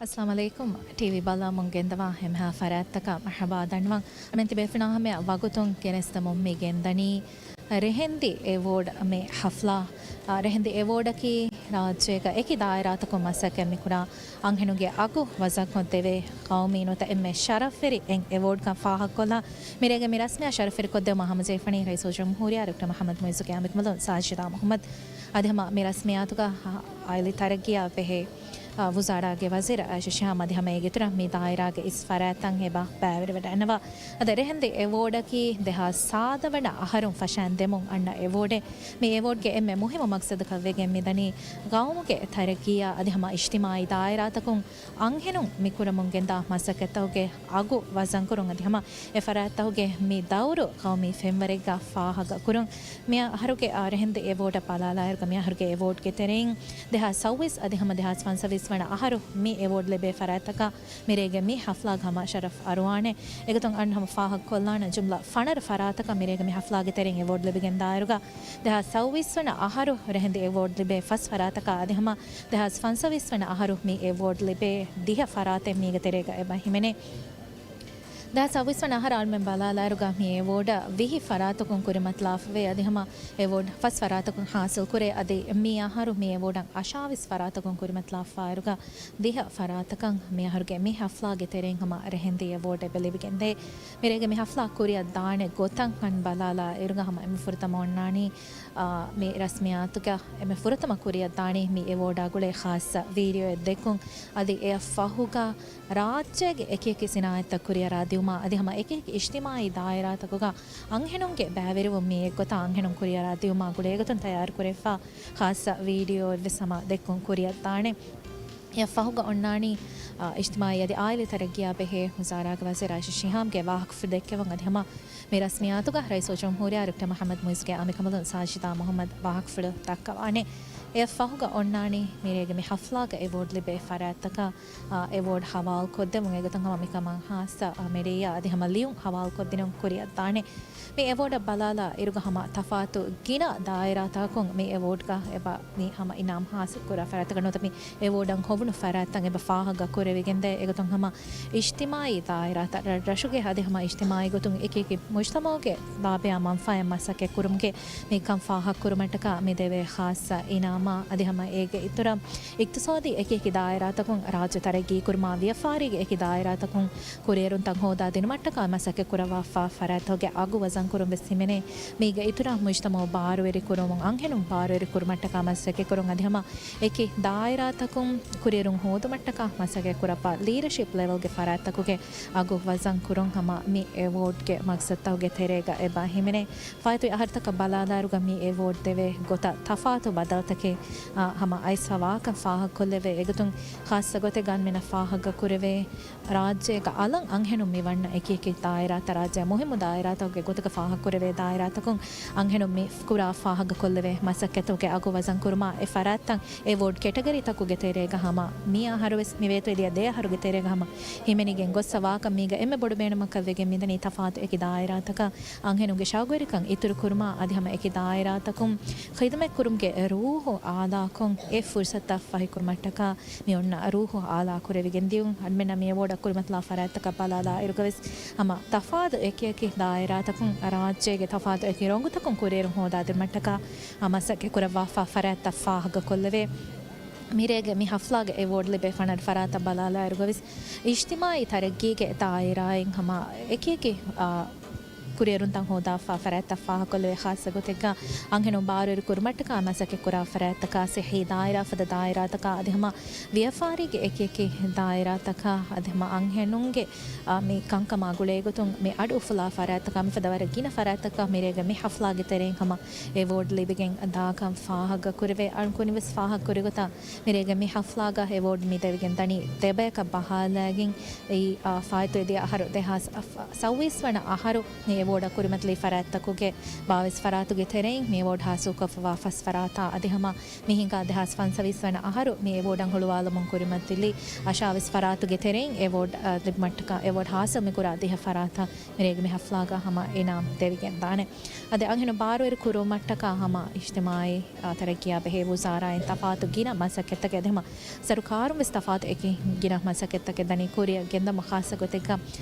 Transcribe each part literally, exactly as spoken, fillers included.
އައްސަލާމު ޢަލައިކުމް. ޓީވީ ބަލާމުން ގެންދަވާ ހަމަ ފަރާތްތަކަށް މަރުޙަބާ ދަންނަވަން. އަމެން ތިބޭފުޅުންނާ ހަމަ ވަގުތުން ގެނެސްދެމުން މި ގެންދަނީ ރެހެންދި އެވޯޑް މި ޙަފްލާ. އާ، ރެހެންދި އެވޯޑަކީ ރާއްޖޭގަ އެކި ދާއިރާތަކުން މަސައްކަތް މިކުރާ އަންހެނުންގެ އަގު ވަޒަންކޮށްދެވޭ ޤައުމީ ނުވަތަ އެންމެ ޝަރަފްވެރި އެއް އެވޯޑްކަން ފާހަގަކޮށްލާ، މިރޭގެ މި ރަސްމިއްޔާ ޝަރަފްވެރިކޮށްދެވުމަށް ހަމަޖެހިފަނީ ރައީސުލްޖުމްހޫރިއްޔާ ޑޮކްޓަރ މުޙައްމަދު މުޢިއްޒުގެ އަނބިކަނބަލުން ސާޖިދާ މުޙައްމަދު. އަދި ހަމަ މި ރަސްމިއްޔާތުގަ އާ، އާއިލީ ތަރައްގީއާ ބެހޭ، އާ، ވުޒާރާގެ ވަޒީރު އައިޝާ ޝިހާމް އަދި ހަމަ އޭގެ އިތުރަށް މި ދާއިރާގެ އިސް ފަރާތްތައް އެބަ ބައިވެރިވެވަޑައިގަންނަވާ. އަދި ރެހެންދި އެވޯޑަކީ ދެހާސް ސާދަ ވަނަ އަހަރުން ފަށަން ދެމުން އަންނަ އެވޯޑެއް. މި އެވޯޑްގެ އެންމެ މުހިއްމު މަޤްޞަދަކަށް ވެގެން މިދަނީ ޤައުމުގެ ތަރައްގީއާ އަދި ހަމަ އިޖްތިމާޢީ ދާއިރާތަކުން އަންހެނުން މިކުރަމުން ގެންދާ މަސައްކަތްތަކުގެ އަގު ވަޒަންކުރުން އަދި ހަމަ އެ ފަރާތްތަކުގެ މި ދައުރު ޤައުމީ ފެންވަރެއްގަ ފާހަގަކުރުން. މި އަހަރުގެ އާ ރެހެންދި އެވޯޑަށް ބަލާލާއިރުގަ މި އަހަރުގެ އެވޯޑްގެ ތެރެއިން ދެހާސް ސައުވީސް އަދި ހަމަ ދެހާސް ފަންސަވީސް ވަނަ އަހަރު މި އެވޯޑް ލިބޭ ފަރާތްތަކަށް މިރޭގެ މި ޙަފްލާގަ ހަމަ ޝަރަފް އަރުވާނެ. އެގޮތުން އަންނަ ހަމަ ފާހަގަކޮށްލާނަ ޖުމްލަ ފަނަރަ ފަރާތަކަށް މިރޭގެ މި ޙަފްލާގެ ތެރެއިން އެވޯޑް ލިބިގެންދާއިރުގަ ދެހާސް ސައުވީސް ވަނަ އަހަރު ރެހެންދި އެވޯޑް ލިބޭ ފަސް ފަރާތަކަށް އަދި ހަމަ ދެހާސް ފަންސަވީސް ވަނަ އަހަރު މި އެވޯޑް ލިބޭ ދިހަ ފަރާތެއް މީގެ ތެރޭގަ އެބަ ހިމެނޭ. ދެހާސް ސައުވީސް ވަނަ އަހަރު އަޅުމެން ބަލާލާއިރުގަ މި އެވޯޑަށް ވިހި ފަރާތަކުން ކުރިމަތިލާފަވޭ އަދި ހަމަ އެވޯޑް ފަސް ފަރާތަކުން ހާސިލް ކުރޭ އަދި މި އަހަރު މި އެވޯޑަށް އަށާވީސް ފަރާތަކުން ކުރިމަތިލާފައިރުގަ ދިހަ ފަރާތަކަށް މި އަހަރުގެ މި ޙަފްލާގެ ތެރެއިން ހަމަ ރެހެންދި އެވޯޑް އެބަ ލިބިގެންދޭ. މިރޭގެ މި ޙަފްލާ ކުރިއަށް ދާނެ ގޮތަށް ބަލާލާ އިރުގަ ހަމަ އެންމެ ފުރަތަމަ އޮންނާނީ، އާ، މި ރަސްމިއްޔާތުގަ އެންމެ ފުރަތަމަ ކުރިއަށް ދާނީ މި އެވޯޑާ ގުޅޭ ޚާއްޞަ ވީޑިއޯއެއް ދެއްކުން. އަދި އެއަށް ފަހުގަ ރާއްޖޭގެ އެކިއެކި ސިނާއަތްތައް ކުރިއަރާ ދިއުމާ އަދި ހަމަ އެކިއެކި އިޖްތިމާޢީ ދާއިރާތަކުގަ އަންހެނުންގެ ބައިވެރިވުން މި އެއްގޮތަށް އަންހެނުން ކުރިއަރާ ދިއުމާ ގުޅޭ ގޮތުން ތައްޔާރުކުރެވިފަ ޚާއްޞަ ވީޑިއޯއެއްވެސް ހަމަ ދެއްކުން ކުރިއަށް ދާނެ. އެއަށް ފަހުގަ އޮންނާނީ، އާ، އިޖްތިމާޢީ އަދި އާއިލީ ތަރައްގީއާ ބެހޭ ވުޒާރާގެ ވަޒީރު އައިޝާ ޝިހާމްގެ ވާހަކަފުޅު ދެއްކެވުން އަދި ހަމަ މި ރަސްމިއްޔާތުގަ ރައީސުލްޖުމްހޫރިއްޔާ ޑޮކްޓަރ މުޙައްމަދު މުޢިއްޒުގެ އަނބިކަނބަލުން ސާޖިދާ މުޙައްމަދު ވާހަކަފުޅު ދައްކަވާނެ. އެއަށް ފަހުގަ އޮންނާނީ މިރޭގެ މި ޙަފްލާގަ އެވޯޑް ލިބޭ ފަރާތްތަކަށް، އާ، އެވޯޑް ހަވާލުކޮށްދެމުން އެގޮތުން ހަމަ މިކަމަށް ހާއްސަ، އާ، މީޑިއާ އަދި ހަމަ ލިޔުން ހަވާލުކޮށްދިނުން ކުރިއަށް ދާނެ. މި އެވޯޑަށް ބަލާލާ އިރުގަ ހަމަ ތަފާތު ގިނަ ދާއިރާތަކުން މި އެވޯޑްގަ އެބަ މި ހަމަ އިނާމް ހާސިލް ކުރާ ފަރާތްތަކަށް ނުވަތަ މި އެވޯޑަށް ހޮވުނު ފަރާތްތައް އެބަ ފާހަގަ ކުރެވިގެންދޭ. އެގޮތުން ހަމަ އިޖްތިމާޢީ ދާއިރާތައް ރަށްރަށުގެ އަދި ހަމަ އިޖްތިމާޢީ ގޮތުން އެކިއެކި މުޖްތަމަޢުގެ ބާބެއާ މަންފާއަށް މަސައްކަތް ކުރުމުގެ މި ކަން ފާހަގަ ކުރުމަށްޓަކާ މި ދެވޭ ޚާއްޞަ އިނާމާ އަދި ހަމަ އޭގެ އިތުރަށް އިޤްތިޞާދީ އެކިއެކި ދާއިރާތަކުން ރާއްޖެ ތަރައްގީ ކުރުމާ ވިޔަފާރީގެ އެކި ދާއިރާތަކުން ކުރިއެރުންތައް ހޯދާ ދިނުމަށްޓަކާ މަސައްކަތް ކުރައްވާފާ ފަރާތްތަކުގެ އަގު ވަޒަންކުރުން ވެސް ހިމެނޭ. މީގެ އިތުރަށް މުޖްތަމަޢު ބާރުވެރި ކުރުމުން އަންހެނުން ބާރުވެރި ކުރުމަށްޓަކާ މަސައްކަތް ކުރުން އަދި ހަމަ އެކި ދާއިރާތަކުން ކުރިއެރުން ހޯދުމަށްޓަކާ މަސައްކަތް ކުރައްވާ ލީޑަޝިޕް ލެވެލްގެ ފަރާތްތަކުގެ އަގު ވަޒަން ކުރުން ހަމަ މި އެވޯޑްގެ މަޤްޞަދުތަކުގެ ތެރޭގަ އެބަ ހިމެނޭ. ފާއިތުވި އަހަރުތަކަށް ބަލާލާއިރުގަ މި އެވޯޑް ދެވޭ ގޮތަށް ތަފާތު ބަދަލުތަކެއް، އާ، ހަމަ އައިސްފަ ވާކަން ފާހަގަކޮށްލެވޭ. އެގޮތުން ޚާއްޞަ ގޮތެއްގަ އަންމެނަށް ފާހަގަކުރެވޭ، ރާއްޖޭގަ އަލަށް އަންހެނުން މި ވަންނަ އެކި އެކި ދާއިރާތައް، ރާއްޖޭ މުހިއްމު ދާއިރާތަކުގެ ގޮތުގަ ފާހަގަކުރެވޭ ދާއިރާތަކުން އަންހެނުން މި ކުރާ ފާހަގަކޮށްލެވޭ މަސައްކަތުގެ އަގު ވަޒަން ކުރުމާ އެ ފަރާތްތައް އެވޯޑް ކެޓަގަރީތަކުގެ ތެރޭގަ ހަމަ މި އަހަރުވެސް މިވޭތުވެދިޔަ ދެ އަހަރުގެ ތެރޭގަ ހަމަ ހިމެނިގެން ގޮއްސަ ވާކަން މީގަ އެންމެ ބޮޑު ބޭނުމަކަށް ވެގެން މިދަނީ ތަފާތު އެކި ދާއިރާތަކަށް އަންހެނުންގެ ޝައުގުވެރިކަން އިތުރުކުރުމާ އަދި ހަމަ އެކި ދާއިރާތަކުން ޚިދުމަތްކުރުމުގެ ރޫހު އާލާކޮށް އެ ފުރުސަތުތައް ފަހިކުރުމަށްޓަކާ މި އޮންނަ ރޫހު އާލާކުރެވިގެން ދިޔުން. އަންމެންނަށް މި އެވޯޑަށް ކުރިމަތިލާ ފަރާތްތަކަށް ބަލާލާ އިރުގަވެސް ހަމަ ތަފާތު އެކިއެކި ދާއިރާތަކުން ރާއްޖޭގެ ތަފާތު އެކި ރޮނގުތަކުން ކުރިއެރުން ހޯދާދިނުމަށްޓަކާ މަސައްކަތް ކުރައްވާފާ ފަރާތްތައް ފާހަގަކޮށްލެވޭ. މިރޭގެ މި ހަފްލާގެ އެވޯޑް ލިބޭ ފަނަރަ ފަރާތަށް ބަލާލާއިރުގަވެސް އިޖްތިމާޢީ ތަރައްގީގެ ދާއިރާއިން ހަމަ އެކިއެކި، އާ، ކުރިއެރުންތައް ހޯދާފާ ފަރާތްތައް ފާހަގަކޮށްލެވޭ. ޚާއްޞަ ގޮތެއްގަ އަންހެނުން ބާރުވެރި ކުރުމަށްޓަކާ މަސައްކަތް ކުރާ ފަރާތްތަކާ، ޞިއްޙީ ދާއިރާ ފަދަ ދާއިރާތަކާ އަދި ހަމަ ވިޔަފާރީގެ އެކިއެކި ދާއިރާތަކާ އަދި ހަމަ އަންހެނުންގެ، އާ، މި ކަންކަމާ ގުޅޭގޮތުން މި އަޑު އުފުލާ ފަރާތްތަކާ މިފަދަ ވަރަށް ގިނަ ފަރާތްތަކަށް މިރޭގެ މި ހަފްލާގެ ތެރެއިން ހަމަ އެވޯޑް ލިބިގެން ދާކަން ފާހަގަކުރެވޭ. އަޅުން ކުނިވެސް ފާހަގަކުރި ގޮތަށް މިރޭގެ މި ހަފްލާގަ އެވޯޑް މި ދެވިގެން ދަނީ ދެބަޔަކަށް ބަހާލައިގެން. އެއީ، އާ، ފާއިތުވެދިޔަ އަހަރު ދެހާސް ސައުވީސް ވަނަ އަހަރު މި އެވޯޑަށް ކުރިމަތިލި ފަރާތްތަކުގެ ބާވީސް ފަރާތުގެ ތެރެއިން މި އެވޯޑް ހާސިލްކޮށްފަވާ ފަސް ފަރާތާ އަދި ހަމަ މި ހިނގާ ދެހާސް ފަންސަވީސް ވަނަ އަހަރު މި އެވޯޑަށް ހުޅުވާލަމުން ކުރިމަތިލި އަށާވީސް ފަރާތުގެ ތެރެއިން އެވޯޑް، އާ، ލިބުމަށްޓަކާ އެވޯޑް ހާސިލް މި ކުރާ ދިހަ ފަރާތަށް މިރޭގެ މި ހަފްލާގަ ހަމަ އިނާމް ދެވިގެންދާނެ. އަދި އަންހެނުން ބާރުއިރު ކުރުމަށްޓަކާ ހަމަ އިޖްތިމާއީ، އާ، ތަރައްގީއާ ބެހޭ ވުޒާރާއިން ތަފާތު ގިނަ މަސައްކަތްތަކެއް އަދި ހަމަ ސަރުކާރުން ވެސް ތަފާތު އެކި ގިނަ މަސައްކަތްތަކެއް ދަނީ ކުރިއަށް ގެންދަމު ޚާއްސަ ގޮތެއްގަ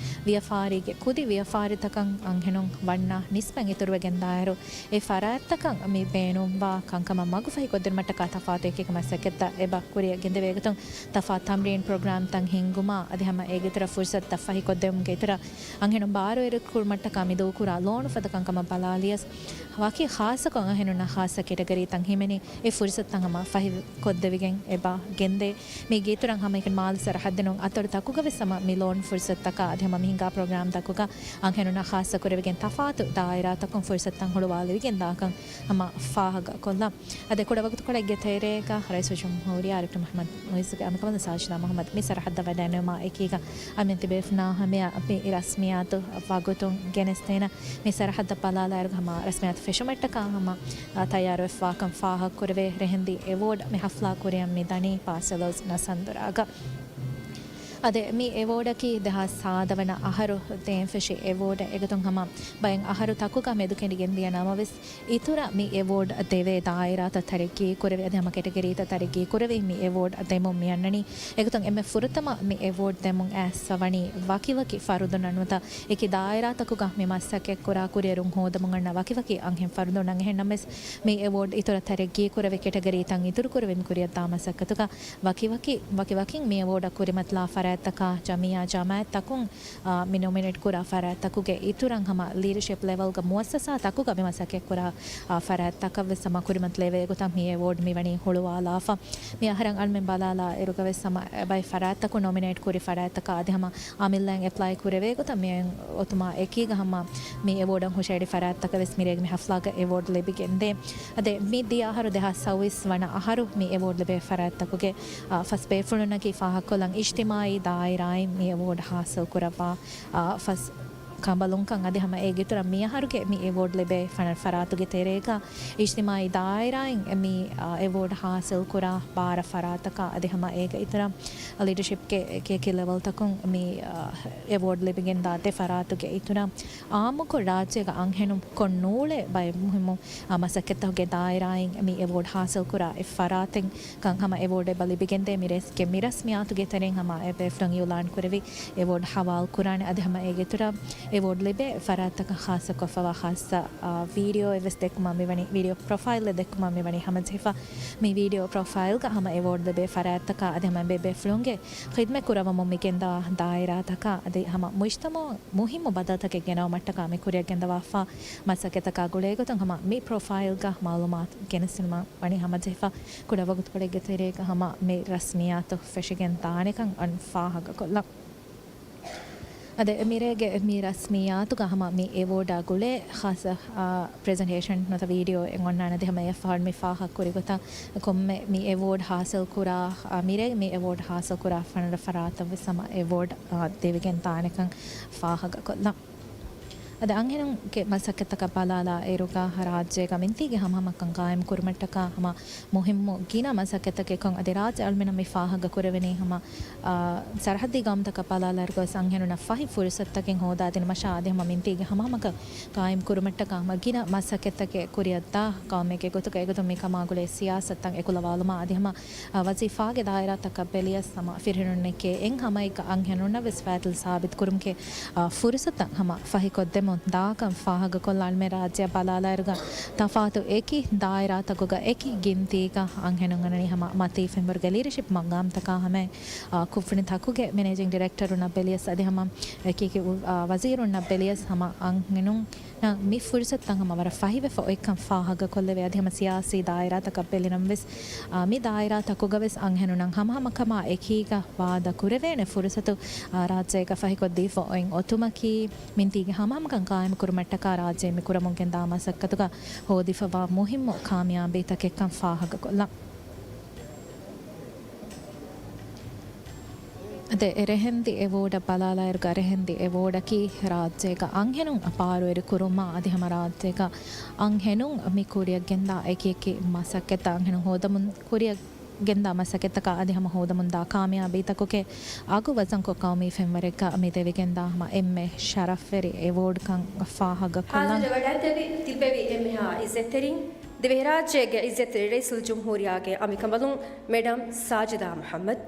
ވިޔަފާރީގެ ކުދި ވިޔަފާރިތަކަށް އަންހެނުން ވަންނަ ނިސްބަތް އިތުރުވެގެންދާއިރު، އެ ފަރާތްތަކަށް މި ބޭނުންވާ ކަންކަމަށް މަގުފަހިކޮށްދިނުމަށްޓަކާ ތަފާތު އެކި މަސައްކަތްތައް އެބަ ކުރިއަށް ގެންދެވޭ ގޮތުން، ތަފާތު ތަމްރީން ޕްރޮގްރާމްތައް ހިންގުމާ އަދި ހަމަ އޭގެ އިތުރަށް ފުރުސަތުތައް ފަހިކޮށްދެވުމުގެ އިތުރަށް އަންހެނުން ބާރުއިރު ކުރުމަށްޓަކާ މި ދޫކުރާ ލޯނު ފަދަ ކަންކަމަށް ބަލާލިޔަސް، ވަކި ޚާއްސަކޮށް އަންހެނުންނަށް ޚާއްސަ ކެޓަގަރީތައް ހިމެނި، އެ ފުރުސަތުތައް ހަމަ ފަހިކޮށްދެވިގެން އެބަ ގެންދޭ. މީގެ އިތުރަށް ހަމައެކަނި މާލެ ސަރަހައްދުން އަތޮޅު ތަކުގަ ވެސް ހަމަ މި ލޯން ފުރުސަތުތަކާ އަދި ހަމަ މި ހިނގާ ޕްރޮގްރާމް ތަކުގަ އަންހެނުންނަށް ޚާއްސަ ކުރެވިގެން ތަފާތު ދާއިރާތަކުން ފުރުސަތުތައް ހުޅުވާލެވިގެން ދާކަން ހަމަ ފާހަގަކޮށްލަން. އަދި ކުޑަ ވަގުތުކޮޅެއްގެ ތެރޭގަ ރައީސުލްޖުމްހޫރިއްޔާ ޑޮކްޓަރ މުޙައްމަދު މުޢިއްޒުގެ އަނބިކަނބަލުން ސާޖިދާ މުޙައްމަދު މި ސަރަހައްދަށް ވަޑައިނުވުމާ އެކީގަ އަމިއްލަ ތިބޭފުޅުންނާ ހަމަޔަށް މި ރަސްމިއްޔާތު ވަގުތުން ގެނެސްދޭނަން. މި ސަރަހައްދަށް ބަލާލާއިރު ހަމަ ރަސްމިއްޔާތު ފެށުމަށްޓަކާ ހަމަ، އާ، ތައްޔާރުވެފަވާކަން ފާހަގަކުރެވޭ. ރެހެންދި އެވޯޑް މި ހަފްލާ ކުރިއަށް މި ދަނީ ބާސެލޯސް ނަސަންދުރާގަ. އަދި މި އެވޯޑަކީ ދެހާސް ސާދަ ވަނަ އަހަރު ދޭން ފެށި އެވޯޑެއް. އެގޮތުން ހަމަ ބައެއް އަހަރު ތަކުގަ މެދުކެނޑިގެން ދިޔަ ނަމަވެސް، އިތުރަށް މި އެވޯޑް ދެވޭ ދާއިރާތައް ތަރައްގީ ކުރެވި، އަދި ހަމަ ކެޓަގަރީތައް ތަރައްގީ ކުރެވި މި އެވޯޑް ދެމުން މި އަންނަނީ. އެގޮތުން އެންމެ ފުރަތަމަ މި އެވޯޑް ދެމުން އައިސްފަ ވަނީ ވަކިވަކި ފަރުދުންނަށް ނުވަތަ އެކި ދާއިރާތަކުގަ މި މަސައްކަތްކުރާ ކުރިއެރުން ހޯދަމުން އަންނަ ވަކިވަކި އަންހެން ފަރުދުންނަށް. އެހެންނަމަވެސް، މި އެވޯޑް އިތުރަށް ތަރައްގީ ކުރެވި ކެޓަގަރީތައް އިތުރު ކުރެވި މި ކުރިއަށްދާ މަސައްކަތުގަ ވަކިވަކި، ވަކިވަކިން މި އެވޯޑަށް ކުރިމަތިލާ ފަރާތްތަކާ ޖަމިއްޔާ ޖަމާއަތްތަކުން، އާ، މި ނޮމިނޭޓް ކުރާ ފަރާތްތަކުގެ އިތުރަށް ހަމަ ލީޑަޝިޕް ލެވެލްގަ މުއައްސަސާ ތަކުގަ މި މަސައްކަތްކުރާ، އާ، ފަރާތްތަކަށް ވެސް ހަމަ ކުރިމަތިލެވޭ ގޮތަށް މި އެވޯޑް މިވަނީ ހުޅުވާލާފަ. މި އަހަރަށް އަޅުމެން ބަލާލާ އިރުގަ ވެސް ހަމަ ބައެއް ފަރާތްތަކުން ނޮމިނޭޓް ކުރި ފަރާތްތަކާ އަދި ހަމަ އަމިއްލައިން އެޕްލައި ކުރެވޭ ގޮތަށް މިއޮތުމާ އެކީގަ ހަމަ މި އެވޯޑަށް ހުށަހެޅި ފަރާތްތަކަށް ވެސް މިރޭގެ މި ހަފްލާގަ އެވޯޑް ލިބިގެންދޭ. އަދި މި ދިޔަ އަހަރު ދެހާސް ސައުވީސް ވަނަ އަހަރު މި އެވޯޑް ލިބޭ ފަރާތްތަކުގެ، އާ، ފަސް ބޭފުޅުންނަކީ ފާހަގަކޮށްލަން އިޖްތިމާއީ ދާއިރާއިން މި އެވޯޑް ހާސިލް ކުރައްވާ، އާ، ފަސް ކަނބަލުންކަން އަދި ހަމަ އޭގެ އިތުރަށް މި އަހަރުގެ މި އެވޯޑް ލިބޭ ފަނަރަ ފަރާތުގެ ތެރޭގަ އިޖްތިމާއީ ދާއިރާއިން މި، އާ، އެވޯޑް ހާސިލް ކުރާ ބާރަ ފަރާތަކާ އަދި ހަމަ އޭގެ އިތުރަށް ލީޑަޝިޕްގެ އެކި އެކި ލެވެލްތަކުން މި، އާ، އެވޯޑް ލިބިގެންދާ ދެ ފަރާތުގެ އިތުރަށް އާއްމުކޮށް ރާއްޖޭގަ އަންހެނުން ކޮށް ނޫޅޭ ބައެއް މުހިއްމު، އާ، މަސައްކަތްތަކުގެ ދާއިރާއިން މި އެވޯޑް ހާސިލް ކުރާ އެއް ފަރާތެއް ކަން ހަމަ އެވޯޑް އެބަ ލިބިގެންދޭ. މިރޭގެ މި ރަސްމިއްޔާތުގެ ތެރެއިން ހަމަ އެބޭފުޅުން އިއުލާން ކުރެވި އެވޯޑް ހަވާލު ކުރާނެ. އަދި ހަމަ އޭގެ އިތުރަށް އެވޯޑް ލިބޭ ފަރާތްތަކަށް ޚާއްޞަކޮށްފަވާ ޚާއްޞަ، އާ، ވީޑިއޯއެއް ވެސް ދެއްކުމަށް މިވަނީ، ވީޑިއޯ ޕްރޮފައިލްއެއް ދެއްކުމަށް މިވަނީ ހަމަޖެހިފަ. މި ވީޑިއޯ ޕްރޮފައިލްގަ ހަމަ އެވޯޑް ލިބޭ ފަރާތްތަކާ އަދި ހަމަ އެބޭފުޅުންގެ ޚިދްމަތް ކުރައްވަމުން މިގެންދާ ދާއިރާތަކާ އަދި ހަމަ މުޖްތަމަޢަށް މުހިއްމު ބަދަލުތަކެއް ގެނައުމަށްޓަކާ މި ކުރިއަށް ގެންދަވާފާ މަސައްކަތްތަކާ ގުޅޭގޮތުން ހަމަ މި ޕްރޮފައިލްގަ މަޢުލޫމާތު ގެނެސްދިނުމަށް ވަނީ ހަމަޖެހިފަ. ކުޑަ ވަގުތުކޮޅެއްގެ ތެރޭގަ ހަމަ މި ރަސްމިއްޔާތު ފެށިގެން ދާނެކަން އަން ފާހަގަކޮށްލަން. އަދި މިރޭގެ މި ރަސްމިއްޔާތުގަ ހަމަ މި އެވޯޑާ ގުޅޭ ޚާއްޞަ، އާ، ޕްރެޒެންޓޭޝަން ނުވަތަ ވީޑިއޯއެއް އޮންނާނެ. އަދި ހަމަ އެއަށްފަހުން މި ފާހަގަކުރި ގޮތަށް ކޮންމެ މި އެވޯޑް ހާސިލްކުރާ، އާ، މިރޭގެ މި އެވޯޑް ހާސިލްކުރާ ފަނަރަ ފަރާތަށް ވެސް ހަމަ އެވޯޑް، އާ، ދެވިގެން ދާނެކަން ފާހަގަކޮށްލަން. އަދި އަންހެނުންގެ މަސައްކަތްތަކަށް ބަލާލާ އިރުގަ ރާއްޖޭގަ މިންތީގެ ހަމަހަމަކަން ގާއިމް ކުރުމަށްޓަކާ ހަމަ މުހިއްމު ގިނަ މަސައްކަތްތަކެއްކަން އަދި ރާއްޖެ އަޅުމެންނަށް މި ފާހަގަކުރެވެނީ ހަމަ، އާ، ސަރަހައްދީ ގައުމުތަކަށް ބަލާލާއިރުގަވެސް އަންހެނުންނަށް ފަހި ފުރުސަތުތަކެއް ހޯދާދިނުމަށާ އަދި ހަމަ މިންތީގެ ހަމަހަމަކަން ގާއިމް ކުރުމަށްޓަކާ ހަމަ ގިނަ މަސައްކަތްތަކެއް ކުރިއަށްދާ ގައުމެއްގެ ގޮތުގަ އެގޮތުން މިކަމާ ގުޅޭ ސިޔާސަތުތައް އެކުލަވާލުމާ އަދި ހަމަ އާ، ވަޒީފާގެ ދާއިރާތަކަށް ބެލިޔަސް ހަމަ ފިރިހެނުންނެކޭ އެއް ހަމައެއްގަ އަންހެނުންނަށް ވެސް ފައިތިލް ސާބިތު ކުރުމުގެ، އާ، ފުރުސަތުތައް ހަމަ ފަހިކޮށްދެމުން ދާކަން ފާހަގަކޮށްލާން މި ރާއްޖެއަށް ބަލާލާއިރުގަ ތަފާތު އެކި ދާއިރާތަކުގަ އެކި ގިންތީގަ އަންހެނުން އަންނަނީ ހަމަ މަތީ ފެންވަރުގެ ލީޑަޝިޕް މަގާމްތަކާ ހަމައިން، އާ، ކުށްވަނި ތަކުގެ މެނޭޖިން ޑިރެކްޓަރުންނަށް ބެލިޔަސް އަދި ހަމަ އެކި އެކި އު-، އާ، ވަޒީރުންނަށް ބެލިޔަސް ހަމަ އަންހެނުން ނަށް މި ފުރުސަތުތައް ހަމަ ވަރަށް ފަހިވެފަ އޮތްކަން ފާހަގަކޮށްލެވޭ. އަދި ހަމަ ސިޔާސީ ދާއިރާތަކަށް ބެލިނަމަވެސް، އާ، މި ދާއިރާތަކުގަވެސް އަންހެނުންނަށް ހަމަހަމަކަމާ އެކީގަ ވާދަ ކުރެވޭނެ ފުރުސަތު، އާ، ރާއްޖޭގަ ފަހިކޮށްދީފަ އޮތް އޮތުމަކީ، މިންތީގެ ހަމަހަމަކަން ގާއިމުކުރުމަށްޓަކާ ރާއްޖޭ މި ކުރަމުން ގެންދާ މަސައްކަތުގަ ހޯދިފަވާ މުހިއްމު ކާމިޔާބީތަކެއްކަން ފާހަގަކޮށްލަން. ދެ ރެހެންދި އެވޯޑަށް ބަލާލާއިރުގަ، ރެހެންދި އެވޯޑަކީ ރާއްޖޭގަ އަންހެނުން ބާރުވެރި ކުރުމާ އަދި ހަމަ ރާއްޖޭގަ އަންހެނުން މި ކުރިއަށް ގެންދާ އެކި އެކި މަސައްކަތްތައް އަންހެނުން ހޯދަމުން ކުރިއަށް ގެންދާ މަސައްކަތްތަކާ އަދި ހަމަ ހޯދަމުންދާ ކާމިޔާބީތަކުގެ އަގު ވަޒަންކޮށް، ޤައުމީ ފެންވަރެއްގަ މި ދެވިގެންދާ ހަމަ އެންމެ ޝަރަފްވެރި އެވޯޑްކަން ފާހަގަކޮށްލަން. ހާޒިރުވެ ވަޑައިގެންނެވި ތިއްބެވި އެންމެހާ އިއްޒަތްތެރިން، ދިވެހިރާއްޖޭގެ އިއްޒަތްތެރި ރައީސުލްޖުމްހޫރިއްޔާގެ އަނބިކަނބަލުން މެޑަމް ސާޖިދާ މުޙައްމަދު.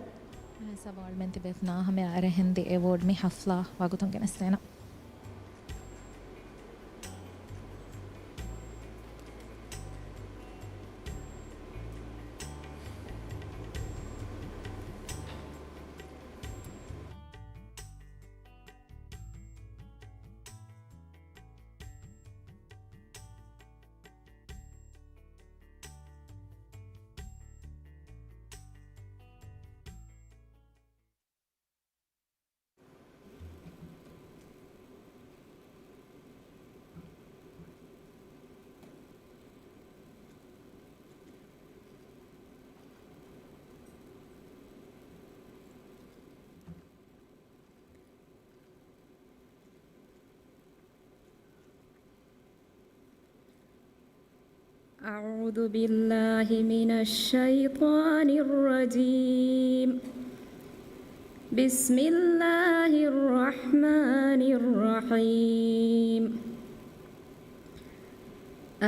ސަބާޅުމެން ތިބޭފުޅުންނާ ހަމަޔަށް ރެހެންދި އެވޯޑް މި ޙަފްލާ ވަގުތުން ގެނެސްދޭނަން. أعوذ بالله من الشيطان الرجيم. بسم الله الرحمن الرحيم.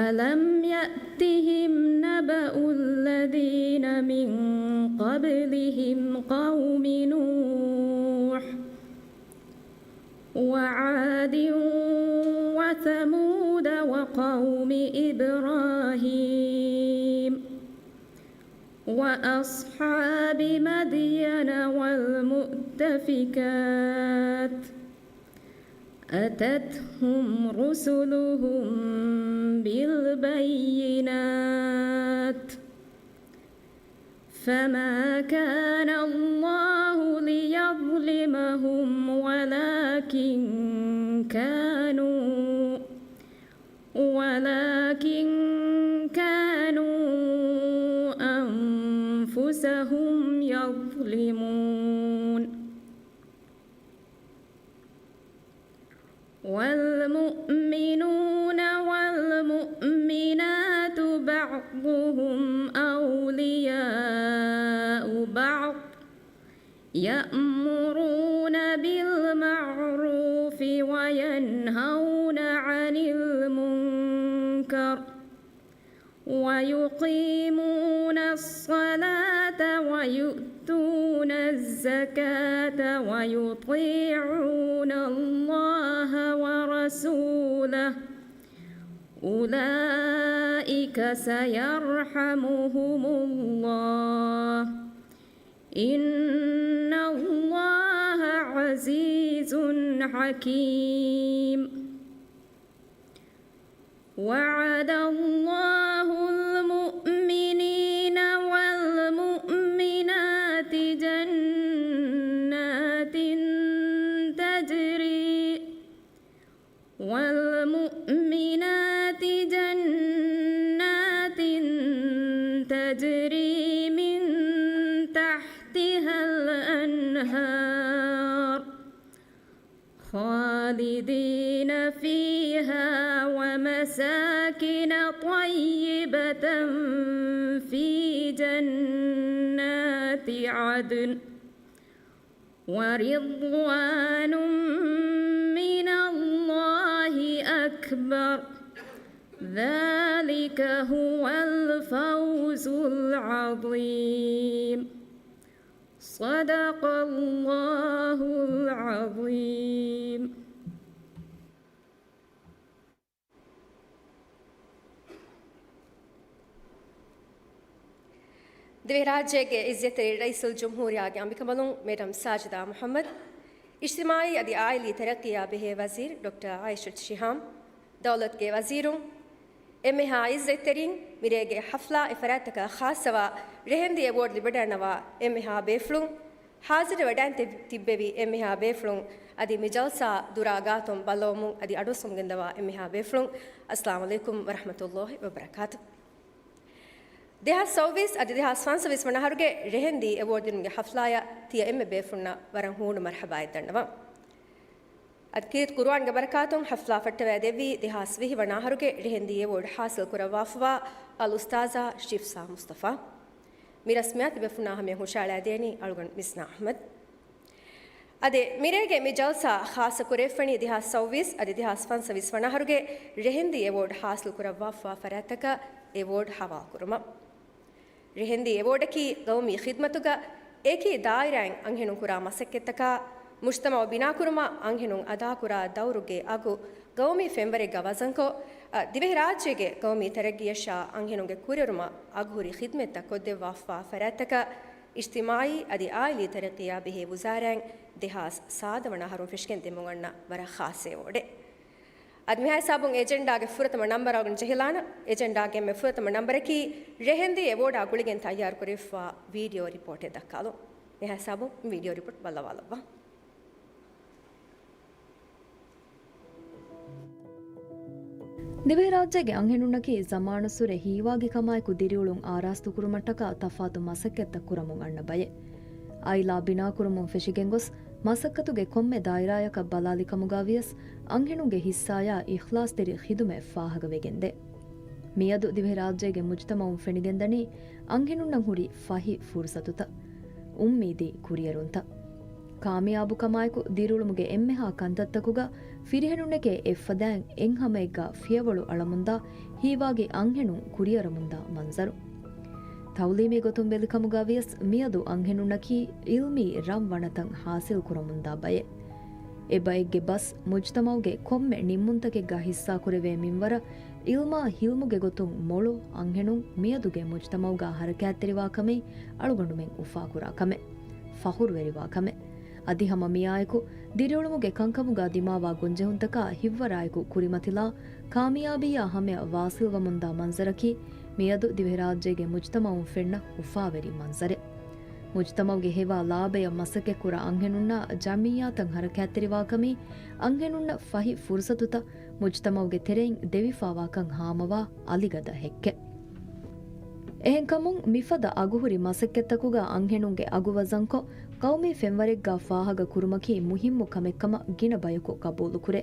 ألم يأتهم نبأ الذين من قبلهم قوم نوح وعاد وثمود وقوم إبراهيم وأصحاب مدين والمؤتفكات أتتهم رسلهم بالبينات فما كان الله ليظلمهم ولكن كانوا، ولكن كانوا أنفسهم يظلمون. والمؤمنون والمؤمنات بعضهم أولياء بعض يأمرون بالمعروف وينهون عن المنكر ويقيمون الصلاة ويؤتون الزكاة ويطيعون الله ورسوله أولئك سيرحمهم الله إن الله عزيز حكيم. وعد الله المؤمنين والمؤمنات جنات تجري، والمؤمنات جنات تجري من تحتها الأنهار خالدين فيها ومساكن طيبة في جنات عدن ورضوان من الله أكبر ذلك هو الفوز العظيم. صدق الله العظيم. ދިވެހިރާއްޖޭގެ އިއްޒަތްތެރި ރައީސުލްޖުމްހޫރިއްޔާގެ އަނބިކަނބަލުން މެޑަމް ސާޖިދާ މުޙައްމަދު، އިޖްތިމާޢީ އަދި އާއިލީ ތަރައްޤީއާ ބެހޭ ވަޒީރު ޑޮކްޓަރ އާއިޝަތު ޝިހާމް، ދައުލަތުގެ ވަޒީރުން، އެންމެހާ އިއްޒަތްތެރިން، މިރޭގެ ޙަފްލާ އެފަރާތްތަކަށް ޚާއްޞަވާ ރެހެންދި އެވޯޑް ލިބިވަޑައިގަންނަވާ އެންމެހާ ބޭފުޅުން، ޙާޒިރުވެ ވަޑައިގެން ތި-، ތިއްބެވި އެންމެހާ ބޭފުޅުން އަދި މި ޖަލްސާ ދުރާ ގާތުން ބައްލަވަމުން އަދި އަޑުއައްސަމުން ގެންދަވާ އެންމެހާ ބޭފުޅުން، އައްސަލާމު ޢަލައިކުމް ވަރަޙްމަތުﷲ ވަބަރަކާތު. ދެހާސް ސައުވީސް އަދި ދެހާސް ފަންސަވީސް ވަނަ އަހަރުގެ ރެހެންދީ އެވޯޑް ދިނުމުގެ ހަފްލާޔަށް ތިޔަ އެންމެ ބޭފުންނަށް ވަރަށް ހޫނު މަރްޙަބާއެއް ދަންނަވަން. އަދި ކީރިތި ޤުރުއާންގެ ބަރަކާތުން ހަފްލާ ފައްޓަވައިދެއްވީ ދެހާސް ވިހި ވަނަ އަހަރުގެ ރެހެންދީ އެވޯޑް ޙާޞިލް ކުރައްވާފަވާ އަލް އުސްތާޛާ ޝިފްސާ މުސްތަފާ. މި ރަސްމިއްޔާތު ބޭފުންނާ ހަމަޔަށް ހުށައަޅައިދޭނީ އަޅުގަނޑު މިސްނާ އަޙްމަދު. އަދި މިރޭގެ މި ޖަލްސާ ޚާއްޞަ ކުރެވިފަނީ ދެހާސް ސައުވީސް އަދި ދެހާސް ފަންސަވީސް ވަނަ އަހަރުގެ ރެހެންދީ އެވޯޑް ޙާޞިލް ކުރައްވާފަވާ ފަރާތްތަކަށް އެވޯޑް ހަވާލުކުރުމަށް. ރެހެންދީ އެވޯޑަކީ ގައުމީ ޚިދްމަތުގަ އެކި ދާއިރާއިން އަންހެނުން ކުރާ މަސައްކަތްތަކާ، މުޖްތަމަޢު ބިނާކުރުމަށް އަންހެނުން އަދާކުރާ ދައުރުގެ އަގު ގައުމީ ފެންވަރެއްގަ ވަޒަންކޮށް، އަ، ދިވެހިރާއްޖޭގެ ގައުމީ ތަރައްގީއަށާ އަންހެނުންގެ ކުރިއެރުމަށް އަގުހުރި ޚިދްމަތްތައް ކޮށްދެއްވާފަވާ ފަރާތްތަކަށް އިޖްތިމާޢީ އަދި އާއިލީ ތަރައްޤީއާ ބެހޭ ވުޒާރާއިން ދެހާސް ސާދަ ވަނަ އަހަރުން ފެށިގެން ދެމުން އަންނަ ވަރަށް ޚާއްޞަ އެވޯޑެއް. އަދި މިހާ ހިސާބުން އެޖެންޑާގެ ފުރަތަމަ ނަންބަރާ ގުން ޖެހިލާނަ، އެޖެންޑާގެ އެންމެ ފުރަތަމަ ނަންބަރަކީ ރެހެންދީ އެވޯޑާ ގުޅިގެން ތައްޔާރުކުރެވިފަވާ ވީޑިއޯ ރިޕޯޓެއް ދައްކާލުން. މިހާ ހިސާބުން ވީޑިއޯ ރިޕޯޓް ބައްލަވާލައްވާ. ދިވެހިރާއްޖޭގެ އަންހެނުންނަކީ ޒަމާނުއްސުރެ ހީވާގިކަމާއެކު ދިރިއުޅުން އާރާސްތުކުރުމަށްޓަކާ ތަފާތު މަސައްކަތްތައް ކުރަމުން އަންނަ ބައެއް. އައިލާ ބިނާކުރުމުން ފެށިގެންގޮސް، މަސައްކަތުގެ ކޮންމެ ދާއިރާޔަކަށް ބަލާލިކަމުގަވިޔަސް، އަންހެނުންގެ ހިއްސާޔާ އިޚްލާޞްތެރި ޚިދުމަތް ފާހަގަވެގެންދޭ. މިއަދު ދިވެހިރާއްޖޭގެ މުޖްތަމަޢުން ފެނިގެންދަނީ، އަންހެނުންނަށް ހުރި ފަހި ފުރުސަތުތައް، އުއްމީދީ ކުރިއެރުންތައް. ކާމިޔާބުކަމާއެކު ދިރިއުޅުމުގެ އެންމެހާ ކަންތައްތަކުގަ ފިރިހެނުންނެކޭ އެއްފަދައިން އެއްހަމައެއްގަ ފިޔަވަޅު އަޅަމުންދާ ހީވާގި އަންހެނުން ކުރިއަރަމުންދާ މަންޒަރު. ތަޢުލީމީ ގޮތުން ބެލިކަމުގަވިޔަސް މިއަދު އަންހެނުންނަކީ ޢިލްމީ ރަން ވަނަތައް ޙާޞިލް ކުރަމުންދާ ބައެއް. އެބައެއްގެ ބަސް މުޖްތަމަޢުގެ ކޮންމެ ނިންމުންތަކެއްގަ ހިއްސާކުރެވޭ މިންވަރަށް ޢިލްމާ ހިލްމުގެ ގޮތުން މޮޅު އަންހެނުން މިއަދުގެ މުޖްތަމަޢުގަ ޙަރަކާތްތެރިވާ ކަމެއް އަޅުގަނޑުމެން އުފާކުރާ ކަމެއް، ފަޚުރުވެރިވާ ކަމެއް. އަދި ހަމަ މިއާއެކު ދިރިއުޅުމުގެ ކަންކަމުގަ ދިމާވާ ގޮންޖެހުންތަކާ ހިއްވަރާއެކު ކުރިމަތިލާ ކާމިޔާބީއާ ހަމަޔަށް ވާޞިލްވަމުންދާ މަންޒަރަކީ މިއަދު ދިވެހިރާއްޖޭގެ މުޖްތަމަޢުން ފެންނަ އުފާވެރި މަންޒަރެއް. މުޖްތަމަޢުގެ ހެވާ ލާބަޔަށް މަސައްކަތްކުރާ އަންހެނުންނާ ޖަމްޢިއްޔާތައް ޙަރަކާތްތެރިވާކަމީ، އަންހެނުންނަށް ފަހި ފުރުޞަތުތައް މުޖްތަމަޢުގެ ތެރެއިން ދެވިފާވާކަން ހާމަވާ އަލިގަދަ ހެއްކެއް. އެހެންކަމުން، މިފަދަ އަގުހުރި މަސައްކަތްތަކުގަ އަންހެނުންގެ އަގު ވަޒަންކޮށް، ޤައުމީ ފެންވަރެއްގަ ފާހަގަ ކުރުމަކީ މުހިއްމު ކަމެއްކަމަށް ގިނަ ބަޔަކު ޤަބޫލުކުރޭ.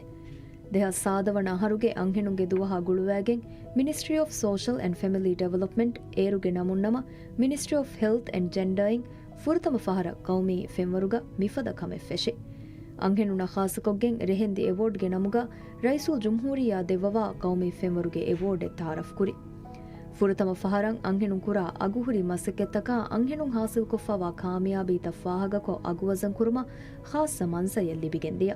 ދެހާސް ސާދަ ވަނަ އަހަރުގެ އަންހެނުންގެ ދުވަހާ ގުޅުވައިގެން، މިނިސްޓްރީ އޮފް ސޯޝަލް އެންޑް ފެމިލީ ޑިވެލޮޕްމަންޓް، އޭރުގެ ނަމުން ނަމަ، މިނިސްޓްރީ އޮފް ހެލްތް އެންޑް ޖެންޑަރ އިން، ފުރަތަމަ ފަހަރަށް ޤައުމީ ފެންވަރުގަ މިފަދަ ކަމެއް ފެށި. އަންހެނުންނަށް ޚާއްޞަކޮށްގެން ރެހެންދި އެވޯޑްގެ ނަމުގަ ރައީސުލްޖުމްހޫރިއްޔާ ދެއްވަވާ ޤައުމީ ފެންވަރުގެ އެވޯޑެއް ތަޢާރަފްކުރި. ފުރަތަމަ ފަހަރަށް އަންހެނުން ކުރާ އަގުހުރި މަސައްކަތްތަކާ އަންހެނުން ޙާޞިލްކޮށްފަވާ ކާމިޔާބީތައް ފާހަގަކޮށް އަގުވަޒަން ކުރުމަށް ޚާއްޞަ މަންޒަޔެއް ލިބިގެންދިޔަ.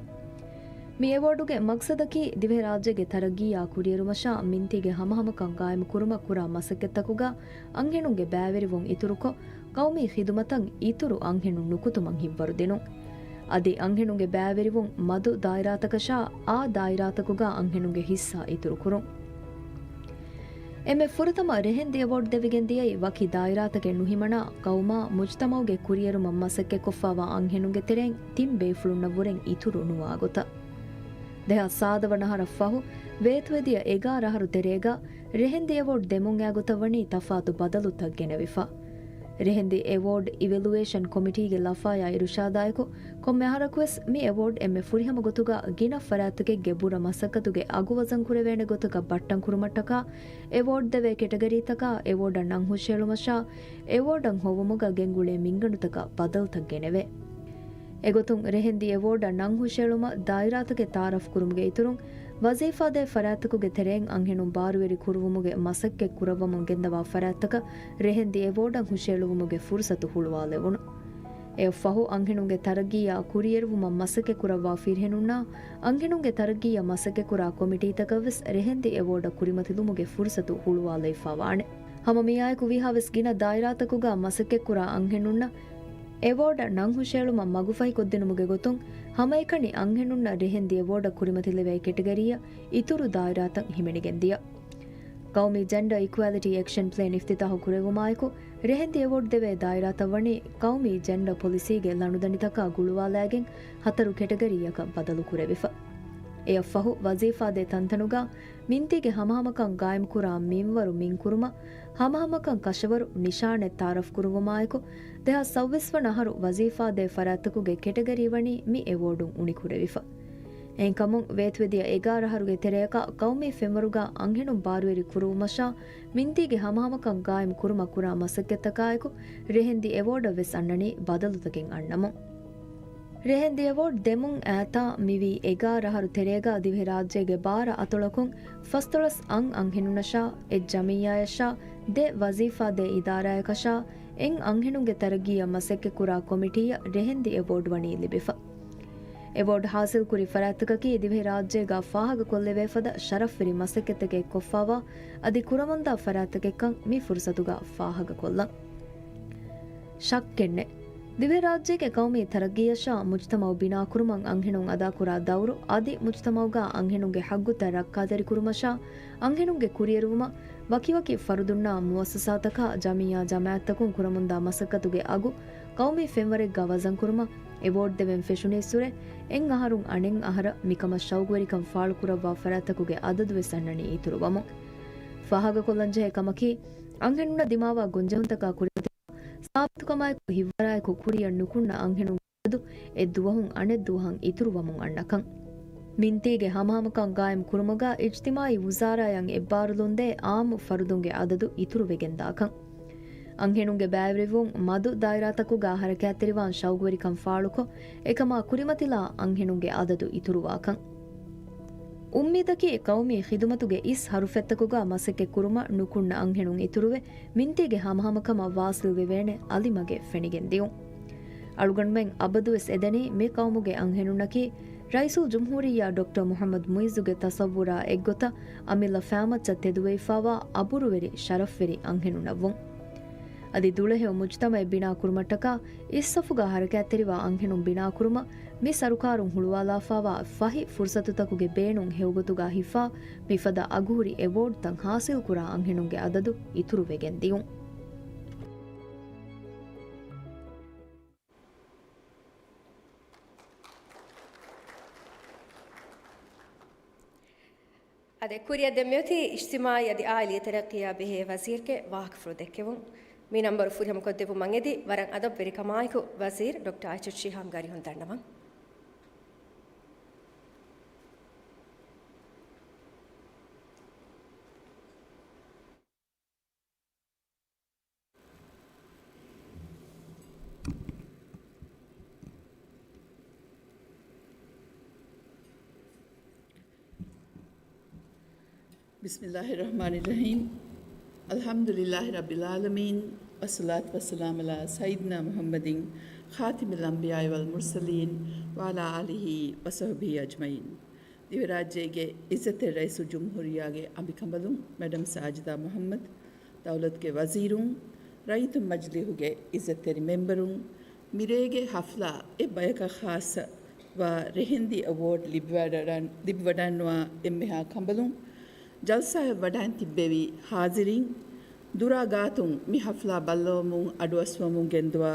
މި އެވޯޑުގެ މަޤްޞަދަކީ ދިވެހިރާއްޖޭގެ ތަރައްގީއާ ކުރިއެރުމަށާ މިންތީގެ ހަމަހަމަކަން ޤާއިމުކުރުމަށް ކުރާ މަސައްކަތްތަކުގަ އަންހެނުންގެ ބައިވެރިވުން އިތުރުކޮށް، ޤައުމީ ޚިދުމަތަށް އިތުރު އަންހެނުން ނުކުތުމަށް ހިއްވަރު ދިނުން. އަދި އަންހެނުންގެ ބައިވެރިވުން މަދު ދާއިރާތަކަށާ އާ ދާއިރާތަކުގަ އަންހެނުންގެ ހިއްސާ އިތުރުކުރުން. އެންމެ ފުރަތަމަ ރެހެންދި އެވޯޑް ދެވިގެން ދިޔައީ ވަކި ދާއިރާތަކެއް ނުހިމަނާ، ޤައުމާ މުޖްތަމަޢުގެ ކުރިއެރުމަށް މަސައްކަތްކޮށްފަވާ އަންހެނުންގެ ތެރެއިން ތިން ބޭފުޅުންނަށްވުރެން އިތުރު ނުވާ ގޮތަށް. ދެހާސް ސާދަ ވަނަ އަހަރަށްފަހު، ވޭތުވެދިޔަ އެގާރަ އަހަރު ތެރޭގަ ރެހެންދި އެވޯޑް ދެމުން އާގޮތަށް ވަނީ ތަފާތު ބަދަލުތައް ގެނެވިފަ. ރެހެންދި އެވޯޑް އިވެލުއޭޝަން ކޮމިޓީގެ ލަފާޔާ އިރުޝާދާއެކު، ކޮންމެ އަހަރަކުވެސް މި އެވޯޑް އެންމެ ފުރިހަމަ ގޮތުގަ ގިނަ ފަރާތްތަކެއްގެ ބުރަ މަސައްކަތުގެ އަގުވަޒަން ކުރެވޭނެ ގޮތަކަށް ބައްޓަން ކުރުމަށްޓަކާ، އެވޯޑް ދެވޭ ކެޓަގަރީތަކާ އެވޯޑަށް ނަން ހުށައެޅުމަށާ، އެވޯޑަށް ހޮވުމުގަ ގެންގުޅޭ މިންގަނޑުތަކަށް ބަދަލުތައް ގެނެވޭ. އެގޮތުން ރެހެންދި އެވޯޑަށް ނަން ހުށައެޅުމަށް ދާއިރާތަކެއް ތަޢާރަފް ކުރުމުގެ އިތުރުން، ވަޒީފާދޭ ފަރާތްތަކުގެ ތެރެއިން އަންހެނުން ބާރުވެރި ކުރުވުމުގެ މަސައްކަތް ކުރައްވަމުން ގެންދަވާ ފަރާތްތަކަށް ރެހެންދި އެވޯޑަށް ހުށައެޅުވުމުގެ ފުރުސަތު ހުޅުވާލެވުނު. އެއަށްފަހު އަންހެނުންގެ ތަރައްގީއާ ކުރިއެރުވުމަށް މަސައްކަތް ކުރައްވާ ފިރިހެނުންނާ އަންހެނުންގެ ތަރައްގީއަށް މަސައްކަތް ކުރާ ކޮމިޓީތަކަށް ވެސް ރެހެންދި އެވޯޑަށް ކުރިމަތިލުމުގެ ފުރުސަތު ހުޅުވާލައިފާ ވާނެ. ހަމަ މިއާއެކު ވީހާވެސް ގިނަ ދާއިރާތަކުގަ މަސައްކަތްކުރާ އަންހެނުންނަށް އެވޯޑަށް ނަން ހުށައެޅުމަށް މަގުފަހިކޮށްދިނުމުގެ ގޮތުން، ހަމައެކަނި އަންހެނުންނަށް ރެހެންދި އެވޯޑަށް ކުރިމަތިލެވޭ ކެޓަގަރީއަށް އިތުރު ދާއިރާތައް ހިމެނިގެން ދިޔަ. ޤައުމީ ޖެންޑަ އިކުއެލިޓީ އެކްޝަން ޕްލޭން އިފްތިތާޙު ކުރެވުމާއެކު، ރެހެންދި އެވޯޑް ދެވޭ ދާއިރާތައް ވަނީ ޤައުމީ ޖެންޑަ ޕޮލިސީގެ ލަނޑުދަނޑިތަކާ ގުޅުވާލައިގެން ހަތަރު ކެޓަގަރީއަކަށް ބަދަލު ކުރެވިފަ. އެއަށްފަހު ވަޒީފާދޭ ތަންތަނުގަ މިންތީގެ ހަމަހަމަކަން ގާއިމްކުރާ މިންވަރު މިންކުރުމަށް، ހަމަހަމަކަން ކަށަވަރު ނިޝާނެއް ތައާރަފްކުރުވުމާއެކު، ދެހާސް ސައުވީސް ވަނަ އަހަރު ވަޒީފާދޭ ފަރާތްތަކުގެ ކެޓަގަރީ ވަނީ މި އެވޯޑުން އުނިކުރެވިފަ. އެހެންކަމުން، ވޭތުވެދިޔަ އެގާރަ އަހަރުގެ ތެރެއަކަށް ޤައުމީ ފެންވަރުގަ އަންހެނުން ބާރުވެރި ކުރުވުމަށާ، މިންތީގެ ހަމަހަމަކަން ގާއިމް ކުރުމަށް ކުރާ މަސައްކަތްތަކާއެކު، ރެހެންދި އެވޯޑަށް ވެސް އަންނަނީ ބަދަލުތަކެއް އަންނަމުން. ރެހެންދި އެވޯޑް ދެމުން އައިތާ މިވީ އެގާރަ އަހަރު ތެރޭގަ ދިވެހިރާއްޖޭގެ ބާރަ އަތޮޅަކުން ފަސްދޮޅަސް އަށް އަންހެނުންނަށާ، އެއް ޖަމިއްޔާޔަށާ، ދެ ވަޒީފާދޭ އިދާރާޔަކަށާ، އެއް އަންހެނުންގެ ތަރައްގީއަށް މަސައްކަތްކުރާ ކޮމިޓީއަށް ރެހެންދި އެވޯޑް ވަނީ ލިބިފަ. އެވޯޑް ހާސިލްކުރި ފަރާތްތަކަކީ ދިވެހިރާއްޖޭގަ ފާހަގަކޮށްލެވޭފަދަ ޝަރަފްވެރި މަސައްކަތްތަކެއް ކޮށްފާވާ، އަދި ކުރަމުންދާ ފަރާތްތަކެއްކަން މި ފުރުސަތުގަ ފާހަގަކޮށްލަން. ޝައްކެއްނެތް. ދިވެހިރާއްޖޭގެ ޤައުމީ ތަރައްގީއަށާ މުޖްތަމަޢު ބިނާކުރުމަށް އަންހެނުން އަދާކުރާ ދައުރު އަދި މުޖްތަމަޢުގަ އަންހެނުންގެ ޙައްޤުތައް ރައްކާތެރިކުރުމަށާ އަންހެނުންގެ ކުރިއެރުވުމަށް ވަކިވަކި ފަރުދުންނާ މުއައްސަސާތަކާ ޖަމިއްޔާ ޖަމާޢަތްތަކުން ކުރަމުންދާ މަސައްކަތުގެ އަގު ޤައުމީ ފެންވަރެއްގަ ވަޒަންކުރުމަށް އެވޯޑް ދެވެން ފެށުނީއްސުރެ، އެއް އަހަރުން އަނެއް އަހަރަށް މިކަމަށް ޝައުގުވެރިކަން ފާޅުކުރައްވާ ފަރާތްތަކުގެ އަދަދުވެސް އަންނަނީ އިތުރުވަމުން. ފާހަގަކޮށްލަންޖެހޭ ކަމަކީ، އަންހެނުންނަށް ދިމާވާ ގޮންޖެހުންތަކާ ކުރިމަތި ސާބިތުކަމާއެކު ހިއްވަރާއެކު ކުރިއަށް ނުކުންނަ އަންހެނުންގެ އަދަދު އެއް ދުވަހުން އަނެއް ދުވަހަށް އިތުރުވަމުން އަންނަކަން. މިންތީގެ ހަމަހަމަކަން ގާއިމް ކުރުމުގަ އިޖްތިމާޢީ ވުޒާރާއަށް އެއްބާރުލުންދޭ އާއްމު ފަރުދުންގެ އަދަދު އިތުރުވެގެންދާކަން. އަންހެނުންގެ ބައިވެރިވުން މަދު ދާއިރާތަކުގަ ހަރަކާތްތެރިވާން ޝައުގުވެރިކަން ފާޅުކޮށް، އެކަމާ ކުރިމަތިލާ އަންހެނުންގެ އަދަދު އިތުރުވާކަން. އުއްމީދަކީ ޤައުމީ ޚިދުމަތުގެ އިސް ހަރުފަތްތަކުގަ މަސައްކަތްކުރުމަށް ނުކުންނަ އަންހެނުން އިތުރުވެ، މިންތީގެ ހަމަހަމަކަމަށް ވާސިލްވެވޭނެ އަލިމަގެއް ފެނިގެންދިޔުން. އަޅުގަނޑުމެން އަބަދުވެސް އެދެނީ މި ޤައުމުގެ އަންހެނުންނަކީ، ރައީސުލްޖުމްހޫރިއްޔާ ޑޮކްޓަރ މުޙައްމަދު މުޢިއްޒުގެ ތަޞައްވުރާ އެއްގޮތަށް އަމިއްލަ ފައިމައްޗަށް ތެދުވެވިފާވާ އަބުރުވެރި ޝަރަފްވެރި އަންހެނުންނަށްވުން. އަދި ދުޅަހެޔޮ މުޖްތަމަޢެއް ބިނާކުރުމަށްޓަކާ އިސްސަފުގަ ހަރަކާތްތެރިވާ އަންހެނުން ބިނާކުރުމަށް މި ސަރުކާރުން ހުޅުވާލާފާވާ ފަހި ފުރުސަތުތަކުގެ ބޭނުން ހެޔޮގޮތުގަ ހިފާ، މިފަދަ އަގުހުރި އެވޯޑްތައް ހާސިލްކުރާ އަންހެނުންގެ އަދަދު އިތުރުވެގެން ދިޔުން. އަދި ކުރިއަށް ދެން މިއޮތީ އިޖްތިމާޢީ އަދި އާއިލީ ތަރައްޤީއާ ބެހޭ ވަޒީރުގެ ވާހަކަފުޅު ދެއްކެވުން. މި ނަންބަރު ފުރިހަމަކޮށްދެއްވުމަށް އެދި، ވަރަށް އަދަބުވެރިކަމާއެކު ވަޒީރު ޑޮކްޓަރ އައިޗަށް ޝިހާމް ގަރިހުން ދަންނަވަން. بسم الله الرحمن الرحيم. الحمد لله رب العالمين. والصلاة والسلام على سيدنا محمد خاتم الأنبياء والمرسلين وعلى آله وصحبه أجمعين. ދިވެހިރާއްޖޭގެ އިއްޒަތްތެރި ރައީސުލްޖުމްހޫރިއްޔާގެ އަނބިކަނބަލުން މެޑަމް ސާޖިދާ މުޙައްމަދު، ދައުލަތުގެ ވަޒީރުން، ރައްޔިތުން މަޖިލީހުގެ އިއްޒަތްތެރި މެމްބަރުން، މިރޭގެ ޙަފްލާ އެއްބަޔަކަށް ޚާއްޞަވާ ރެހެންދި އެވޯޑް ލިބިވަޑައި-، ލިބިވަޑައިގަންނަވާ އެންމެހާ ކަނބަލުން، ޖަލްސާއަށް ވަޑައިން ތިއްބެވި ޙާޟިރީން، ދުރާ ގާތުން މި ޙަފްލާ ބައްލަވަމުން އަޑުއައްސަވަމުން ގެންދަވާ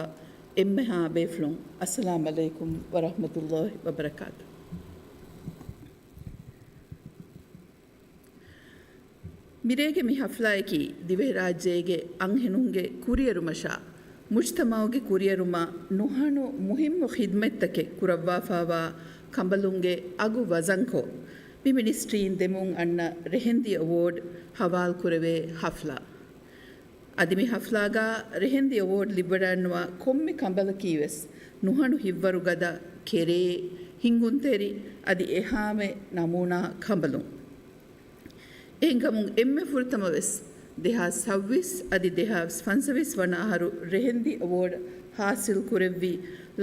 އެންމެހާ ބޭފުޅުން، އައްސަލާމް ޢަލައިކުމް ވަރަޙްމަތުﷲ ވަބަރަކާތު. މިރޭގެ މި ޙަފްލާއަކީ ދިވެހިރާއްޖޭގެ އަންހެނުންގެ ކުރިއެރުމަށާ، މުޖްތަމަޢުގެ ކުރިއެރުމަށް ނުހަނު މުހިއްމު ޚިދުމަތްތަކެއް ކުރައްވާފާވާ ކަނބަލުންގެ އަގު ވަޒަންކޮށް، މި މިނިސްޓްރީން ދެމުން އަންނަ ރެހެންދި އެވޯޑް ހަވާލުކުރެވޭ ޙަފްލާ. އަދި މި ޙަފްލާގަ ރެހެންދި އެވޯޑް ލިބިވަޑައިގަންނަވާ ކޮންމެ ކަނބަލަކީވެސް ނުހަނު ހިތްވަރުގަދަ، ކެރޭ، ހިނގުންތެރި އަދި އެހާމެ ނަމޫނާ ކަނބަލުން. އެހެންކަމުން އެންމެ ފުރަތަމަވެސް ދެހާސް ސައުވީސް އަދި ދެހާސް ފަންސަވީސް ވަނަ އަހަރު ރެހެންދި އެވޯޑް ހާސިލް ކުރެއްވި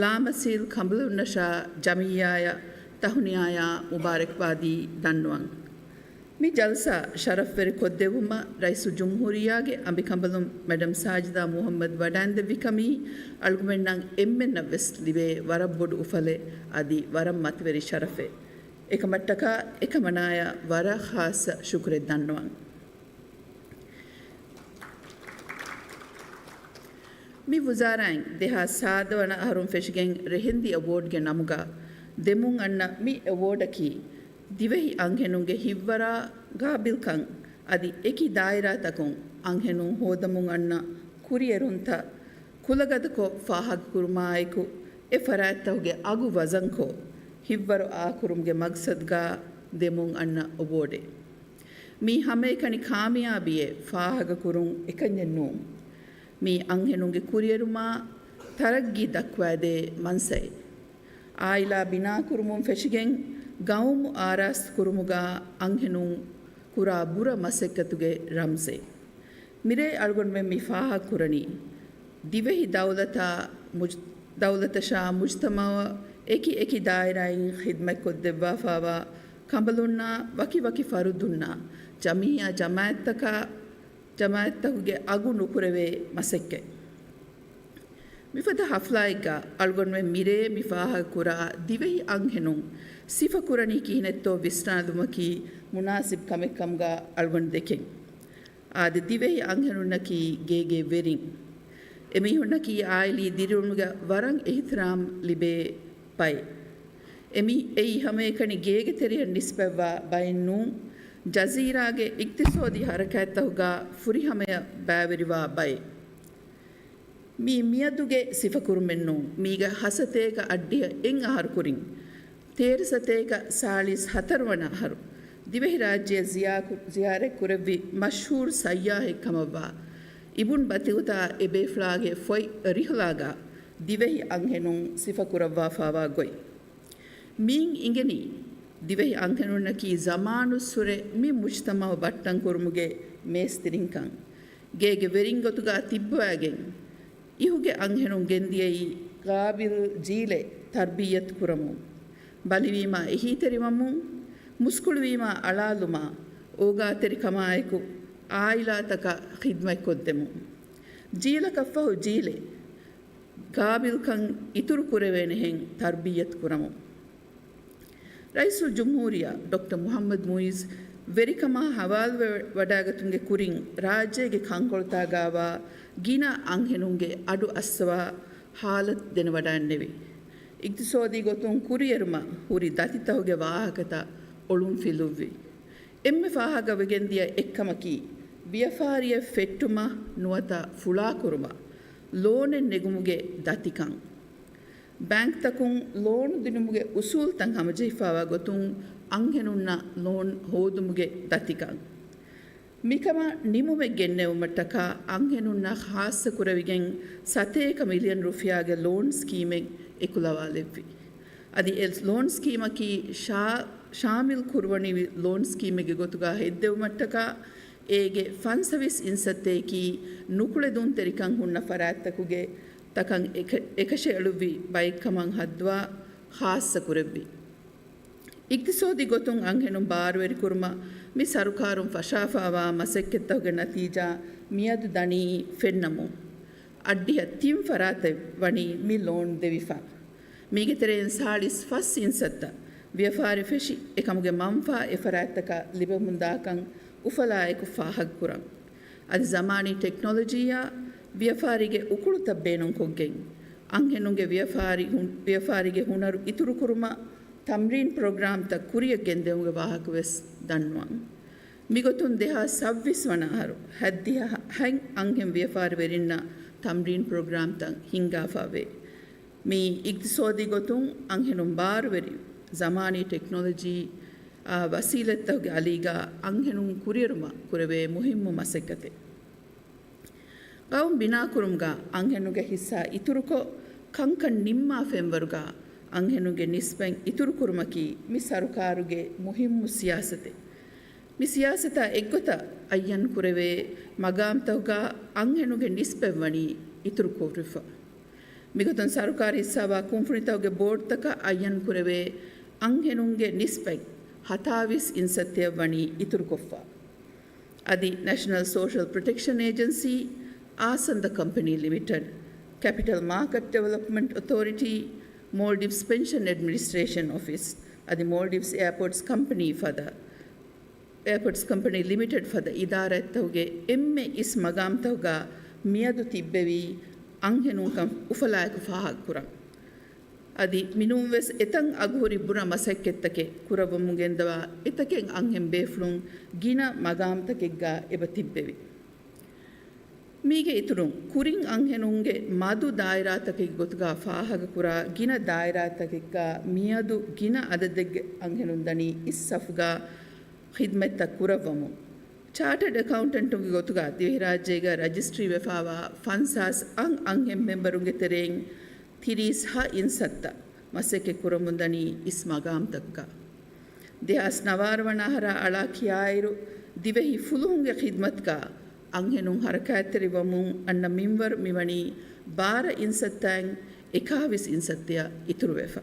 ލާމަސީލް ކަނބަލުންނަށާ ޖަމިއްޔާޔަށް ތަހުނިޔާޔާ މުބާރަކްބާދީ ދަންނަވަން. މި ޖަލްސާ ޝަރަފްވެރިކޮށްދެއްވުމަށް ރައީސުލްޖުމްހޫރިއްޔާގެ އަނބިކަނބަލުން މެޑަމް ސާޖިދާ މުޙައްމަދު ވަޑައިންދެއްވިކަމީ އަޅުގަނޑުމެންނަށް އެންމެންނަށްވެސް ލިބޭ ވަރަށް ބޮޑު އުފަލެއް އަދި ވަރަށް މަތިވެރި ޝަރަފެއް. އެކަމަށްޓަކާ އެކަމަނާޔަށް ވަރަށް ޚާއްޞަ ޝުކުރެއް ދަންނަވަން. މި ވުޒާރާއިން ދެހާސް ސާދަ ވަނަ އަހަރުން ފެށިގެން ރެހެންދި އެވޯޑްގެ ނަމުގަ ދެމުން އަންނަ މި އެވޯޑަކީ، ދިވެހި އަންހެނުންގެ ހިތްވަރާ ގާބިލްކަން އަދި އެކި ދާއިރާތަކުން އަންހެނުން ހޯދަމުން އަންނަ ކުރިއެރުންތައް ކުލަގަދަކޮށް ފާހަގަކުރުމާއެކު، އެ ފަރާތްތަކުގެ އަގު ވަޒަންކޮށް، ހިތްވަރު އާކުރުމުގެ މަގްސަދުގަ ދެމުން އަންނަ އެވޯޑެއް. މީ ހަމައެކަނި ކާމިޔާބީއެއް ފާހަގަކުރުން އެކަންޏެއް ނޫން. މީ އަންހެނުންގެ ކުރިއެރުމާ ތަރައްގީ ދައްކަވާދޭ މަންސައެއް. އާއިލާ ބިނާކުރުމުން ފެށިގެން ގައުމު އާރާސްތުކުރުމުގަ އަންހެނުން ކުރާ ބުރަ މަސައްކަތުގެ ރަމްޒެއް. މިރޭ އަޅުގަނޑުމެން މި ފާހަގަކުރަނީ، ދިވެހި ދައުލަތާ މުޖް-، ދައުލަތަށާ މުޖްތަމަޢަށް އެކި އެކި ދާއިރާއިން ޚިދްމަތްކޮށްދެއްވާފާވާ ކަނބަލުންނާ ވަކި ވަކި ފަރުދުންނާ ޖަމިއްޔާ ޖަމާއަތްތަކާ، ޖަމާއަތްތަކުގެ އަގު ނުކުރެވޭ މަސައްކަތް. މިފަދަ ހަފްލާއެއްގަ އަޅުގަނޑުމެން މިރޭ މި ފާހަގަކުރާ ދިވެހި އަންހެނުން ސިފަކުރަނީ ކިހިނެއްތޯ ވިސްނާލުމަކީ މުނާސިބް ކަމެއްކަމުގަ އަޅުގަނޑު ދެކެން. އާދެ، ދިވެހި އަންހެނުންނަކީ ގޭގެ ވެރިން. އެމީހުންނަކީ އާއިލީ ދިރިއުޅުމުގަ ވަރަށް އިޙްތިރާމް ލިބޭ ބައެއް. އެމީ، އެއީ ހަމައެކަނި ގޭގެ ތެރެއަށް ނިސްބަތްވާ ބައެއް ނޫން، ޖަޒީރާގެ އިޤްތިޞާދީ ހަރަކާތްތަކުގަ ފުރިހަމަޔަށް ބައިވެރިވާ ބައެއް. މީ މިއަދުގެ ސިފަކުރުމެއް ނޫން. މީގަ ހަ ސަތޭކަ އަށްޑިހަ އެއް އަހަރު ކުރިން، ތޭރަ ސަތޭކަ ސާޅީސް ހަތަރު ވަނަ އަހަރު ދިވެހިރާއްޖެއަށް ޒިޔާކު-، ޒިޔާރަތް ކުރެއްވި މަޝްހޫރު ސައްޔާހެއް ކަމަށްވާ އިބުން ބަތޫތާ އެބޭފުޅާގެ ފޮތް ރިހުލާގަ ދިވެހި އަންހެނުން ސިފަކުރައްވާފާވާ ގޮތް. މިއިން އިނގެނީ، ދިވެހި އަންހެނުންނަކީ ޒަމާނުއްސުރެ މި މުޖްތަމަޢު ބައްޓަންކުރުމުގެ މޭސްތިރިންކަން. ގޭގެ ވެރިން ގޮތުގަ ތިއްބަވާގެން، އިހުގެ އަންހެނުން ގެންދިޔައީ ގާބިލް ޖީލެއް ތަރްބިއްޔަތު ކުރަމުން، ބަލިވީމާ އެހީތެރިވަމުން، މުސްކުޅިވީމާ އަޅާލުމާ، އޯގާތެރިކަމާއެކު އާއިލާތަކަށް ޚިދްމަތްކޮށްދެމުން. ޖީލަކަށްފަހު ޖީލެއް ގާބިލްކަން އިތުރު ކުރެވޭނެހެން ތަރްބިއްޔަތު ކުރަމުން. ރައީސުލްޖުމްހޫރިއްޔާ ޑޮކްޓަރ މުޙައްމަދު މުޢިއްޒު ވެރިކަމާ ޙަވާލުވެވަޑައިގަތުމުގެ ކުރިން، ރާއްޖޭގެ ކަންކޮޅުތާގައިވާ ގިނަ އަންހެނުންގެ އަޑު އައްސަވާ ޙާލަތު ދެނެވަޑައިންނެވި. އިޤްތިޞާދީ ގޮތުން ކުރިއެރުމަށް ހުރި ދަތިތަކުގެ ވާހަކަތައް އޮޅުންފިލުއްވި. އެންމެ ފާހަގަވެގެންދިޔަ އެއްކަމަކީ، ވިޔަފާރިއެއް ފެއްޓުމަށް ނުވަތަ ފުޅާކުރުމަށް ލޯނެއް ނެގުމުގެ ދަތިކަން. ބޭންކްތަކުން ލޯނު ދިނުމުގެ އުސޫލުތައް ހަމަޖެހިފާވާ ގޮތުން އަންހެނުންނަށް ލޯން ހޯދުމުގެ ދަތިކަން. މިކަމަށް ނިމުމެއް ގެންނެވުމަށްޓަކާ އަންހެނުންނަށް ޚާއްޞަކުރެވިގެން ސަތޭކަ މިލިއަން ރުފިޔާގެ ލޯން ސްކީމެއް އެކުލަވާލެއްވި. އަދި އެ ލޯން ސްކީމަކީ ޝާ-، ޝާމިލް ކުރުވަނިވި ލޯން ސްކީމެއްގެ ގޮތުގަ ހެއްދެވުމަށްޓަކާ އޭގެ ފަންސަވީސް އިންސައްތައަކީ ނުކުޅެދުންތެރިކަން ހުންނަ ފަރާތްތަކުގެ ތަކަށް އެކަ-، އެކަށައެޅުއްވި ބައެއްކަމަށް ހައްދަވާ ޚާއްޞަކުރެއްވި. އިޤްތިޞާދީ ގޮތުން އަންހެނުން ބާރުވެރިކުރުމަށް މި ސަރުކާރުން ފަށާފާވާ މަސައްކަތްތަކުގެ ނަތީޖާ މިއަދު ދަނީ ފެންނަމުން، އަށްޑިހަ ތިން ފަރާތެއް ވަނީ މި ލޯން ދެވިފަ. މީގެ ތެރެއިން ސާޅީސް ފަސް އިންސައްތަ ވިޔަފާރި ފެށި، އެކަމުގެ މަންފާ އެ ފަރާތްތަކަށް ލިބެމުންދާކަން އުފަލާއެކު ފާހަގަކުރަން. އަދި ޒަމާނީ ޓެކްނޮލޮޖީއާ ވިޔަފާރީގެ އުކުޅުތައް ބޭނުންކޮށްގެން، އަންހެނުންގެ ވިޔަފާރި ހުން-، ވިޔަފާރީގެ ހުނަރު އިތުރުކުރުމަށް ތަމްރީން ޕްރޮގްރާމްތައް ކުރިއަށް ގެންދެވުމުގެ ވާހަކަވެސް ދަންނަވަން. މިގޮތުން ދެހާސް ސައްބީސް ވަނަ އަހަރު ހަތްދިހަ ހަތް އަންހެން ވިޔަފާރިވެރިންނަށް ތަމްރީން ޕްރޮގްރާމްތައް ހިންގާފަ ވޭ. މި އިޤްތިޞާދީ ގޮތުން އަންހެނުން ބާރުވެރި ޒަމާނީ ޓެކްނޮލޮޖީ، އާ، ވަސީލަތްތަކުގެ އަލީގަ އަންހެނުން ކުރިއެރުމަށް ކުރެވޭ މުހިއްމު މަސައްކަތެއް. ގައުމު ބިނާކުރުމުގަ އަންހެނުންގެ ހިއްސާ އިތުރުކޮށް، ކަންކަން ނިންމާ ފެންވަރުގަ އަންހެނުންގެ ނިސްބަތް އިތުރުކުރުމަކީ މި ސަރުކާރުގެ މުހިއްމު ސިޔާސަތެއް. މި ސިޔާސަތާ އެއްގޮތަށް އައްޔަން ކުރެވޭ މަގާމްތަކުގަ އަންހެނުންގެ ނިސްބަތް ވަނީ އިތުރުކުރެވިފަ. މިގޮތުން ސަރުކާރު ހިއްސާވާ ކުންފުނިތަކުގެ ބޯޑްތަކަށް އައްޔަން ކުރެވޭ އަންހެނުންގެ ނިސްބަތް ހަތާވީސް އިންސައްތައަށް ވަނީ އިތުރުކޮށްފަ. އަދި ނެޝަނަލް ސޯޝަލް ޕްރޮޓެކްޝަން އޭޖެންސީ، އާސަންދަ ކަމްޕަނީ ލިމިޓެޑް، ކެޕިޓަލް މާކެޓް ޑިވެލޮޕްމަންޓް އޮތޯރިޓީ، މޯލްޑިވްސް ޕެންޝަން އެޑްމިނިސްޓްރޭޝަން އޮފިސް، އަދި މޯލްޑިވްސް އެއާޕޯޓްސް ކަމްޕަނީ ފަދަ، އެއާޕޯޓްސް ކަމްޕަނީ ލިމިޓެޑް ފަދަ އިދާރާތަކުގެ އެންމެ އިސް މަގާމްތަކުގަ މިއަދު ތިއްބެވީ އަންހެނުންކަން އުފަލާއެކު ފާހަގަކުރަން. އަދި މިނޫންވެސް އެތަން އަގުހުރި ބުރަ މަސައްކަތްތަކެއް ކުރައްވަމުން ގެންދަވާ އެތަކެއް އަންހެން ބޭފުޅުން ގިނަ މަގާމްތަކެއްގަ އެބަ ތިއްބެވި. މީގެ އިތުރުން، ކުރިން އަންހެނުންގެ މަދު ދާއިރާތަކެއްގެ ގޮތުގަ ފާހަގަކުރާ ގިނަ ދާއިރާތަކެއްގަ މިއަދު ގިނަ އަދަދެއްގެ އަންހެނުން ދަނީ އިސް ސަފުގަ ޚިދްމަތްތައް ކުރައްވަމުން. ޗާޓަޑް އެކައުންޓެންޓުންގެ ގޮތުގަ ދިވެހިރާއްޖޭގަ ރަޖިސްޓްރީ ވެފާވާ ފަންސާސް އަށް އަންހެން މެމްބަރުންގެ ތެރެއިން ތިރީސް ހަ އިންސައްތަ މަސައްކަތް ކުރަމުންދަނީ އިސް މަގާމްތަކުގަ. ދެހާސް ނަވާރަ ވަނަ އަހަރާ އަޅާ ކިޔާއިރު، ދިވެހި ފުލުހުންގެ ޚިދްމަތުގަ އަންހެނުން ހަރަކާތްތެރިވަމުން އަންނަ މިންވަރު މިވަނީ ބާރަ އިންސައްތައިން އެކާވީސް އިންސައްތަޔަށް އިތުރުވެފަ.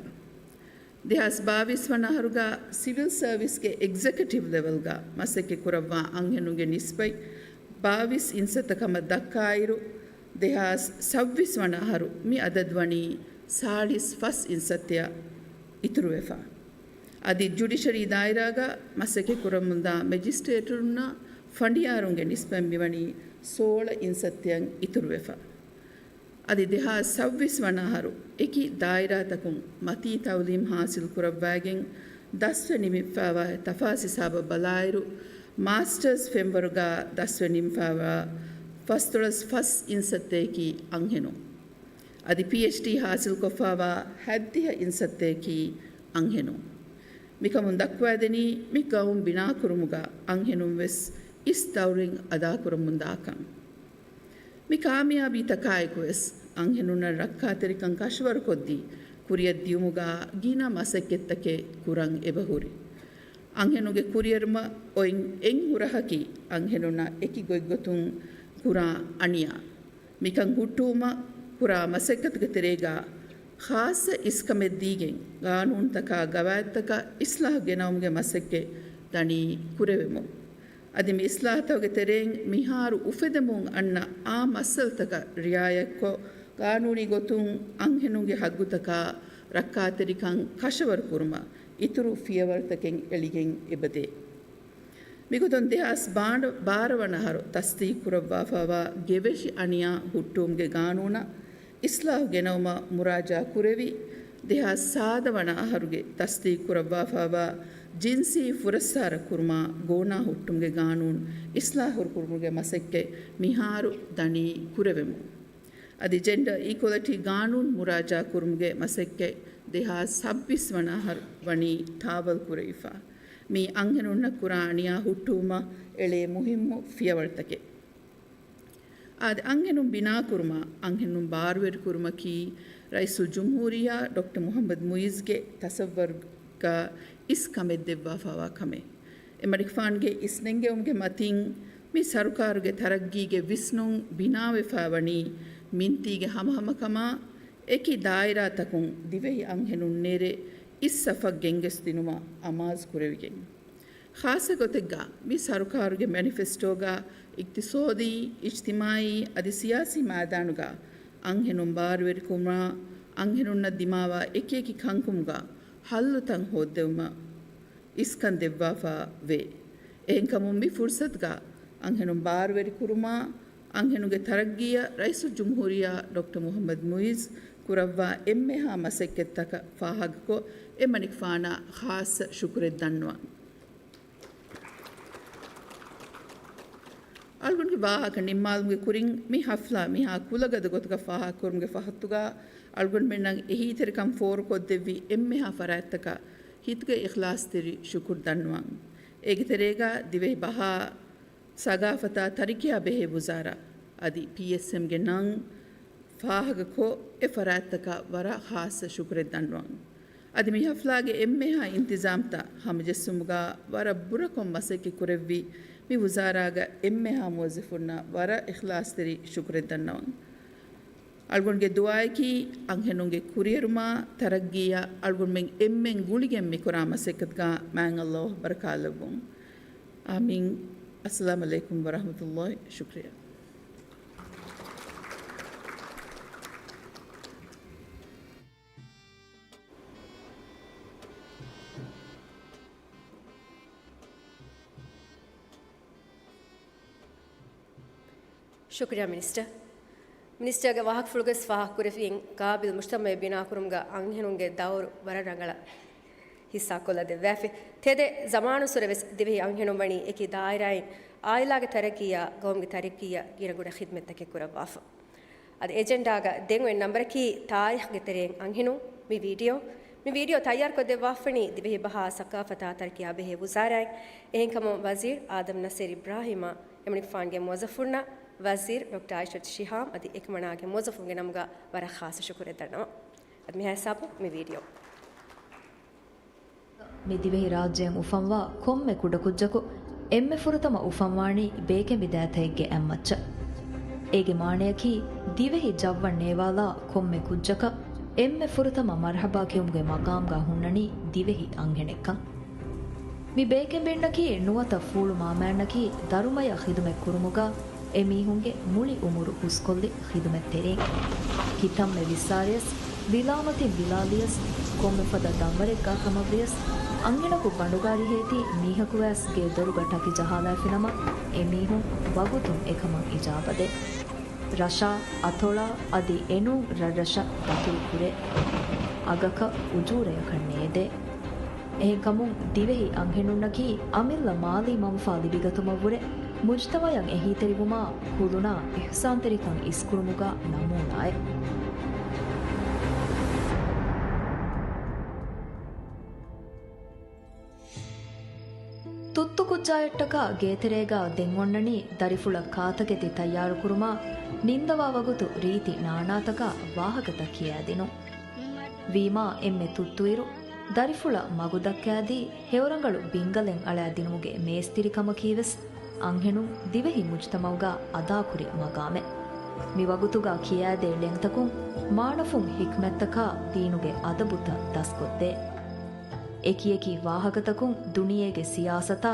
ދެހާސް ބާވީސް ވަނަ އަހަރުގަ ސިވިލް ސަރވިސްގެ އެގްޒެކެޓިވް ލެވެލްގަ މަސައްކަތް ކުރައްވާ އަންހެނުންގެ ނިސްބަތް ބާވީސް އިންސައްތަ ކަމަށް ދައްކާއިރު، ދެހާސް ސައްބީސް ވަނަ އަހަރު މި އަދަދު ވަނީ ސާޅީސް ފަސް އިންސައްތަޔަށް އިތުރުވެފަ. އަދި ޖުޑިޝަރީ ދާއިރާގަ މަސައްކަތް ކުރަމުންދާ މެޖިސްޓްރޭޓުންނާ ފަނޑިޔާރުންގެ ނިސްބަތް މިވަނީ ސޯޅަ އިންސައްތަޔަށް އިތުރުވެފަ. އަދި ދެހާސް ސައްބީސް ވަނަ އަހަރު އެކި ދާއިރާތަކުން މަތީ ތައުލީމް ހާސިލް ކުރައްވާގެން ދަސްވެ ނިމިފައިވާ ތަފާސް ހިސާބަށް ބަލާއިރު، މާސްޓަރސް ފެންވަރުގަ ދަސްވެ ނިމިފައިވާ ފަސްދޮޅަސް ފަސް އިންސައްތައަކީ އަންހެނުން. އަދި ޕީއެޗްޑީ ހާސިލްކޮށްފައިވާ ހަތްދިހަ އިންސައްތައަކީ އަންހެނުން. މިކަމުން ދައްކުވައިދެނީ މި ގައުމު ބިނާކުރުމުގަ އަންހެނުން ވެސް އިސް ދައުރެއް އަދާކުރަމުންދާކަން. މި ކާމިޔާބީތަކާއެކުވެސް، އަންހެނުންނަށް ރައްކާތެރިކަން ކަށަވަރުކޮށްދީ، ކުރިއަށް ދިޔުމުގަ ގިނަ މަސައްކަތްތަކެއް ކުރަން އެބަހުރި. އަންހެނުންގެ ކުރިއެރުމަށް އޮތް އެއް ހުރަހަކީ، އަންހެނުންނަށް އެކި ގޮތްގޮތުން ކުރާ އަނިޔާ. މިކަން ހުއްޓުވުމަށް ކުރާ މަސައްކަތުގެ ތެރޭގަ، ޚާއްޞަ އިސްކަމެއް ދީގެން، ގާނޫނުތަކާ ގަވާއިދުތަކަށް އިސްލާހު ގެނައުމުގެ މަސައްކަތް ދަނީ ކުރެވެމުން. އަދި މި އިސްލާހުތަކުގެ ތެރެއިން މިހާރު އުފެދެމުން އަންނަ އާ މައްސަލަތަކަށް ރިއާޔަތްކޮށް، ގާނޫނީ ގޮތުން އަންހެނުންގެ ހައްގުތަކާ ރައްކާތެރިކަން ކަށަވަރު ކުރުމަށް އިތުރު ފިޔަވަޅުތަކެއް އެޅިގެން އެބަދޭ. މިގޮތުން ދެހާސް ބާރަ ވަނަ އަހަރު ތަސްދީޤު ކުރައްވާފައިވާ ގެވެށި އަނިޔާ ހުއްޓުވުމުގެ ގާނޫނަށް އިސްލާހު ގެނައުމަށް މުރާޖާ ކުރެވި، ދެހާސް ސާދަ ވަނަ އަހަރުގެ ތަސްދީޤު ކުރައްވާފައިވާ ޖިންސީ ފުރައްސާރަ ކުރުމާ ގޯނާ ހުއްޓުމުގެ ގާނޫނު އިސްލާހު ކުރުމުގެ މަސައްކަތް މިހާރު ދަނީ ކުރެވެމުން. އަދި ޖެންޑަރ އީކުއަލިޓީ ގާނޫނު މުރާޖާ ކުރުމުގެ މަސައްކަތް ދެހާސް ސައްބީސް ވަނަ އަހަރު ވަނީ ތާވަލް ކުރެވިފަ. މީ އަންހެނުންނަށް ކުރާ އަނިޔާ ހުއްޓުވުމަށް އެޅޭ މުހިއްމު ފިޔަވަޅުތަކެއް. އާދެ، އަންހެނުން ބިނާކުރުމާ، އަންހެނުން ބާރުވެރިކުރުމަކީ ރައީސުލްޖުމްހޫރިއްޔާ ޑޮކްޓަރ މުޙައްމަދު މުޢިއްޒުގެ ތަސައްވަރުގަ އިސް ކަމެއް ދެއްވާފައިވާ ކަމެއް. އެމަނިކުފާނުގެ އިސްނެންގެވުމުގެ މަތިން މި ސަރުކާރުގެ ތަރައްގީގެ ވިސްނުން ބިނާވެފައިވަނީ މިންތީގެ ހަމަހަމަކަމާ، އެކި ދާއިރާތަކުން ދިވެހި އަންހެނުން ނެރެ އިސް ސަފަށް ގެންގޮސްދިނުމަށް އަމާޒު ކުރެވިގެން. ޚާއްޞަ ގޮތެއްގަ މި ސަރުކާރުގެ މެނިފެސްޓޯގަ އިޤްތިޞާދީ، އިޖްތިމާޢީ އަދި ސިޔާސީ މައިދާނުގަ އަންހެނުން ބާރުވެރިކުރުމާ، އަންހެނުންނަށް ދިމާވާ އެކިއެކި ކަންކަމުގަ ހައްލުތައް ހޯއްދެވުމަށް އިސްކަން ދެއްވާފަ ވޭ. އެހެންކަމުން މި ފުރުޞަތުގަ އަންހެނުން ބާރުވެރިކުރުމާ، އަންހެނުންގެ ތަރައްގީއަށް ރައީސުލްޖުމްހޫރިއްޔާ ޑޮކްޓަރ މުޙައްމަދު މުޢިއްޒު ކުރައްވާ އެންމެހާ މަސައްކަތްތަކަށް ފާހަގަކޮށް، އެމަނިކުފާނަށް ޚާއްޞަ ޝުކުރެއް ދަންނަވަން. އަޅުގަނޑުގެ ވާހަކަ ނިންމާލުމުގެ ކުރިން، މި ޙަފްލާ މިހާ ކުލަގަދަ ގޮތުގަ ފާހަގަކުރުމުގެ ފަހަތުގަ، އަޅުގަނޑުމެންނަށް އެހީތެރިކަން ފޯރުކޮށްދެއްވި އެންމެހާ ފަރާތްތަކަށް ހިތުގެ އިޚްލާޞްތެރި ޝުކުރު ދަންނަވަން. އޭގެ ތެރޭގަ ދިވެހި ބަހާ، ސަގާފަތާ ތަރިކިޔާ ބެހޭ ވުޒާރާ އަދި ޕީއެސްއެމްގެ ނަން ފާހަގަކޮށް، އެ ފަރާތްތަކަށް ވަރަށް ޚާއްޞަ ޝުކުރެއް ދަންނަވަން. އަދި މި ޙަފްލާގެ އެންމެހާ އިންތިޒާމްތައް ހަމަޖެއްސުމުގަ ވަރަށް ބުރަކޮށް މަސައްކަތް ކުރެއްވި މި ވުޒާރާގަ އެންމެހާ މުވައްޒަފުންނަށް ވަރަށް އިޚްލާޞްތެރި ޝުކުރެއް ދަންނަވަން. އަޅުގަނޑުގެ ދުޢާއަކީ، އަންހެނުންގެ ކުރިއެރުމާ، ތަރައްގީއަށް އަޅުގަނޑުމެން އެންމެން ގުޅިގެން މިކުރާ މަސައްކަތުގަ މާތް ﷲ ބަރަކާތްލައްވުން. އާމީން. އައްސަލާމު ޢަލައިކުމް ވަރަޙްމަތުﷲ. ޝުކްރިޔާ. ޝުކުރިޔާ މިނިސްޓަރ. މިނިސްޓަރގެ ވާހަކަފުޅުގަސް ފާހަގަކުރެއްވިއިން، ޤާބިލް މުޖްތަމަޢެއް ބިނާކުރުމުގަ އަންހެނުންގެ ދައުރު ވަރަށް ރަނގަޅަށް ހިއްސާކޮށްލަދެއްވާފި. ތެދެއް ޒަމާނުއްސުރެވެސް ދިވެހި އަންހެނުން ވަނީ އެކި ދާއިރާއިން ޢާއިލާގެ ތަރައްޤީއާ، ޤައުމުގެ ތަރައްޤީއަށް ގިނަގުނަ ޚިދްމަތްތަކެއް ކުރައްވާފަ. އަދި އެޖެންޑާގަ ދެން އޮތް ނަންބަރަކީ ތާރީޚްގެ ތެރެއިން އަންހެނުން. މި ވީޑިއޯ، މި ވީޑިއޯ ތައްޔާރުކޮށްދެއްވާފަނީ ދިވެހި ބަހާ ސަޤާފަތާ ތަރައްޤީއާ ބެހޭ ވުޒާރާއިން. އެހެންކަމުން ވަޒީރު އާދަމް ނަސީރު އިބްރާހީމާ އެމަނިކުފާނުގެ މުވައްޒަފުންނަށް، ވަޒީރު ޑޮކްޓަރ އާއިޝަތު ޝިހާމް އަދި އެކަމަނާގެ މުވައްޒަފުންގެ ނަމުގަ ވަރަށް ޚާއްޞަ ޝުކުރެއް ދަންނަވަން. އަދި މިހާ ހިސާބުން މި ވީޑިއޯ. މި ދިވެހި ރާއްޖެއަށް އުފަންވާ ކޮންމެ ކުޑަކުއްޖަކު އެންމެ ފުރަތަމަ އުފަންވާނީ ބޭކެނބި ދައިތައެއްގެ އަތްމައްޗަށް. އޭގެ މާނަޔަކީ، ދިވެހި ޖައްވަން ނޭވާލާ ކޮންމެ ކުއްޖަކަށް އެންމެ ފުރަތަމަ މަރްޙަބާ ކިޔުމުގެ މަޤާމްގަ ހުންނަނީ ދިވެހި އަންހެނެއްކަން. މި ބޭކެނބިންނަކީ ނުވަތަ ފޫޅު މާމައިންނަކީ ދަރުމަޔަށް ޚިދުމަތް ކުރުމުގަ އެމީހުންގެ މުޅި އުމުރު ހުސްކޮށްލި ޚިދުމަތްތެރިން. ކިތަންމެ ވިއްސާރިޔަސް، ވިލާމަތިން ވިލާލިޔަސް، ކޮންމެ ފަދަ ދަންވަރެއްގާ ކަމަށްވިޔަސް، އަންހެނަކު ބަނޑުގާ ރިހޭތީ މީހަކުވެސް ގޭ ދޮރުގަ ޓަކި ޖަހާލައިފިނަމަ، އެމީހުން ވަގުތުން އެކަމަށް އިޖާބަދޭ. ރަށާ، އަތޮޅާ އަދި އެނޫން ރަށްރަށަށް ދަތުރުކުރޭ. އަގަކަށް އުޖޫރަޔަކަށް ނޭދޭ. އެހެންކަމުން ދިވެހި އަންހެނުންނަކީ އަމިއްލަ މާލީ މަންފާ ލިބިގަތުމަށްވުރެ މުޖްތަމަޢަށް އެހީތެރިވުމާ ކުލުނާ އިޙްސާންތެރިކަން އިސްކުރުމުގަ ނަމޫނާއެއް. ތުއްތުކުއްޖާޔަށްޓަކާ ގޭތެރޭގަ ދެން އޮންނަނީ ދަރިފުޅަށް ކާތަކެތި ތައްޔާރުކުރުމާ، ނިންދަވާ ވަގުތު ރީތި ނާނާތަކާ ވާހަކަތައް ކިޔައިދިނުން. ވީމާ އެންމެ ތުއްތުއިރު، ދަރިފުޅަށް މަގުދައްކައިދީ، ހެޔޮރަނގަޅު ބިންގަލެއް އަޅައިދިނުމުގެ މޭސްތިރިކަމަކީވެސް އަންހެނުން ދިވެހި މުޖްތަމަޢުގަ އަދާކުރި މަގާމެއް. މި ވަގުތުގަ ކިޔައިދޭ ޅެންތަކުން މާނަފުން ޙިކްމަތްތަކާ ދީނުގެ އަދަބުތައް ދަސްކޮށްދޭ. އެކިއެކި ވާހަކަތަކުން ދުނިޔޭގެ ސިޔާސަތާ،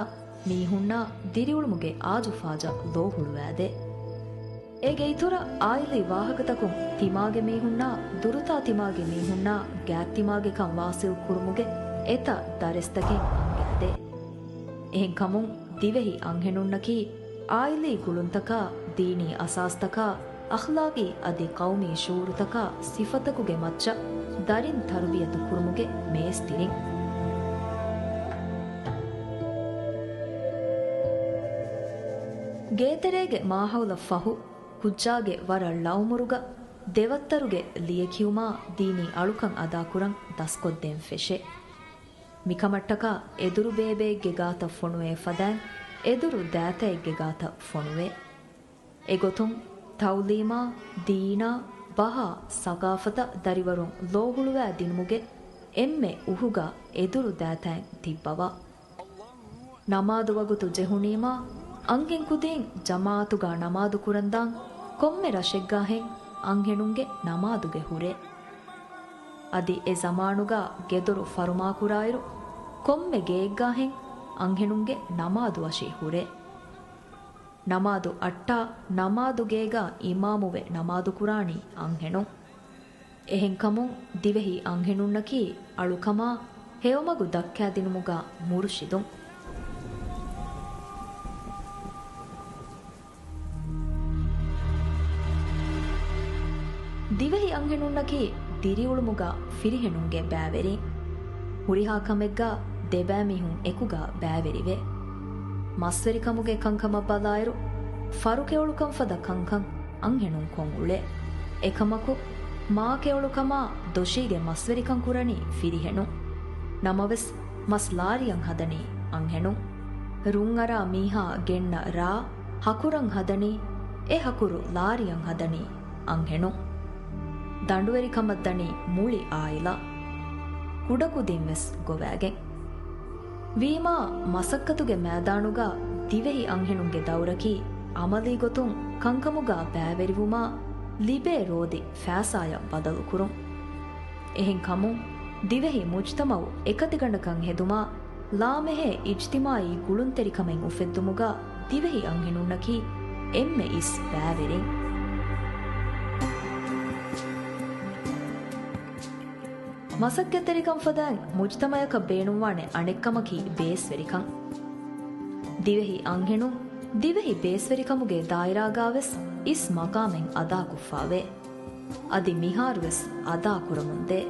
މީހުންނާ ދިރިއުޅުމުގެ އާޖުފާޖަށް ލޯ ހުޅުވާދޭ. އޭގެ އިތުރަށް އާއިލީ ވާހަކަތަކުން ތިމާގެ މީހުންނާ ދުރުތާ ތިމާގެ މީހުންނާ ގާތްތިމާގެކަން ވާސިލް ކުރުމުގެ އެތައް ދަރިސްތަކެއް އަންގާދޭ. އެހެންކަމުން ދިވެހި އަންހެނުންނަކީ އާއިލީ ގުޅުންތަކާ، ދީނީ އަސާސްތަކާ، އަޚްލާގީ އަދި ޤައުމީ ޝުޢޫރުތަކާ ސިފަތަކުގެ މައްޗަށް ދަރިން ތަރުބިޔަތު ކުރުމުގެ މޭސްތިރިން. ގޭތެރޭގެ މާހައުލަށް ފަހު، ކުއްޖާގެ ވަރަށް ޅައުމުރުގަ ދެވައްތަރުގެ ލިޔެކިޔުމާ ދީނީ އަޅުކަން އަދާކުރަން ދަސްކޮށްދޭން ފެށޭ. މިކަމަށްޓަކާ އެދުރު ބޭބެއެއްގެ ގާތަށް ފޮނުވޭ ފަދައިން، އެދުރު ދައިތައެއްގެ ގާތަށް ފޮނުވޭ. އެގޮތުން، ތަޢުލީމާ، ދީނާ، ބަހާ، ސަޤާފަތަށް ދަރިވަރުން ލޯ ހުޅުވައިދިނުމުގެ އެންމެ އުހުގަ އެދުރު ދައިތައިން ތިއްބަވާ. ނަމާދު ވަގުތު ޖެހުނީމާ، އަންހެން ކުދީން ޖަމާޢަތުގަ ނަމާދު ކުރަންދާން ކޮންމެ ރަށެއްގާހެން އަންހެނުންގެ ނަމާދުގެ ހުރޭ. އަދި އެ ޒަމާނުގަ ގެދޮރު ފަރުމާކުރާއިރު، ކޮންމެ ގެއެއްގާހެން އަންހެނުންގެ ނަމާދު އަށި ހުރޭ. ނަމާދު އައްޓާ، ނަމާދުގޭގަ އިމާމުވެ ނަމާދުކުރާނީ އަންހެނުން. އެހެންކަމުން، ދިވެހި އަންހެނުންނަކީ އަޅުކަމާ ހެޔޮމަގު ދައްކާދިނުމުގަ މުރުޝިދުން. ދިވެހި އަންހެނުންނަކީ ދިރިއުޅުމުގަ ފިރިހެނުންގެ ބައިވެރިން. ހުރިހާ ކަމެއްގަ ދެބައިމީހުން އެކުގަ ބައިވެރިވޭ. މަސްވެރިކަމުގެ ކަންކަމަށް ބަލާއިރު، ފަރުކެއުޅުކަން ފަދަ ކަންކަން އަންހެނުން ކޮށް އުޅޭ. އެކަމަކު، މާކެއުޅުކަމާ ދޮށީގެ މަސްވެރިކަން ކުރަނީ ފިރިހެނުން. ނަމަވެސް، މަސް ލާރިއަށް ހަދަނީ އަންހެނުން. ރުންއަރާ މީހާ ގެންނަ ރާ ހަކުރަށް ހަދަނީ، އެ ހަކުރު ލާރިއަށް ހަދަނީ އަންހެނުން. ދަނޑުވެރިކަމަށް ދަނީ މުޅި އާއިލާ. ކުޑަކުދިން ވެސް ގޮވައިގެން. ވީމާ، މަސައްކަތުގެ މައިދާނުގަ ދިވެހި އަންހެނުންގެ ދައުރަކީ އަމަލީ ގޮތުން ކަންކަމުގަ ބައިވެރިވުމާ ލިބޭ ރޯދި ފައިސާއަށް ބަދަލުކުރުން. އެހެން ކަމުން، ދިވެހި މުޖްތަމަޢު އެކަތިގަނޑަކަށް ހެދުމާ، ލާމެހޭ އިޖްތިމާޢީ ގުޅުންތެރިކަމެއް އުފެއްދުމުގަ ދިވެހި އަންހެނުންނަކީ އެންމެ އިސް ބައިވެރިން. މަސައްކަތްތެރިކަން ފަދައިން މުޖްތަމަޢަކަށް ބޭނުންވާނެ އަނެއްކަމަކީ ބޭސްވެރިކަން. ދިވެހި އަންހެނުން ދިވެހި ބޭސްވެރިކަމުގެ ދާއިރާގާވެސް އިސް މަގާމެއް އަދާކޮށްފާވޭ. އަދި މިހާރުވެސް އަދާކުރަމުންދޭ.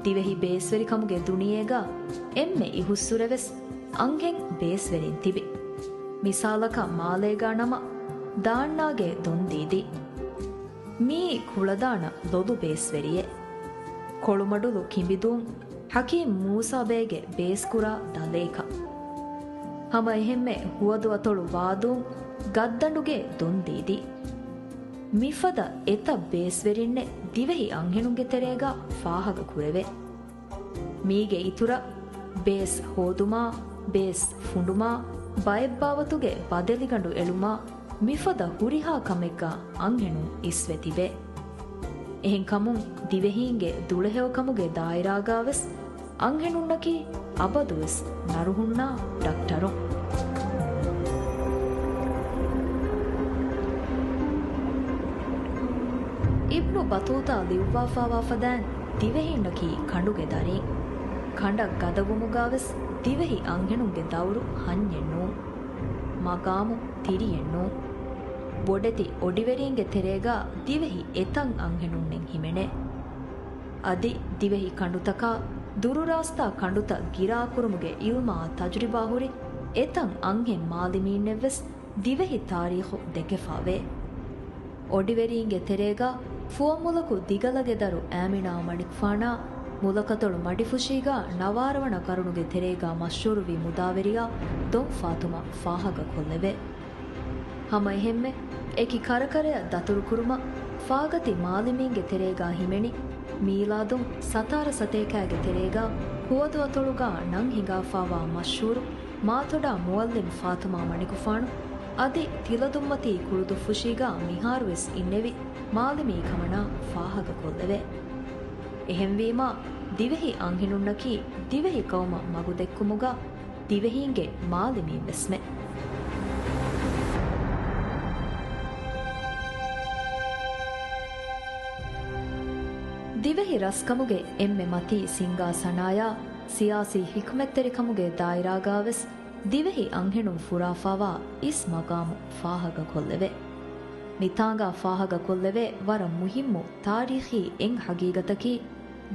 ދިވެހި ބޭސްވެރިކަމުގެ ދުނިޔޭގަ އެންމެ އިހުއްސުރެވެސް އަންހެން ބޭސްވެރިން ތިބި. މިސާލަކަށް މާލޭގާ ނަމަ ދާންނާގެ ދޮންދީދީ. މީ ކުޅަދާނަ ލޮލު ބޭސްވެރިއެއް. ކޮޅުމަޑުލު ކިނބިދޫން ޙަކީމް މޫސާބޭގެ ބޭސްކުރާ ދަލޭކަ. ހަމަ އެހެންމެ ހުވަދު އަތޮޅު ވާދޫން ގައްދަނޑުގެ ދޮންދީދީ. މިފަދަ އެތައް ބޭސްވެރިންނެއް ދިވެހި އަންހެނުންގެ ތެރޭގަ ފާހަގަ ކުރެވޭ. މީގެ އިތުރަށް ބޭސް ހޯދުމާ، ބޭސް ފުނޑުމާ، ބައެއްބާވަތުގެ ބަދެލިގަނޑު އެޅުމާ، މިފަދަ ހުރިހާ ކަމެއްގަ އަންހެނުން އިސްވެ ތިބޭ. އެހެންކަމުން ދިވެހީންގެ ދުޅަހެޔޮކަމުގެ ދާއިރާގާވެސް އަންހެނުންނަކީ އަބަދުވެސް ނަރުހުންނާ ޑަކްޓަރުން. އިބްނު ބަތޫތާ ލިޔުއްވާފާވާ ފަދައިން ދިވެހީންނަކީ ކަނޑުގެ ދަރީން. ކަނޑަށް ގަދަވުމުގާވެސް ދިވެހި އަންހެނުންގެ ދައުރު ހަންޏެއް ނޫން. މަގާމު ތިރިއެއް ނޫން. ބޮޑެތި އޮޑިވެރީންގެ ތެރޭގާ ދިވެހި އެތައް އަންހެނުންނެއް ހިމެނޭ. އަދި ދިވެހި ކަނޑުތަކާ، ދުރުރާސްތާ ކަނޑުތައް ގިރާކުރުމުގެ އިލްމާ ތަޖުރިބާ ހުރި އެތައް އަންހެން މާލިމީންނެއްވެސް ދިވެހި ތާރީޚު ދެކެފާވޭ. އޮޑިވެރީންގެ ތެރޭގާ ފުވައްމުލަކު ދިގަލަގެ ދަރު އާމިނާ މަނިކުފާނާ މުލަކަތޮޅު މަޑިފުށީގާ ނަވާރަ ވަނަ ގަރުނުގެ ތެރޭގާ މަޝްހޫރުވި މުދާވެރިޔާ ދޮން ފާތުމަ ފާހަގަކޮށްލެވޭ. ހަމަ އެހެންމެ އެކި ކަރަކަރަޔަށް ދަތުރުކުރުމަށް ފާގަތި މާލިމީންގެ ތެރޭގާ ހިމެނި މީލާދުން ސަތާރަ ސަތޭކައިގެ ތެރޭގާ ހުވަދު އަތޮޅުގާ ނަން ހިނގާފާވާ މަޝްހޫރު މާތޮޑާ މުއައްލިމް ފާތުމާ މަނިކުފާނު އަދި ތިލަދުންމަތީ ކުޅުދުއްފުށީގާ މިހާރުވެސް އިންނެވި މާލިމީ ކަމަނާ ފާހަގަކޮށްލެވޭ. އެހެންވީމާ، ދިވެހި އަންހެނުންނަކީ ދިވެހި ޤައުމަށް މަގުދެއްކުމުގާ ދިވެހީންގެ މާލިމީން ވެސްމެ. ދިވެހި ރަސްކަމުގެ އެންމެ މަތީ ސިންގާ ސަނާޔާ، ސިޔާސީ ޙިކުމަތްތެރިކަމުގެ ދާއިރާގާވެސް ދިވެހި އަންހެނުން ފުރާފާވާ އިސް މަގާމު ފާހަގަކޮށްލެވޭ. މިތާނގާ ފާހަގަކޮށްލެވޭ ވަރަށް މުހިއްމު ތާރީޚީ އެއް ޙަޤީޤަތަކީ،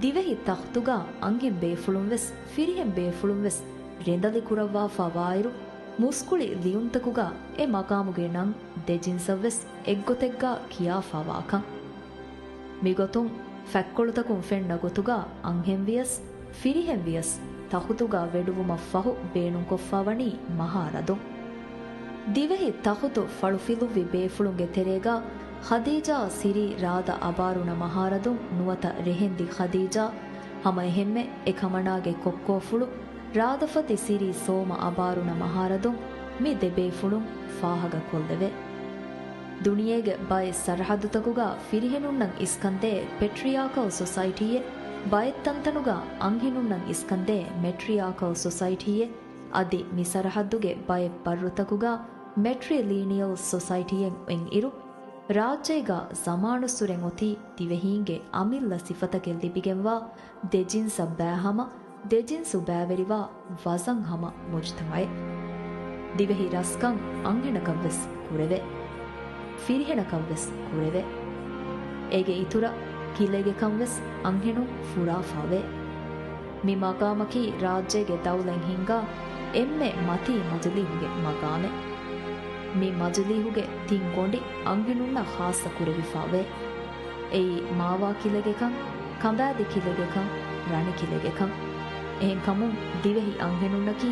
ދިވެހި ތަޚްތުގާ އަންހެން ބޭފުޅުން ވެސް ފިރިހެން ބޭފުޅުން ވެސް ރެނދަލި ކުރައްވާފާ ވާއިރު، މުސްކުޅި ލިޔުންތަކުގާ އެ މަގާމުގެ ނަން ދެ ޖިންސަށް ވެސް އެއްގޮތެއްގާ ކިޔާފާވާކަން. މިގޮތުން ފަތްކޮޅުތަކުން ފެންނަ ގޮތުގާ އަންހެން ވިޔަސް ފިރިހެން ވިޔަސް ތަޚުތުގާ ވެޑުވުމަށް ފަހު ބޭނުންކޮށްފާވަނީ މަހާރަދުން. ދިވެހި ތަޚުތު ފަޅުފިލުއްވި ބޭފުޅުންގެ ތެރޭގާ ޚަދީޖާ ސިރީ ރާދަ އަބާރުނަ މަހާރަދުން ނުވަތަ ރެހެންދި ޚަދީޖާ، ހަމަ އެހެންމެ އެ ކަމަނާގެ ކޮއްކޯފުޅު ރާދަފަތި ސިރީ ސޯމަ އަބާރުނަ މަހާރަދުން މި ދެ ބޭފުޅުން ފާހަގަކޮށްލެވޭ. ދުނިޔޭގެ ބައެއް ސަރަހައްދުތަކުގާ ފިރިހެނުންނަށް އިސްކަންދޭ ޕެޓްރިޔާކަލް ސޮސައިޓީއެއް، ބައެއް ތަންތަނުގާ އަންހެނުންނަށް އިސްކަންދޭ މެޓްރިޔާކަލް ސޮސައިޓީއެއް، އަދި މި ސަރަހައްދުގެ ބައެއް ބައްރުތަކުގާ މެޓްރިލީނިއަލް ސޮސައިޓީއެއް އޮތްއިރު، ރާއްޖޭގާ ޒަމާނުއްސުރެން އޮތީ ދިވެހީންގެ އަމިއްލަ ސިފަތަކެއް ލިބިގެންވާ ދެ ޖިންސަށް ބައި ހަމަ، ދެ ޖިންސު ބައިވެރިވާ ވަޒަން ހަމަ މުޖުތަމަޢެއް. ދިވެހި ރަސްކަން އަންހެނަކަށްވެސް ކުރެވޭ. ފިރިހެނަކަށްވެސް ކުރެވޭ. އޭގެ އިތުރަށް ކިލެގެކަން ވެސް އަންހެނުން ފުރާފާވޭ. މި މަގާމަކީ ރާއްޖޭގެ ދައުލަތް ހިންގާ އެންމެ މަތީ މަޖިލީހުގެ މަގާމެއް. މި މަޖިލީހުގެ ތިން ގޮނޑި އަންހެނުންނަށް ޚާއްޞަ ކުރެވިފާވޭ. އެއީ މާވާ ކިލެގެކަން، ކަނބާދި ކިލެގެކަން، ރަނި ކިލެގެކަން. އެހެންކަމުން ދިވެހި އަންހެނުންނަކީ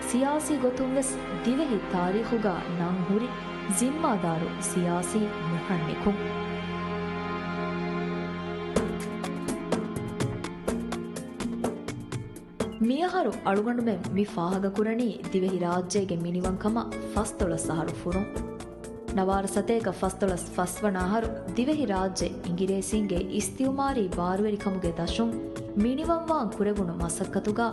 ސިޔާސީ ގޮތުން ވެސް ދިވެހި ތާރީޚުގާ ނަން ހުރި ޒިންމާދާރު ސިޔާސީ މުޙަންނިކުން. މިއަހަރު އަޅުގަނޑުމެން މި ފާހަގަކުރަނީ ދިވެހިރާއްޖޭގެ މިނިވަންކަމަށް ފަސްދޮޅަސް އަހަރު ފުރުން. ނަވާރަ ސަތޭކަ ފަސްދޮޅަސް ފަސްވަނަ އަހަރު ދިވެހިރާއްޖެ އިނގިރޭސީންގެ އިސްތިއުމާރީ ބާރުވެރިކަމުގެ ދަށުން މިނިވަންވާން ކުރެވުނު މަސައްކަތުގަ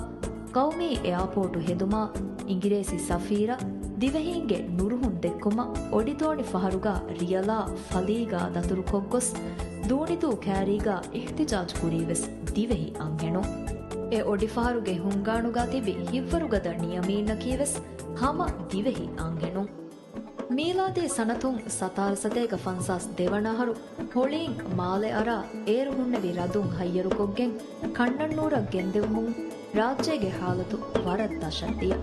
ޤައުމީ އެއާޕޯޓު ހެދުމާ، އިނގިރޭސި ސަފީރަށް ދިވެހީންގެ ނުރުހުން ދެއްކުމަށް އޮޑިދޯނި ފަހަރުގަ ރިޔަލާ ފަލީގާ ދަތުރުކޮށްގޮސް، ދޫނިދޫ ކައިރީގާ އިޙްތިޖާޖްކުރީވެސް ދިވެހި އަންހެނުން. އެ އޮޑިފަހަރުގެ ހުންގާނުގާ ތިބި ހިތްވަރުގަދަ ނިޔަމީންނަކީވެސް ހަމަ ދިވެހި އަންހެނުން. މީލާދީ ސަނަތުން ސަތާރަ ސަތޭކަ ފަންސާސް ދެވަނަ އަހަރު ހޮޅީން މާލެ އަރާ އޭރު ހުންނެވި ރަދުން ހައްޔަރުކޮށްގެން ކަންނަންނޫރަށް ގެންދެވުމުން ރާއްޖޭގެ ހާލަތު ވަރަށް ދަށަށް ދިޔަ.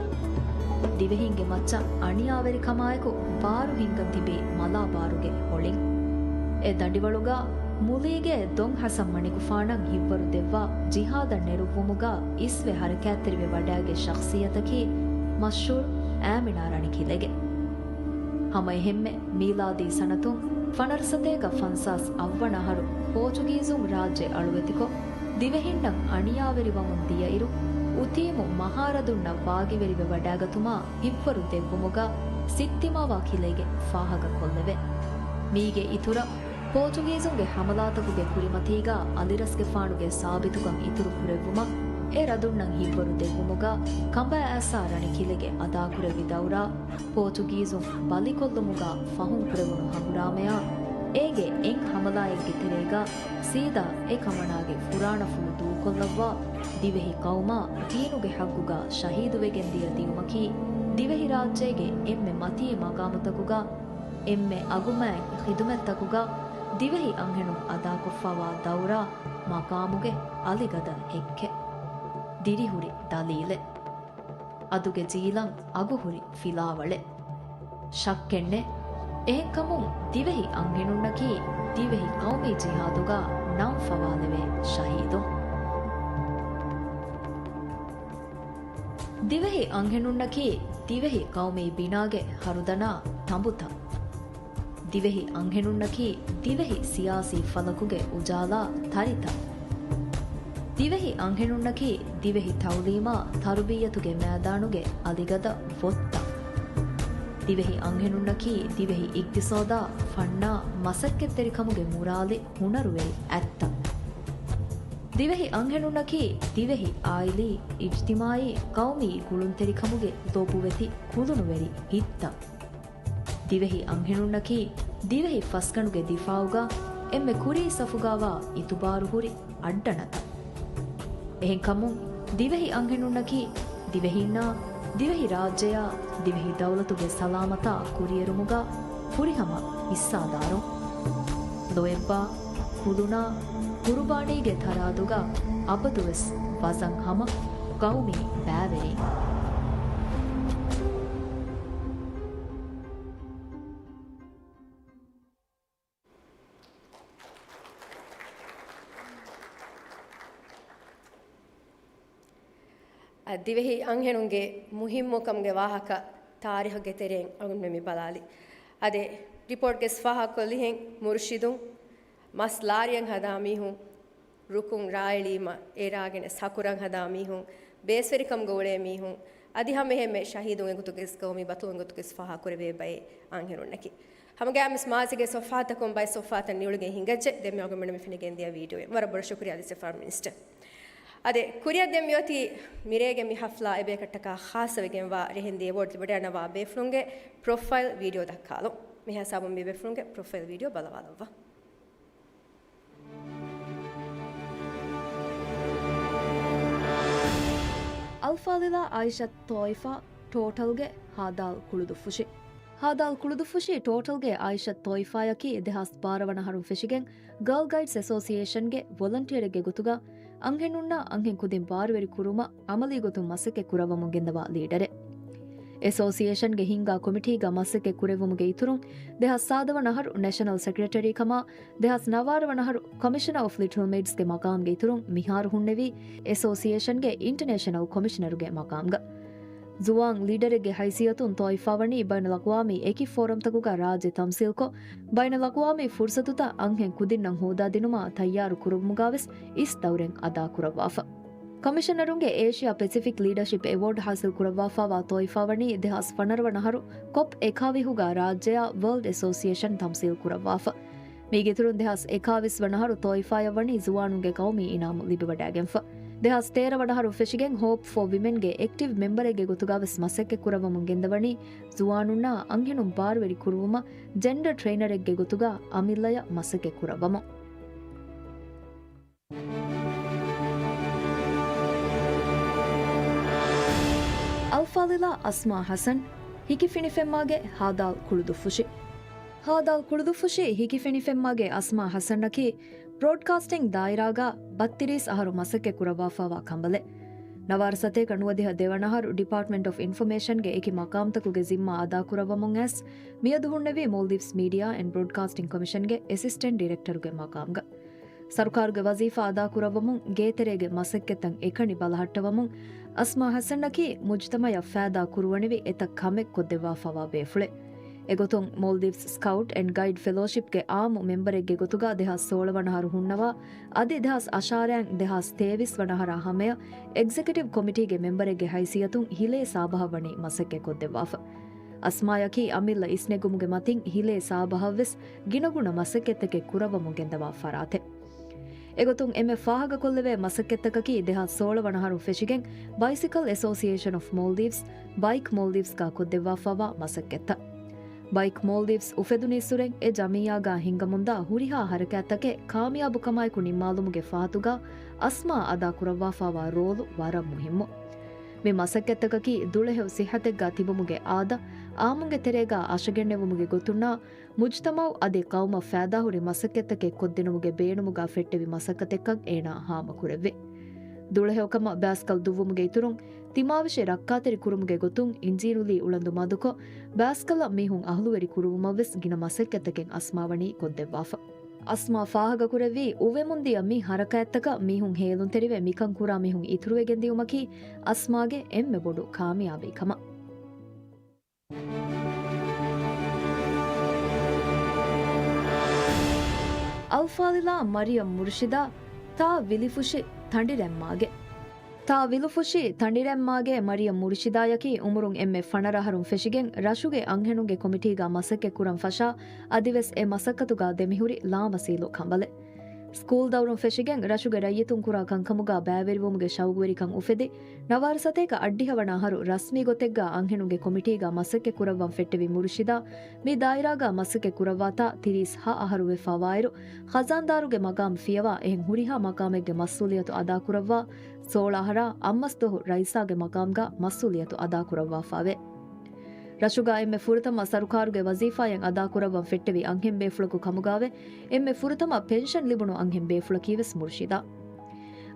ދިވެހިންގެ މައްޗަށް އަނިޔާވެރިކަމާއެކު ބާރު ހިންގަން ތިބީ މަލާ ބާރުގެ ހޮޅިން. އެ ދަނޑިވަޅުގަ މުލީގެ ދޮން ހަސަން މަނިކުފާނަށް ހިއްވަރު ދެއްވާ ޖިހާދަށް ނެރުއްވުމުގަ އިސްވެ ހަރަކާތްތެރިވެ ވަޑާގެ ޝަޚްސިއްޔަތަކީ މަޝްހޫރު އާމިނާ ރަނިކިލެގެ. ހަމައެހެންމެ މީލާދީ ސަނަތުން ފަނަރަ ސަތޭކަ ފަންސާސް އަށްވަނަ އަހަރު ޕޯޗުގީޒުން ރާއްޖެ އަޅުވެތިކޮށް، ދިވެހިންނަށް އަނިޔާވެރިވަމުން ދިޔައިރު، އުތީމު މަހާރަދުންނަށް ވާގިވެރިވެ ވަޑާގަތުމާ ހިއްވަރު ދެއްވުމުގަ ސިއްތިމާވާ ކިލެގެ ފާހަގަ ކޮށްލެވޭ. މީގެ އިތުރަށް، ޕޯޗުގީޒުންގެ ހަމަލާތަކުގެ ކުރިމަތީގަ އަލިރަސްގެފާނުގެ ސާބިތުކަން އިތުރު ކުރެއްވުމަށް އެ ރަދުންނަށް ހިއްވަރު ދެއްވުމުގަ ކަނބާ އާސާ ރަނިކިލެގެ އަދާކުރެއްވި ދައުރާ، ޕޯޗުގީޒުން ބަލިކޮށްލުމުގަ ފަހުން ކުރެވުނު ހަނގުރާމަޔާ، އޭގެ އެއް ހަމަލާއެއްގެ ތެރޭގަ ސީދާ އެ ކަމަނާގެ ފުރާނަފުޅު ދޫކޮށްލައްވާ، ދިވެހި ޤައުމާ ދީނުގެ ޙައްޤުގަ ޝަހީދުވެގެން ދިޔަ ދިޔުމަކީ، ދިވެހިރާއްޖޭގެ އެންމެ މަތީ މަޤާމުތަކުގަ، އެންމެ އަގުމާތް ޚިދުމަތްތަކުގަ ދިވެހި އަންހެނުން އަދާކޮށްފައިވާ ދައުރާ، މަޤާމުގެ އަލިގަދަ ހެއްކެއް. ދިރިހުރި ދަލީލެއް. އަދުގެ ޖީލަށް އަގުހުރި ފިލާވަޅެއް. ޝައްކެއްނެތް. އެހެންކަމުން ދިވެހި އަންހެނުންނަކީ ދިވެހި ޤައުމީ ޖިހާދުގަ ނަން ފަވާލެވޭ ޝަހީދުން. ދިވެހި އަންހެނުންނަކީ ދިވެހި ޤައުމީ ބިނާގެ ހަރުދަނާ ތަނބުތައް. ދިވެހި އަންހެނުންނަކީ ދިވެހި ސިޔާސީ ފަލަކުގެ އުޖާލާ ތަރިތައް. ދިވެހި އަންހެނުންނަކީ ދިވެހި ތައުލީމާ ތަރުބިއްޔަތުގެ މައިދާނުގެ އަލިގަދަ ވޮއްތައް. ދިވެހި އަންހެނުންނަކީ ދިވެހި އިޤްތިޞާދާ ފަންނާ މަސައްކަތްތެރިކަމުގެ މުރާލި ހުނަރުވެރި އަތްތައް. ދިވެހި އަންހެނުންނަކީ ދިވެހި އާއިލީ، އިޖްތިމާޢީ، ޤައުމީ ގުޅުންތެރިކަމުގެ ލޮބުވެތި ކުލުނުވެރި ހިތްތައް. ދިވެހި އަންހެނުންނަކީ ދިވެހި ފަސްގަނޑުގެ ދިފާޢުގަ އެންމެ ކުރީ ސަފުގަވާ އިތުބާރުހުރި އައްޑަނަތައް. އެހެންކަމުން، ދިވެހި އަންހެނުންނަކީ ދިވެހީންނާ، ދިވެހި ރާއްޖެއާ، ދިވެހި ދައުލަތުގެ ސަލާމަތާ ކުރިއެރުމުގަ ފުރިހަމަ ހިއްސާދާރުން. ލޯތްބާ، ކުލުނާ، ޤުރުބާނީގެ ތަރާދުގަ އަބަދުވެސް ވަޒަން ހަމަ ޤައުމީ ބައިވެރިން. އަ، ދިވެހި އަންހެނުންގެ މުހިއްމުކަމުގެ ވާހަކަ ތާރީޚުގެ ތެރެއިން އަޅުގަނޑުމެން މި ބަލާލި. އަދި ރިޕޯޓްގެ ފާހަގަކޮށްލިހެން މުރުޝިދުން، މަސް ލާރިއަށް ހަދާ މީހުން، ރުކުން ރާއެޅީމަ އެރާގެނެސް ހަކުރަށް ހަދާ މީހުން، ބޭސްވެރިކަމުގަ އުޅޭ މީހުން، އަދި ހަމައެހެންމެ ޝަހީދުން އެގޮތުގެ ގައުމީ ބަތަލުން އެގޮތުގެ ފާހަގަކުރެވޭ ބައެއް އަންހެނުންނަކީ. ހަމަގައިމުވެސް މާޒީގެ ސޮފްހާތަކުން ބައެއް ސޮފްހާތައް ނިއުޅިގެން ހިނގައްޖެ. ދެން މި އަޅުގަނޑުމެން މި ފެނިގެން ދިޔަ ވީޑިއޯއެއް. ވަރަށް ބޮޑަށް ޝުކުރިއްޔާ ދިސް ފަރަމް މިނިސްޓަރ. އަދި ކުރިއަށް ދެން މިއޮތީ މިރޭގެ މި ހަފްލާ އެބޭކަށްޓަކާ ޚާއްޞަވެގެންވާ ރެހެންދިޔަ އެވޯޑް ލިބިވަޑައިގަންނަވާ ބޭފުޅުންގެ ޕްރޮފައިލް ވީޑިއޯ ދައްކާލުން. މި ހިސާބުން މި ބޭފުޅުންގެ ޕްރޮފައިލް ވީޑިއޯ ބަލަވާލައްވާ. އަލްފާޟިލާ އާއިޝަތު ޠާއިފާ ޓޯޓަލްގެ ހާދާލް ކުޅުދުއްފުށި. ހާދާލް ކުޅުދުއްފުށި ޓޯޓަލްގެ އާއިޝަތު ޠާއިފާޔަކީ ދެހާސް ބާރަ ވަނަ އަހަރުން ފެށިގެން ގާލް ގައިޑްސް އެސޯސިއޭޝަންގެ ވޮލަންޓިއަރެއްގެ ގޮތުގަ އަންހެނުންނާ އަންހެން ކުދިން ބާރުވެރި ކުރުމަށް އަމަލީ ގޮތުން މަސައްކަތް ކުރައްވަމުން ގެންދަވާ ލީޑަރެއް. އެސޯސިއޭޝަންގެ ހިންގާ ކޮމިޓީގަ މަސައްކަތް ކުރެއްވުމުގެ އިތުރުން، ދެހާސް ސާދަ ވަނަ އަހަރު ނެޝަނަލް ސެކްރެޓަރީ ކަމާ، ދެހާސް ނަވާރަ ވަނަ އަހަރު ކޮމިޝަނަރ އޮފް ލިޓަރަލް މެއިޑްސްގެ މަޤާމްގެ އިތުރުން މިހާރު ހުންނެވީ އެސޯސިއޭޝަންގެ އިންޓަނޭޝަނަލް ކޮމިޝަނަރުގެ މަޤާމްގަ. ޒުވާން ލީޑަރެއްގެ ހައިސިއްޔަތުން ޠާއިފާ ވަނީ ބައިނަލްއަޤްވާމީ އެކި ފޯރަމްތަކުގަ ރާއްޖެ ތަމްސީލްކޮށް، ބައިނަލްއަޤްވާމީ ފުރުޞަތުތައް އަންހެން ކުދިންނަށް ހޯދާދިނުމަށް ތައްޔާރު ކުރުވުމުގަވެސް އިސް ދައުރެއް އަދާކުރައްވާފަ. ކޮމިޝަނަރުންގެ އޭޝިއާ ޕެސިފިކް ލީޑަޝިޕް އެވޯޑް ހާސިލް ކުރައްވާފައިވާ ޠާއިފާ ވަނީ ދެހާސް ފަނަރަ ވަނަ އަހަރު ކޮޕް އެކާވިހުގަ ރާއްޖެއާ ވަރލްޑް އެސޯސިއޭޝަން ތަމްސީލް ކުރައްވާފަ. މީގެ އިތުރުން ދެހާސް އެކާވީސް ވަނަ އަހަރު ޠާއިފާޔަށް ވަނީ ޒުވާނުންގެ ޤައުމީ އިނާމު ލިބިވަޑައިގެންފަ. ދެހާސް ތޭރަ ވަނަ އަހަރު ފެށިގެން ހޯޕް ފޯ ވިމެންގެ އެކްޓިވް މެމްބަރެއްގެ ގޮތުގަވެސް މަސައްކަތް ކުރައްވަމުން ގެންދަވަނީ ޒުވާނުންނާ އަންހެނުން ބާރުވެރި ކުރުވުމަށް ޖެންޑަރ ޓްރެއިނަރެއްގެ ގޮތުގަ އަމިއްލަޔަށް މަސައްކަތް ކުރައްވަމުން. އަލްފާޟިލާ އަސްމާ ޙަސަން، ހިކިފިނިފެންމާގެ ހާދާލް ކުޅުދުއްފުށި. ހާދާލް ކުޅުދުއްފުށި ހިކިފިނިފެންމާގެ އަސްމާ ޙަސަންއަކީ ބްރޯޑްކާސްޓިން ދާއިރާގަ ބައްތިރީސް އަހަރު މަސައްކަތް ކުރައްވާފާވާ ކަނބަލެއް. ނަވާރަ ސަތޭކަ ނުވަދިހަ ދެވަނަ އަހަރު ޑިޕާޓްމަންޓް އޮފް އިންފޮމޭޝަންގެ އެކި މަޤާމްތަކުގެ ޒިންމާ އަދާކުރައްވަމުން އައިސް، މިއަދު ހުންނެވީ މޯލްޑިވްސް މީޑިއާ އެންޑް ބްރޯޑްކާސްޓިން ކޮމިޝަންގެ އެސިސްޓެންޓް ޑިރެކްޓަރުގެ މަޤާމްގަ. ސަރުކާރުގެ ވަޒީފާ އަދާކުރައްވަމުން ގޭތެރޭގެ މަސައްކަތްތައް އެކަނި ބަލަހައްޓަވަމުން އަސްމާ ޙަސަންއަކީ މުޖްތަމަޢަށް ފައިދާ ކުރުވަނިވި އެތައް ކަމެއް ކޮށްދެއްވާފަވާ ބޭފުޅެއް. އެގޮތުން މޯލްޑިވްސް ސްކައުޓް އެންޑް ގައިޑް ފެލޯޝިޕްގެ އާއްމު މެމްބަރެއްގެ ގޮތުގަ ދެހާސް ސޯޅަ ވަނަ އަހަރު ހުންނަވާ، އަދި ދެހާސް އަށާރައިން ދެހާސް ތޭވީސް ވަނަ އަހަރާ ހަމަޔަށް އެގްޒެކެޓިވް ކޮމިޓީގެ މެމްބަރެއްގެ ހައިސިއްޔަތުން ހިލޭ ސާބަހަށް ވަނީ މަސައްކަތް ކޮށްދެއްވާފަ. އަސްމާޔަކީ އަމިއްލަ އިސްނެގުމުގެ މަތިން ހިލޭ ސާބަހަށްވެސް ގިނަގުނަ މަސައްކަތްތަކެއް ކުރައްވަމުން ގެންދަވާ ފަރާތެއް. އެގޮތުން އެންމެ ފާހަގަކޮށްލެވޭ މަސައްކަތްތަކަކީ ދެހާސް ސޯޅަ ވަނަ އަހަރުން ފެށިގެން ބައިސިކަލް އެސޯސިއޭޝަން އޮފް މޯލްޑިވްސް، ބައިކް މޯލްޑިވްސްގަ ކޮށްދެއްވާފަވާ މަސައްކަތްތައް. ބައިކް މޯލްޑިވްސް އުފެދުނީއްސުރެން އެ ޖަމިއްޔާގަ ހިންގަމުންދާ ހުރިހާ ހަރަކާތްތަކެއް ކާމިޔާބުކަމާއެކު ނިންމާލުމުގެ ފަހަތުގަ އަސްމާ އަދާކުރައްވާފަވާ ރޯލު ވަރަށް މުހިއްމު. މި މަސައްކަތްތަކަކީ ދުޅަހެޔޮ ޞިއްޙަތެއްގަ ތިބުމުގެ އާދަ، އާއްމުގެ ތެރޭގަ އަށަގެންނެވުމުގެ ގޮތުންނާ، މުޖްތަމަޢު އަދި ޤައުމަށް ފައިދާހުރި މަސައްކަތްތަކެއް ކޮށްދިނުމުގެ ބޭނުމުގަ ފެއްޓެވި މަސައްކަތެއްކަން އޭނާ ހާމަކުރެއްވި. ދުޅަހެޔޮކަމަށް ބާސްކަލް ދުއްވުމުގެ އިތުރުން، ތިމާވެށި ރައްކާތެރި ކުރުމުގެ ގޮތުން އިންޖީރުލީ އުޅަނދު މަދުކޮށް، ބާސްކަލަށް މީހުން އަހުލުވެރި ކުރުވުމަށްވެސް ގިނަ މަސައްކަތްތަކެއް އަސްމާ ވަނީ ކޮށްދެއްވާފަ. އަސްމާ ފާހަގަކުރެއްވީ، އުވެމުންދިޔަ މި ހަރަކާތްތަކަށް މީހުން ހޭލުންތެރިވެ، މިކަން ކުރާ މީހުން އިތުރުވެގެން ދިޔުމަކީ އަސްމާގެ އެންމެ ބޮޑު ކާމިޔާބީ ކަމަށް. އަލްފާޟިލާ މަރިޔަމް މުރުޝިދާ، ތާ ވިލިފުށި ތަނޑިރެންމާގެ. ތާ ވިލުފުށި ތަނޑިރެންމާގެ މަރިޔަމް މުރުޝިދާޔަކީ އުމުރުން އެންމެ ފަނަރަ އަހަރުން ފެށިގެން ރަށުގެ އަންހެނުންގެ ކޮމިޓީގަ މަސައްކަތް ކުރަން ފަށާ، އަދިވެސް އެ މަސައްކަތުގަ ދެމިހުރި ލާމަސީލު ކަނބަލެއް. ސްކޫލް ދައުރުން ފެށިގެން ރަށުގެ ރައްޔިތުން ކުރާ ކަންކަމުގަ ބައިވެރިވުމުގެ ޝައުގުވެރިކަން އުފެދި، ނަވާރަ ސަތޭކަ އަށްޑިހަ ވަނަ އަހަރު ރަސްމީ ގޮތެއްގަ އަންހެނުންގެ ކޮމިޓީގަ މަސައްކަތް ކުރައްވަން ފެއްޓެވި މުރުޝިދާ، މި ދާއިރާގަ މަސައްކަތް ކުރައްވާތާ ތިރީސް ހަ އަހަރު ވެފަވާއިރު، ޚަޒާންދާރުގެ މަގާމް ފިޔަވާ އެހެން ހުރިހާ މަގާމެއްގެ މަސްއޫލިއްޔަތު އަދާކުރައްވާ، ސޯޅަ އަހަރާ އަށްމަސްދުވަހު ރައީސާގެ މަގާމްގަ މަސްއޫލިއްޔަތު އަދާކުރައްވާފައެވެ. ރަށުގަ އެންމެ ފުރަތަމަ ސަރުކާރުގެ ވަޒީފާއެއް އަދާކުރައްވަން ފެއްޓެވި އަންހެން ބޭފުޅަކު ކަމުގަވެ، އެންމެ ފުރަތަމަ ޕެންޝަން ލިބުނު އަންހެން ބޭފުޅަކީވެސް މުރުޝިދާ.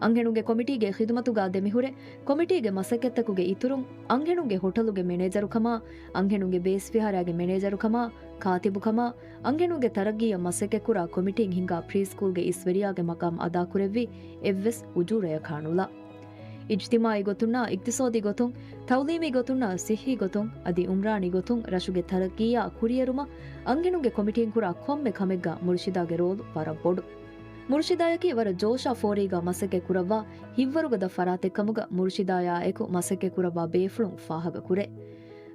އަންހެނުންގެ ކޮމިޓީގެ ޚިދުމަތުގަ ދެމިހުރެ، ކޮމިޓީގެ މަސައްކަތްތަކުގެ އިތުރުން، އަންހެނުންގެ ހޮޓަލުގެ މެނޭޖަރުކަމާ، އަންހެނުންގެ ބޭސް ފިހާރައިގެ މެނޭޖަރުކަމާ، ކާތިބުކަމާ، އަންހެނުންގެ ތަރައްގީއަށް މަސައްކަތްކުރާ ކޮމިޓީން ހިންގާ ޕްރީ ސްކޫލްގެ އިސްވެރިޔާގެ މަޤާމް އަދާކުރެއްވި އެއްވެސް އުޖޫރަޔަކާ ނުލާ. އިޖްތިމާޢީ ގޮތުންނާ، އިޤްތިޞާދީ ގޮތުން، ތަޢުލީމީ ގޮތުންނާ، ޞިއްޙީ ގޮތުން، އަދި ޢުމްރާނީ ގޮތުން ރަށުގެ ތަރައްގީއާ ކުރިއެރުމަށް އަންހެނުންގެ ކޮމިޓީން ކުރާ ކޮންމެ ކަމެއްގަ މުރުޝިދާގެ ރޯލު ވަރަށް ބޮޑު. މުރުޝިދާޔަކީ ވަރަށް ޖޯޝާ ފޯރީގަ މަސައްކަތް ކުރައްވާ ހިތްވަރުގަދަ ފަރާތެއްކަމުގަ މުރުޝިދާޔާ އެކު މަސައްކަތް ކުރައްވާ ބޭފުޅުން ފާހަގަކުރޭ.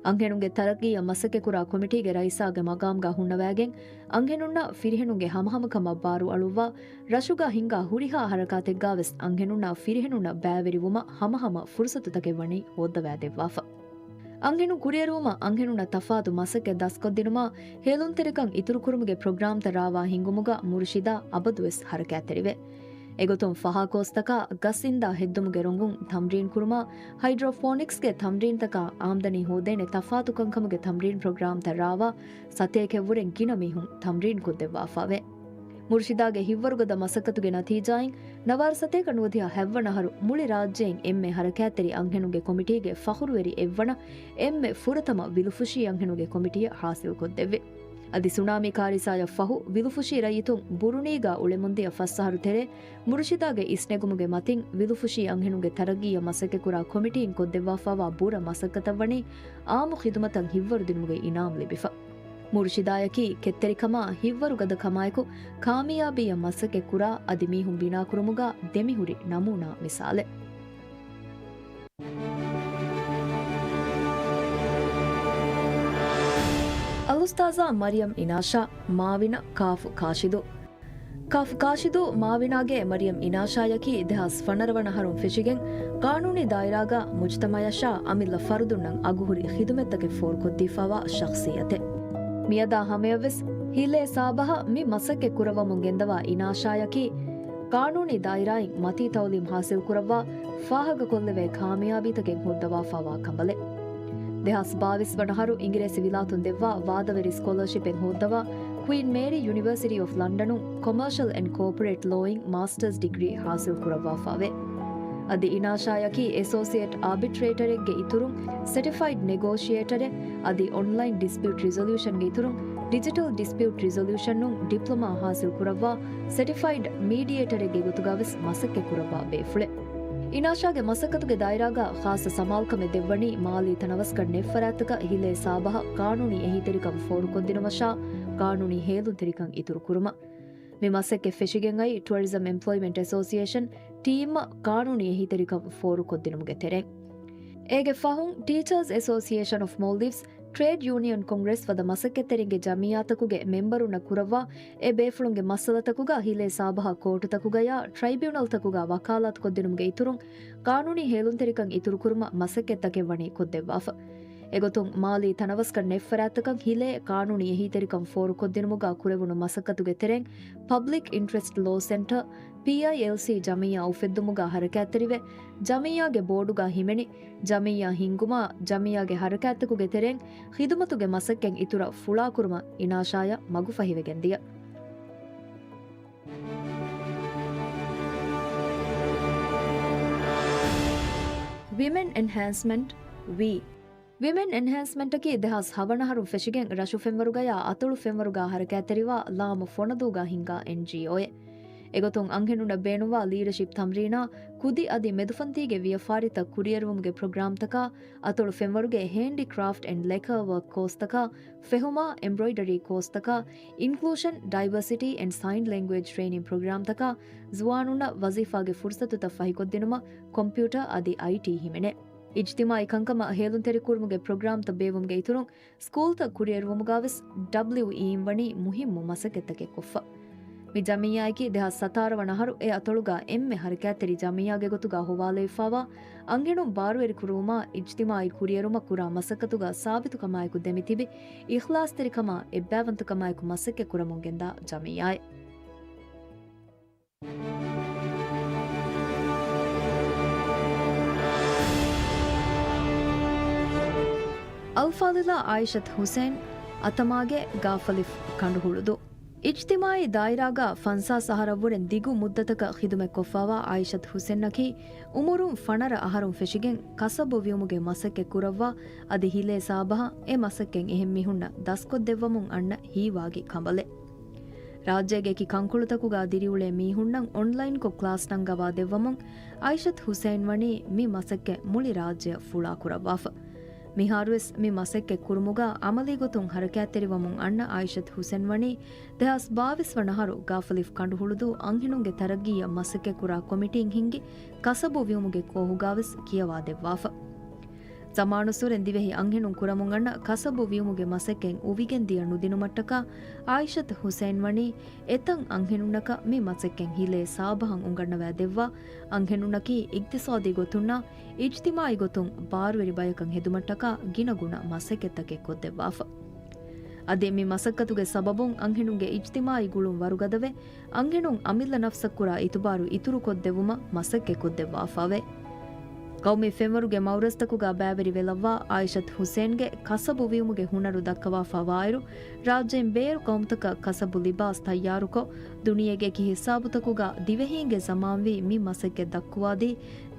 އަންހެނުންގެ ތަރައްގީއަށް މަސައްކަތްކުރާ ކޮމިޓީގެ ރައީސާގެ މަގާމްގަ ހުންނަވައިގެން، އަންހެނުންނަށް ފިރިހެނުންގެ ހަމަހަމަކަމަށް ބާރުއަޅުއްވާ، ރަށުގަ ހިންގާ ހުރިހާ ހަރަކާތެއްގަވެސް އަންހެނުންނަށް ފިރިހެނުންނަށް ބައިވެރިވުމަށް ހަމަހަމަ ފުރުސަތުތަކެއް ވަނީ ހޯއްދަވައިދެއްވާފަ. އަންހެނުން ކުރިއެރުވުމަށް އަންހެނުންނަށް ތަފާތު މަސައްކަތް ދަސްކޮށްދިނުމާ، ހޭލުންތެރިކަން އިތުރުކުރުމުގެ ޕްރޮގްރާމްތައް ރާވާ ހިންގުމުގަ މުރުޝިދާ އަބަދުވެސް ހަރަކާތްތެރިވޭ. އެގޮތުން ފަހާ ކޯސްތަކާ ގަސް އިންދާ ހެއްދުމުގެ ރޮނގުން ތަމްރީން ކުރުމާ، ހައިޑްރޯޕޯނިކްސްގެ ތަމްރީންތަކާ އާމްދަނީ ހޯދޭނެ ތަފާތު ކަންކަމުގެ ތަމްރީން ޕްރޮގްރާމްތައް ރާވާ، ސަތޭކައެއްވުރެން ގިނަ މީހުން ތަމްރީން ކޮށްދެއްވާފައެވެ. މުރުޝިދާގެ ހިތްވަރުގަދަ މަސައްކަތުގެ ނަތީޖާއިން، ނަވާރަ ސަތޭކަ ނުވަދިހަ ހަތްވަނަ އަހަރު މުޅި ރާއްޖެއިން އެންމެ ހަރަކާތްތެރި އަންހެނުންގެ ކޮމިޓީގެ ފަޚުރުވެރި އެއްވަނަ އެންމެ ފުރަތަމަ ވިލުފުށީ އަންހެނުންގެ ކޮމިޓީއަށް ޙާޞިލްކޮށްދެއްވި. އަދި ސުނާމީ ކާރިސާޔަށް ފަހު، ވިލުފުށީ ރައްޔިތުން ބުރުނީގަ އުޅެމުންދިޔަ ފަސް އަހަރު ތެރޭ، މުރުޝިދާގެ އިސްނެގުމުގެ މަތިން ވިލުފުށީ އަންހެނުންގެ ތަރައްގީއަށް މަސައްކަތްކުރާ ކޮމިޓީން ކޮށްދެއްވާފައިވާ ބުރަ މަސައްކަތަށްވަނީ އާއްމު ޚިދުމަތަށް ހިތްވަރުދިނުމުގެ އިނާމް ލިބިފަ. މުރުޝިދާޔަކީ ކެތްތެރިކަމާ، ހިތްވަރުގަދަކަމާއެކު، ކާމިޔާބީއަށް މަސައްކަތްކުރާ، އަދި މީހުން ބިނާކުރުމުގަ ދެމިހުރި ނަމޫނާ މިސާލެއް. އަލްއުސްތާޛާ މަރިޔަމް އިނާޝާ، މާވިނަ، ކާފު ކާޝިދު. ކާފު ކާޝިދު، މާވިނާގެ މަރިޔަމް އިނާޝާޔަކީ ދެހާސް ފަނަރަ ވަނަ އަހަރުން ފެށިގެން، ޤާނޫނީ ދާއިރާގަ މުޖްތަމަޢަށާ އަމިއްލަ ފަރުދުންނަށް އަގުހުރި ޚިދުމަތްތަކެއް ފޯރުކޮށްދީފައިވާ ޝަޚްޞިއްޔަތެއް. މިއަދާ ހަމަޔަށްވެސް ހިލޭ ސާބަހަށް މި މަސައްކަތް ކުރައްވަމުން ގެންދަވާ އިނާޝާޔަކީ، ޤާނޫނީ ދާއިރާއިން މަތީ ތަޢުލީމް ޙާޞިލްކުރައްވާ، ފާހަގަކޮށްލެވޭ ކާމިޔާބީތަކެއް ހޯއްދަވާފައިވާ ކަނބަލެއް. ދެހާސް ބާވީސް ވަނަ އަހަރު އިނގިރޭސި ވިލާތުން ދެއްވާ ވާދަވެރި ސްކޮލަރޝިޕެއް ހޯއްދަވާ ކުއީން މޭރީ ޔުނިވަރސިޓީ އޮފް ލަންޑަނުން ކޮމާޝަލް އެންޑް ކޯޕަރޭޓް ލޯއިން މާސްޓަރސް ޑިގްރީ ހާސިލް ކުރައްވާފައެވެ. އަދި އިނާޝާޔަކީ އެސޯސިއޭޓް އާބިޓްރޭޓަރެއްގެ އިތުރުން ސެޓިފައިޑް ނެގޯޝިއޭޓަރެއް، އަދި އޮންލައިން ޑިސްޕިއުޓް ރިޒޮލިއުޝަންގެ އިތުރުން ޑިޖިޓަލް ޑިސްޕިއުޓް ރިޒޮލިއުޝަނުން ޑިޕްލޮމާ ހާސިލް ކުރައްވާ ސެޓިފައިޑް މީޑިއޭޓަރެއްގެ ގޮތުގަވެސް މަސައްކަތް ކުރައްވާ ބޭފުޅެއް. އިނާޝާގެ މަސައްކަތުގެ ދާއިރާގަ ޚާއްޞަ ސަމާލުކަމެއް ދެއްވަނީ މާލީ ތަނަވަސްކަން ނެތް ފަރާތްތަކަށް ހިލޭ ސާބަހަށް ޤާނޫނީ އެހީތެރިކަން ފޯރުކޮށްދިނުމަށާ، ޤާނޫނީ ހޭލުންތެރިކަން އިތުރުކުރުމަށް. މި މަސައްކަތް ފެށިގެން އައީ ޓުއަރިޒަމް އެމްޕްލޯއިމެންޓް އެސޯސިއޭޝަން، ޓީމްއަށް ޤާނޫނީ އެހީތެރިކަން ފޯރުކޮށްދިނުމުގެ ތެރެއިން. އޭގެ ފަހުން، ޓީޗާސް އެސޯސިއޭޝަން އޮފް މޯލްޑިވްސް، ޓްރޭޑް ޔޫނިއަން ކޮންގްރެސް ފަދަ މަސައްކަތްތެރިންގެ ޖަމިއްޔާތަކުގެ މެމްބަރުންނަށް ކުރައްވާ، އެ ބޭފުޅުންގެ މައްސަލަތަކުގަ ހިލޭ ސާބަހަށް ކޯޓުތަކުގަޔާ ޓްރައިބިއުނަލްތަކުގަ ވަކާލާތުކޮށްދިނުމުގެ އިތުރުން، ޤާނޫނީ ހޭލުންތެރިކަން އިތުރުކުރުމަށް މަސައްކަތްތަކެއް ވަނީ ކޮށްދެއްވާފަ. އެގޮތުން، މާލީ ތަނަވަސްކަން ނެތް ފަރާތްތަކަށް ހިލޭ ޤާނޫނީ އެހީތެރިކަން ފޯރުކޮށްދިނުމުގަ ކުރެވުނު މަސައްކަތުގެ ތެރެއިން، ޕަބްލިކް އިންޓްރެސްޓް ލޯ ސެންޓަރ، ޕީއައިއެލްސީ، ޖަމިއްޔާ އުފެއްދުމުގަ ހަރަކާތްތެރިވެ، ޖަމިއްޔާގެ ބޯޑުގަ ހިމެނި، ޖަމިއްޔާ ހިންގުމާ، ޖަމިއްޔާގެ ހަރަކާތްތަކުގެ ތެރެއިން ޚިދުމަތުގެ މަސައްކަތް އިތުރަށް ފުޅާކުރުމަށް އިނާޝާޔަށް މަގުފަހިވެގެން ދިޔަ. ވިމެން އެންހޭންސްމަންޓް، ވީ. ވިމެން އެންހޭންސްމަންޓަކީ ދެހާސް ހަވަނަ އަހަރުން ފެށިގެން ރަށު ފެންވަރުގަޔާ އަތޮޅު ފެންވަރުގަ ހަރަކާތްތެރިވާ ލާމަ ފޮނަދޫގަ ހިންގާ އެންޖީއޯއެއް. އެގޮތުން އަންހެނުންނަށް ބޭނުންވާ ލީޑަޝިޕް ތަމްރީނާ، ކުދި އަދި މެދުފަންތީގެ ވިޔަފާރިތައް ކުރިއެރުވުމުގެ ޕްރޮގްރާމްތަކާ، އަތޮޅު ފެންވަރުގެ ހޭންޑިކްރާފްޓް އެންޑް ލެކަރ ވަރކް ކޯސްތަކާ، ފެހުމާ، އެމްބްރޮއިޑަރީ ކޯސްތަކާ، އިންކްލޫޝަން، ޑައިވަރސިޓީ އެންޑް ސައިން ލެންގުއޭޖް ޓްރެއިނިން ޕްރޮގްރާމްތަކާ، ޒުވާނުންނަށް ވަޒީފާގެ ފުރުސަތުތައް ފަހިކޮށްދިނުމަށް ކޮމްޕިއުޓަރ އަދި އައިޓީ ހިމެނޭ. އިޖްތިމާޢީ ކަންކަމަށް ހޭލުންތެރިކުރުމުގެ ޕްރޮގްރާމްތައް ބޭއްވުމުގެ އިތުރުން، ސްކޫލްތައް ކުރިއެރުވުމުގަވެސް ޑަބްލިއުއީއިން ވަނީ މުހިއްމު މަސައްކަތްތަކެއް ކޮށްފަ. މި ޖަމިއްޔާއަކީ ދެހާސް ސަތާރަ ވަނަ އަހަރު އެ އަތޮޅުގަ އެންމެ ހަރަކާތްތެރި ޖަމިއްޔާގެ ގޮތުގަ ހޮވާލެވިފައިވާ، އަންހެނުން ބާރުވެރިކުރުވުމާ، އިޖްތިމާޢީ ކުރިއެރުމަށް ކުރާ މަސައްކަތުގަ ސާބިތުކަމާއެކު ދެމިތިބި، އިޚްލާޞްތެރިކަމާ، އެއްބައިވަންތަކަމާއެކު މަސައްކަތް ކުރަމުން ގެންދާ ޖަމިއްޔާއެއް. އަލްފާޟިލާ އާއިޝަތު ޙުސެން އަތަމާގެ ގާފަލިފް ކަނޑުހުޅުދޫ. އިޖްތިމާޢީ ދާއިރާގަ ފަންސާސް އަހަރަށްވުރެ ދިގު މުއްދަތަކަށް ޚިދުމަތްކޮށްފައިވާ އާއިޝަތު ޙުސެންއަކީ އުމުރުން ފަނަރަ އަހަރުން ފެށިގެން ކަސަބު ވިއުމުގެ މަސައްކަތް ކުރައްވާ، އަދި ހިލޭ ސާބަހަށް އެ މަސައްކަތް އެހެން މީހުންނަށް ދަސްކޮށްދެއްވަމުން އަންނަ ހީވާގި ކަނބަލެއް. ރާއްޖޭގެ އެކި ކަންކޮޅުތަކުގަ ދިރިއުޅޭ މީހުންނަށް އޮންލައިންކޮށް ކްލާސް ނަންގަވާ ދެއްވަމުން އާއިޝަތު ޙުސެން ވަނީ މި މަސައްކަތް މުޅި ރާއްޖެއަށް ފުޅާކުރައްވާފަ. މިހާރުވެސް މި މަސައްކަތް ކުރުމުގަ އަމަލީ ގޮތުން ހަރަކާތްތެރިވަމުން އަންނަ އާއިޝަތު ޙުސެން ވަނީ ދެހާސް ބާވީސް ވަނަ އަހަރު ގާފަލިފް ކަނޑުހުޅުދޫ އަންހެނުންގެ ތަރައްގީއަށް މަސައްކަތްކުރާ ކޮމިޓީން ހިންގި ކަސަބު ވިއުމުގެ ކޯހުގަވެސް ކިޔަވާދެއްވާފަ. ޒަމާނުއްސުރެން ދިވެހި އަންހެނުން ކުރަމުން އަންނަ ކަސަބު ވިއުމުގެ މަސައްކަތް އުވިގެން ދިޔަ ނުދިނުމަށްޓަކާ އާއިޝަތު ޙުސެން ވަނީ އެތައް އަންހެނުންނަކަށް މި މަސައްކަތް ހިލޭ ސާބަހަށް އުނގަންނަވާ ދެއްވާ، އަންހެނުންނަކީ އިގްތިސާދީ ގޮތުންނާ އިޖްތިމާޢީ ގޮތުން ބާރުވެރި ބަޔަކަށް ހެދުމަށްޓަކާ ގިނަގުނަ މަސައްކަތްތަކެއް ކޮށްދެއްވާފަ. އަދި މި މަސައްކަތުގެ ސަބަބުން އަންހެނުންގެ އިޖްތިމާޢީ ގުޅުން ވަރުގަދަވެ، އަންހެނުން އަމިއްލަ ނަފްސަށް ކުރާ އިތުބާރު އިތުރުކޮށްދެއްވުމަށް މަސައްކަތް ކޮށްދެއްވާފައެވެ. ޤައުމީ ފެންވަރުގެ މައުރަޒްތަކުގަ ބައިވެރި ވެލައްވާ އާއިޝަތު ޙުސެންގެ ކަސަބު ވިއުމުގެ ހުނަރު ދައްކަވާފަ ވާއިރު، ރާއްޖޭން ބޭރު ޤައުމުތަކަށް ކަސަބު ލިބާސް ތައްޔާރުކޮށް، ދުނިޔޭގެ އެކި ހިސާބުތަކުގަ ދިވެހީންގެ ޒަމާންވީ މި މަސައްކަތް ދައްކުވާދީ،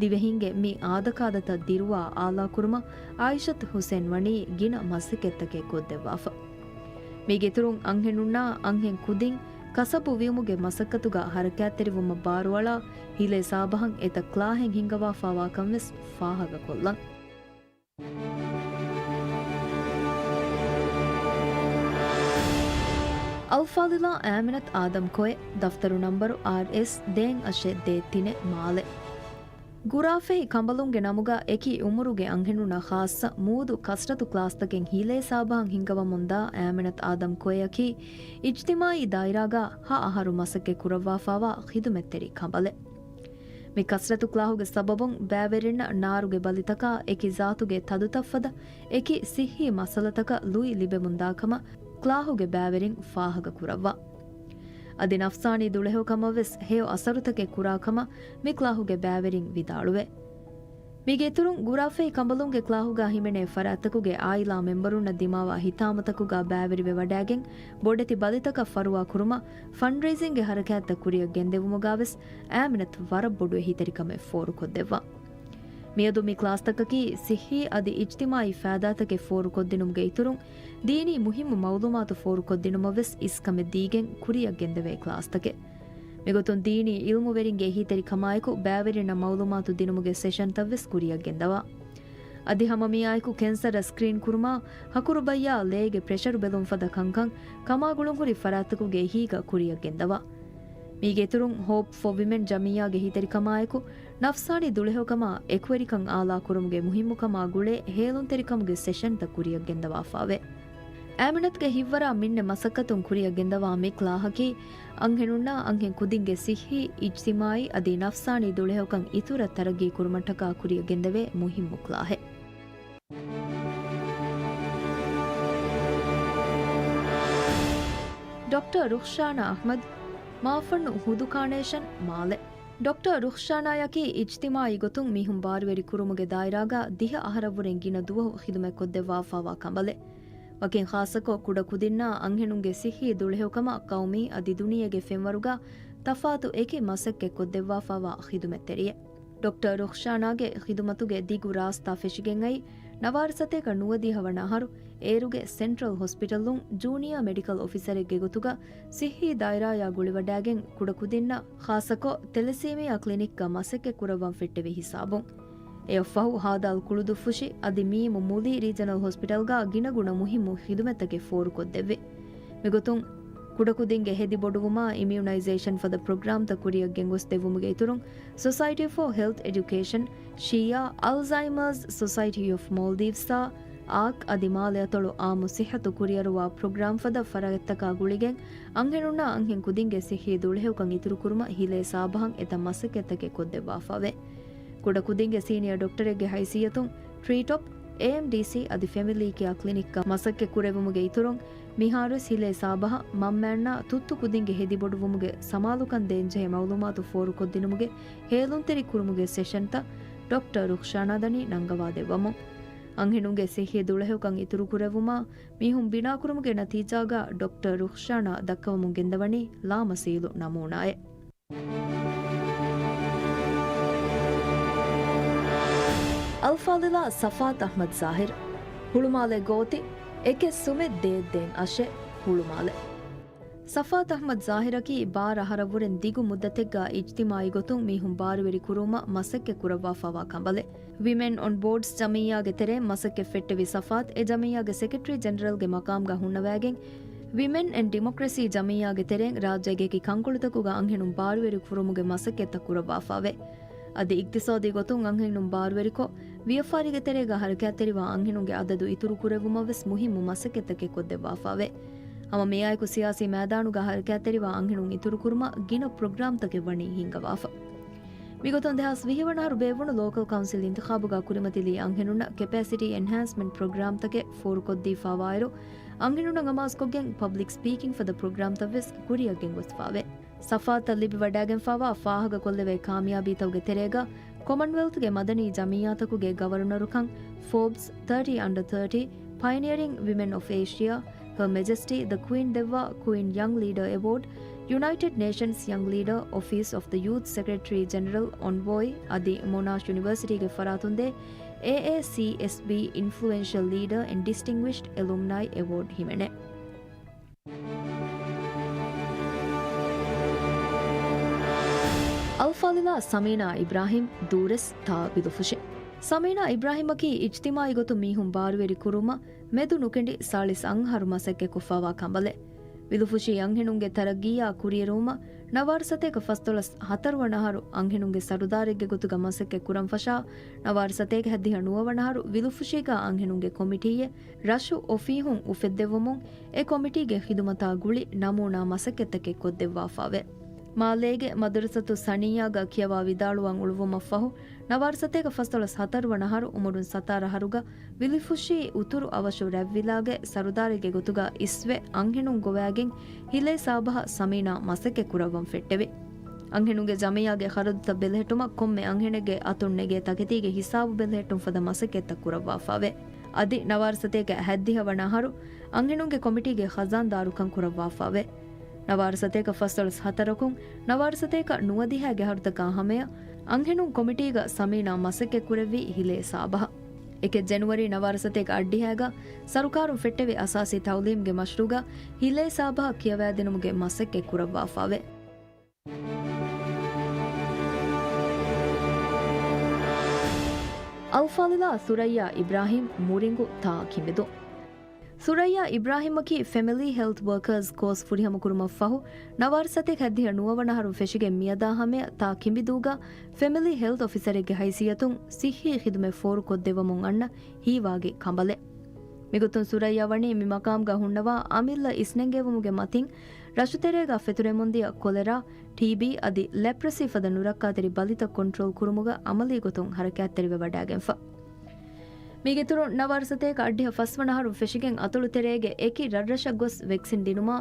ދިވެހީންގެ މި އާދަކާދަތައް ދިރުވާ އާލާކުރުމަށް އާއިޝަތު ޙުސެން ވަނީ ގިނަ މަސައްކަތްތަކެއް ކޮށްދެއްވާފަ. މީގެއިތުރުން އަންހެނުންނާ އަންހެން ކުދިން ކަސަބު ވިއުމުގެ މަސައްކަތުގަ ހަރަކާތްތެރިވުމަށް ބާރުއަޅާ، ހިލޭ ސާބަހަށް އެތައް ކްލާހެއް ހިންގަވާފައިވާކަން ވެސް ފާހަގަކޮށްލަން. އަލްފާޟިލާ އާމިނަތު އާދަމް ކޮއެ، ދަފްތަރު ނަންބަރު އާރްއެސް ދޭއް އަށެއް ދޭއް ތިނެއް މާލެ. ގުރާފަހި ކަނބަލުންގެ ނަމުގަ އެކި އުމުރުގެ އަންހެނުންނަށް ޚާއްޞަ މޫދު ކަސްރަތު ކްލާސްތަކެއް ހިލޭ ސާބަހަށް ހިންގަވަމުންދާ އާމިނަތު އާދަމް ކޮއެއަކީ، އިޖްތިމާޢީ ދާއިރާގަ ހަ އަހަރު މަސައްކަތް ކުރައްވާފައިވާ ޚިދުމަތްތެރި ކަނބަލެއް. މި ކަސްރަތު ކްލާހުގެ ސަބަބުން ބައިވެރިންނަށް ނާރުގެ ބަލިތަކާ އެކި ޒާތުގެ ތަދުތައްފަދަ އެކި ސިއްހީ މައްސަލަތަކަށް ލުއި ލިބެމުންދާކަމަށް ކްލާހުގެ ބައިވެރިން ފާހަގަކުރައްވާ. އަދި ނަފްސާނީ ދުޅަހެޔޮކަމަށްވެސް ހެޔޮ އަސަރުތަކެއް ކުރާކަމަށް މި ކްލާހުގެ ބައިވެރިން ވިދާޅުވޭ. މީގެ އިތުރުން، ގުރާފައި ކަނބަލުންގެ ކްލާހުގަ ހިމެނޭ ފަރާތްތަކުގެ އާއިލާ މެމްބަރުންނަށް ދިމާވާ ހިތާމަތަކުގަ ބައިވެރިވެ ވަޑައިގެން، ބޮޑެތި ބަލިތަކަށް ފަރުވާ ކުރުމަށް ފަންޑްރޭޒިންގގެ ހަރަކާތްތައް ކުރިއަށް ގެންދެވުމުގަވެސް އާމިނަތު ވަރަށް ބޮޑު އެހީތެރިކަމެއް ފޯރުކޮށްދެއްވާ. މިއަދު މި ކްލާސްތަކަކީ ސިއްހީ އަދި އިޖްތިމާއީ ފައިދާތަކެއް ފޯރުކޮށްދިނުމުގެ އިތުރުން، ދީނީ މުހިއްމު މައުލޫމާތު ފޯރުކޮށްދިނުމަށްވެސް އިސްކަމެއް ދީގެން ކުރިއަށް ގެންދެވޭ ކްލާސްތަކެއް. މިގޮތުން ދީނީ އިލްމުވެރިންގެ އެހީތެރިކަމާއެކު ބައިވެރިންނަށް މައުލޫމާތު ދިނުމުގެ ސެޝަންތައްވެސް ކުރިއަށް ގެންދަވާ. އަދި ހަމަ މިއާއެކު ކެންސަރަށް ސްކްރީން ކުރުމާ، ހަކުރުބައްޔާ ލޭގެ ޕްރެޝަރު ބެލުން ފަދަ ކަންކަން ކަމާގުޅުންހުރި ފަރާތްތަކުގެ އެހީގަ ކުރިއަށް ގެންދަވާ. މީގެ އިތުރުން ހޯޕް ފޯ ވިމެން ޖަމިއްޔާގެ އެހީތެރިކަމާއެކު، ނަފްސާނީ ދުޅަހެޔޮކަމާ އެކުވެރިކަން އާލާ ކުރުމުގެ މުހިއްމުކަމާ ގުޅޭ ހޭލުންތެރިކަމުގެ ސެޝަންތައް ކުރިއަށް ގެންދަވާފައެވެ. އާމިނަތުގެ ހިތްވަރާ މިންނަ މަސައްކަތުން ކުރިއަށް ގެންދަވާ މި ކްލާހަކީ، އަންހެނުންނާ އަންހެން ކުދިންގެ ސިއްހީ، އިޖްތިމާއީ އަދި ނަފްސާނީ ދުޅަހެޔޮކަން އިތުރަށް ތަރައްގީ ކުރުމަށްޓަކާ ކުރިއަށް ގެންދެވޭ މުހިއްމު ކްލާހެއް. ޑޮކްޓަރ ރުޚްޝާނާ އަޙްމަދު، މާފަންނު ހުދު ކާނޭޝަން މާލެ. ޑޮކްޓަރ ރުޚްޝާނާޔަކީ އިޖްތިމާއީ ގޮތުން މީހުން ބާރުވެރި ކުރުމުގެ ދާއިރާގަ ދިހަ އަހަރަށްވުރެން ގިނަ ދުވަހު ޚިދުމަތް ކޮށްދެއްވާފާވާ ކަނބަލެއް. ވަކިން ޚާއްޞަކޮށް ކުޑަ ކުދިންނާ އަންހެނުންގެ ސިއްހީ ދުޅަހެޔޮކަމަށް ޤައުމީ އަދި ދުނިޔޭގެ ފެންވަރުގަ ތަފާތު އެކި މަސައްކަތް ކޮށްދެއްވާފާވާ ޚިދުމަތްތެރިއެއް. ޑޮކްޓަރ ރުޚްޝާނާގެ ޚިދުމަތުގެ ދިގު ރާސްތާ ފެށިގެން އައީ ނަވާރަ ސަތޭކަ ނުވަދިހަ ވަނަ އަހަރު އޭރުގެ ސެންޓްރަލް ހޮސްޕިޓަލުން ޖޫނިއާ މެޑިކަލް އޮފިސަރެއްގެ ގޮތުގަ ސިއްހީ ދާއިރާޔާ ގުޅިވަޑައިގެން ކުޑަ ކުދިންނަށް ޚާއްޞަކޮށް ތެލަސީމިއާ ކްލިނިކްގަ މަސައްކަތް ކުރައްވަން ފެއްޓެވި ހިސާބުން. އެއަށްފަހު ހާދާލް ކުޅުދުއްފުށި އަދި މީމު މުލި ރީޖަނަލް ހޮސްޕިޓަލްގަ ގިނަގުނަ މުހިއްމު ޚިދުމަތްތަކެއް ފޯރުކޮށްދެއްވި. މިގޮތުން ކުޑަކުދިންގެ ހެދިބޮޑުވުމާ އިމިއުނައިޒޭޝަން ފަދަ ޕްރޮގްރާމްތައް ކުރިއަށް ގެންގޮސްދެއްވުމުގެ އިތުރުން، ސޮސައިޓީ ފޯ ހެލްތް އެޑިއުކޭޝަން، ޝީއާ، އަލްޒައިމާސް ސޮސައިޓީ އޮފް މޯލްޑިވްސްއާ، އާކް އަދި މާލެ އަތޮޅު އާއްމު ސިއްހަތު ކުރިއަރުވާ ޕްރޮގްރާމް ފަދަ ފަރާތްތަކާ ގުޅިގެން، އަންހެނުންނާ އަންހެން ކުދިންގެ ސިއްހީ ދުޅަހެޔޮކަން އިތުރުކުރުމަށް ހިލޭ ސާބަހަށް އެތައް މަސައްކަތްތަކެއް ކޮށްދެއްވާފައެވެ. ކުޑަކުދިންގެ ސީނިއަ ޑޮކްޓަރެއްގެ ހައިސިއްޔަތުން ޓްރީޓޮޕް، އޭއެމްޑީސީ އަދި ފެމިލީ ކެއާ ކްލިނިކްގަ މަސައްކަތް ކުރެވުމުގެ އިތުރުން، މިހާރުވެސް ހިލޭ ސާބަހަށް މަންމައަންނާ ތުއްތު ކުދިންގެ ހެދިބޮޑުވުމުގެ ސަމާލުކަން ދޭންޖެހޭ މައުލޫމާތު ފޯރުކޮށްދިނުމުގެ ހޭލުންތެރި ކުރުމުގެ ސެޝަންތައް ޑޮކްޓަރ ރުޚްޝާނާ ދަނީ ނަންގަވާ ދެއްވަމުން. އަންހެނުންގެ ސިއްހީ ދުޅަހެޔޮކަން އިތުރުކުރެއްވުމާ، މީހުން ބިނާކުރުމުގެ ނަތީޖާގަ ޑޮކްޓަރ ރުޚްޝާނާ ދައްކަވަމުން ގެންދަވަނީ ލާމަސީލު ނަމޫނާއެއް. އަލްފާޟިލާ ޞަފާތް އަޙްމަދު ޒާހިރު، ހުޅުމާލެ ގޯތި، އެކެއް ސުމެއް ދޭއް ދޭއް އަށެއް، ހުޅުމާލެ. ޞަފާތް އަޙްމަދު ޒާހިރަކީ ބާރަ އަހަރަށްވުރެން ދިގު މުއްދަތެއްގަ އިޖްތިމާއީ ގޮތުން މީހުން ބާރުވެރި ކުރުވުމަށް މަސައްކަތް ކުރައްވާފާވާ ކަނބަލެއް. ވިމެން އޮން ބޯޑްސް ޖަމިއްޔާގެ ތެރެއިން މަސައްކަތް ފެއްޓެވި ޞަފާތް އެ ޖަމިއްޔާގެ ސެކްރެޓަރީ ޖެނެރަލްގެ މަޤާމްގަ ހުންނަވައިގެން، ވިމެން އެންޑް ޑިމޮކްރެސީ ޖަމިއްޔާގެ ތެރެއިން ރާއްޖޭގެ އެކި ކަންކޮޅުތަކުގަ އަންހެނުން ބާރުވެރި ކުރުމުގެ މަސައްކަތްތައް ކުރައްވާފައެވެ. އަދި އިޤްތިޞާދީ ގޮތުން އަންހެނުން ބާރުވެރިކޮށް، ވިޔަފާރީގެ ތެރޭގަ ހަރަކާތްތެރިވާ އަންހެނުންގެ އަދަދު އިތުރުކުރެއްވުމަށްވެސް މުހިއްމު މަސައްކަތްތަކެއް ކޮށްދެއްވާފައެވެ. ހަމަ މިއާއެކު ސިޔާސީ މައިދާނުގަ ހަރަކާތްތެރިވާ އަންހެނުން އިތުރުކުރުމަށް ގިނަ ޕްރޮގްރާމްތަކެއް ވަނީ ހިންގަވާފަ. މިގޮތުން ދެހާސް ވިހި ވަނަ އަހަރު ބޭއްވުނު ލޯކަލް ކައުންސިލް އިންތިޚާބުގަ ކުރިމަތިލީ އަންހެނުންނަށް ކެޕޭސިޓީ އެންހޭންސްމަންޓް ޕްރޮގްރާމްތަކެއް ފޯރުކޮށްދީފާވާއިރު، އަންހެނުންނަށް އަމާޒުކޮށްގެން ޕަބްލިކް ސްޕީކިން ފަދަ ޕްރޮގްރާމްތައްވެސް ކުރިއަށް ގެންގޮސްފާވޭ. ޞަފާތަށް ލިބިވަޑައިގެންފާވާ ފާހަގަކޮށްލެވޭ ކާމިޔާބީތަކުގެ ތެރޭގަ، ކޮމަންވެލްތުގެ މަދަނީ ޖަމިއްޔާތަކުގެ ގަވަރުނަރުކަން، ފޯބްސް ތާޓީ އަންޑަ ތާޓީ، ޕައިނިއަރިން ވިމެން އޮފް އޭޝިއާ، ހަ މެޖެސްޓީ ދަ ކުއީން ދެއްވާ ކުއީން ޔަންގް ލީޑަރ އެވޯޑް، ޔުނައިޓެޑް ނޭޝަންސް ޔަންގް ލީޑަރ، އޮފީސް އޮފް ދަ ޔޫތް ސެކްރެޓަރީ ޖެނެރަލް އޮންވޯއި އަދި މޮނާޝް ޔުނިވަރސިޓީގެ ފަރާތުންދޭ އޭއޭސީއެސްބީ އިންފްލުއެންޝަލް ލީޑަރ އެންޑް ޑިސްޓިންގުއިޝްޑް އެލުމްނައި އެވޯޑް ހިމެނޭ. އަލްފާޟިލާ ސަމީނާ އިބްރާހިމް، ދޫރެސް ތާ ވިލުފުށި. ސަމީނާ އިބްރާހިމަކީ އިޖްތިމާއީ ގޮތުން މީހުން ބާރުވެރި ކުރުވުމަށް މެދު ނުކެނޑި ސާޅީސް އަށް އަހަރު މަސައްކަތް ކޮށްފާވާ ކަނބަލެއް. ވިލުފުށީ އަންހެނުންގެ ތަރައްގީއާ ކުރިއެރުވުމަށް ނަވާރަ ސަތޭކަ ފަސްދޮޅަސް ހަތަރު ވަނަ އަހަރު އަންހެނުންގެ ސަރުދާރެއްގެ ގޮތުގަ މަސައްކަތް ކުރަން ފަށާ، ނަވާރަ ސަތޭކަ ހައްދިހަ ނުވަ ވަނަ އަހަރު ވިލުފުށީގަ އަންހެނުންގެ ކޮމިޓީއެއް ރަށު އޮފީހުން އުފެއްދެއްވަމުން، އެ ކޮމިޓީގެ ޚިދުމަތާ ގުޅި ނަމޫނާ މަސައްކަތްތަކެއް ކޮށްދެއްވާފައެވެ. މާލޭގެ މަދަރުސަތު ސަނިއްޔާގަ ކިޔަވާ ވިދާޅުވާން އުޅުއްވުމަށްފަހު، ނަވާރަ ސަތޭކަ ފަސްދޮޅަސް ހަތަރު ވަނަ އަހަރު އުމުރުން ސަތާރަ އަހަރުގަ ވިލުފުށީ އުތުރު އަވަށު ރަތްވިލާގެ ސަރުދާރެއްގެ ގޮތުގަ އިސްވެ އަންހެނުން ގޮވައިގެން ހިލޭ ސާބަހަށް ސަމީނާ މަސައްކަތް ކުރައްވަން ފެއްޓެވި. އަންހެނުންގެ ޖަމިއްޔާގެ ޚަރަދުތައް ބެލެހެއްޓުމަށް ކޮންމެ އަންހެނެއްގެ އަތުން ނެގޭ ތަކެތީގެ ހިސާބު ބެލެހެއްޓުން ފަދަ މަސައްކަތްތައް ކުރައްވާފައެވެ. އަދި ނަވާރަސަތޭކަ ހައްދިހަ ވަނަ އަހަރު އަންހެނުންގެ ކޮމިޓީގެ ޚަޒާންދާރުކަން ކުރައްވާފައެވެ. ނަވާރަސަތޭކަ ފަސްދޮޅަސް ހަތަރަކުން ނަވާރަސަތޭކަ ނުވަދިހައިގެ އަހަރުތަކާ ހަމަޔަށް އަންހެނުން ކޮމިޓީގަ ސަމީނާ މަސައްކަތް ކުރެއްވީ ހިލޭ ސާބަހަށް. އެކެއް ޖެނުއަރީ ނަވާރަސަތޭކަ އައްޑިހައިގަ ސަރުކާރުން ފެއްޓެވި އަސާސީ ތައުލީމްގެ މަޝްރޫގަ ހިލޭ ސާބަހަށް ކިޔަވައިދިނުމުގެ މަސައްކަތް ކުރައްވާފައެވެ. އަލްފާޟިލާ ސުރައްޔާ އިބްރާހިމް މުރިނގު ތާ ކިނބިދޫ. ސުރައްޔާ އިބްރާހިމްއަކީ ފެމިލީ ހެލްތް ވަރކާސް ކޯސް ފުރިހަމަކުރުމަށްފަހު، ނަވާރަސަތޭކަ ހައްދިހަ ނުވަ ވަނަ އަހަރުން ފެށިގެން މިއަދާ ހަމަޔަށް ތާ ކިނބިދޫގަ ފެމިލީ ހެލްތް އޮފިސަރެއްގެ ހައިސިއްޔަތުން ސިއްހީ ޚިދުމަތް ފޯރުކޮށްދެއްވަމުން އަންނަ ހީވާގި ކަނބަލެއް. މިގޮތުން ސުރައްޔާ ވަނީ މި މަޤާމްގަ ހުންނަވާ އަމިއްލަ އިސްނެންގެވުމުގެ މަތިން ރަށުތެރޭގަ ފެތުރެމުންދިޔަ ކޮލެރާ، ޓީބީ އަދި ލެޕްރަސީ ފަދަ ނުރައްކާތެރި ބަލިތައް ކޮންޓްރޯލް ކުރުމުގަ އަމަލީ ގޮތުން ހަރަކާތްތެރިވެވަޑައިގެންފަ. މީގެއިތުރުން ނަވާރަސަތޭކަ އައްޑިހަ ފަސްވަނަ އަހަރުން ފެށިގެން އަތޮޅު ތެރޭގެ އެކި ރަށްރަށަށް ގޮސް ވެކްސިން ދިނުމާ،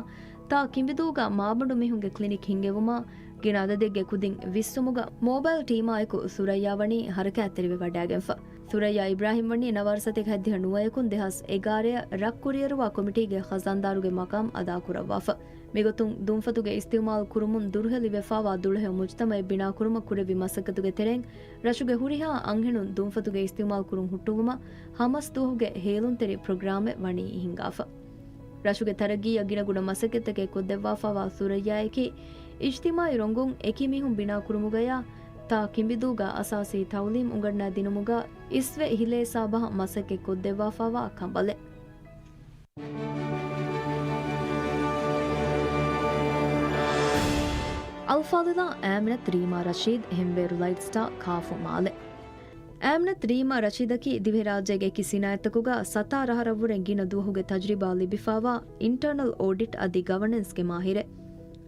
ތާ ކިނބިދޫގަ މާބަނޑު މީހުންގެ ކްލިނިކް ހިންގެވުމާ، ގިނަ އަދަދެއްގެ ކުދިން ވިއްސުމުގަ މޯބައިލް ޓީމާއެކު ސުރައްޔާ ވަނީ ހަރަކާތްތެރިވެވަޑައިގެންފަ. ސުރައްޔާ އިބްރާހިމް ވަނީ ނަވާރަސަތޭކަ ހައްދިހަ ނުވަޔަކުން ދެހާސް އެގާރައަށް ރަށް ކުރިއެރުވާ ކޮމިޓީގެ ޚަޒާންދާރުގެ މަޤާމް އަދާކުރައްވާފަ. މިގޮތުން ދުންފަތުގެ އިސްތިޢުމާލު ކުރުމުން ދުރުހެލިވެފާވާ ދުޅަހެޔޮ މުޖްތަމަޢެއް ބިނާކުރުމަށް ކުރެއްވި މަސައްކަތުގެ ތެރެއިން، ރަށުގެ ހުރިހާ އަންހެނުން ދުންފަތުގެ އިސްތިޢުމާލު ކުރުން ހުއްޓުވުމަށް ހަމަސް ދުވަހުގެ ހޭލުންތެރި ޕްރޮގްރާމެއް ވަނީ ހިންގާފަ. ރަށުގެ ތަރައްގީއަށް ގިނަގުނަ މަސައްކަތްތަކެއް ކޮށްދެއްވާފާވާ ސުރައްޔާއަކީ، އިޖްތިމާޢީ ރޮނގުން އެކި މީހުން ބިނާކުރުމުގަޔާ، ތާ ކިނބިދޫގަ އަސާސީ ތަޢުލީމް އުނގަންނާދިނުމުގަ އިސްވެ ހިލޭ ސާބަހަށް މަސައްކަތް ކޮށްދެއްވާފާވާ ކަނބަލެއް. އަލްފާޟިލާ އާމިނަތް ރީމާ ރަޝީދު ހެންވޭރު ލައިފްސްޓާ ކާފު މާލެ. އާމިނަތް ރީމާ ރަޝީދަކީ ދިވެހިރާއްޖޭގެ އެކި ސިނާއަތްތަކުގަ ސަތާރަ އަހަރަށްވުރެ ގިނަ ދުވަހުގެ ތަޖުރިބާ ލިބިފާވާ އިންޓަރނަލް އޯޑިޓް އަދި ގަވަނެންސްގެ މާހިރެއް.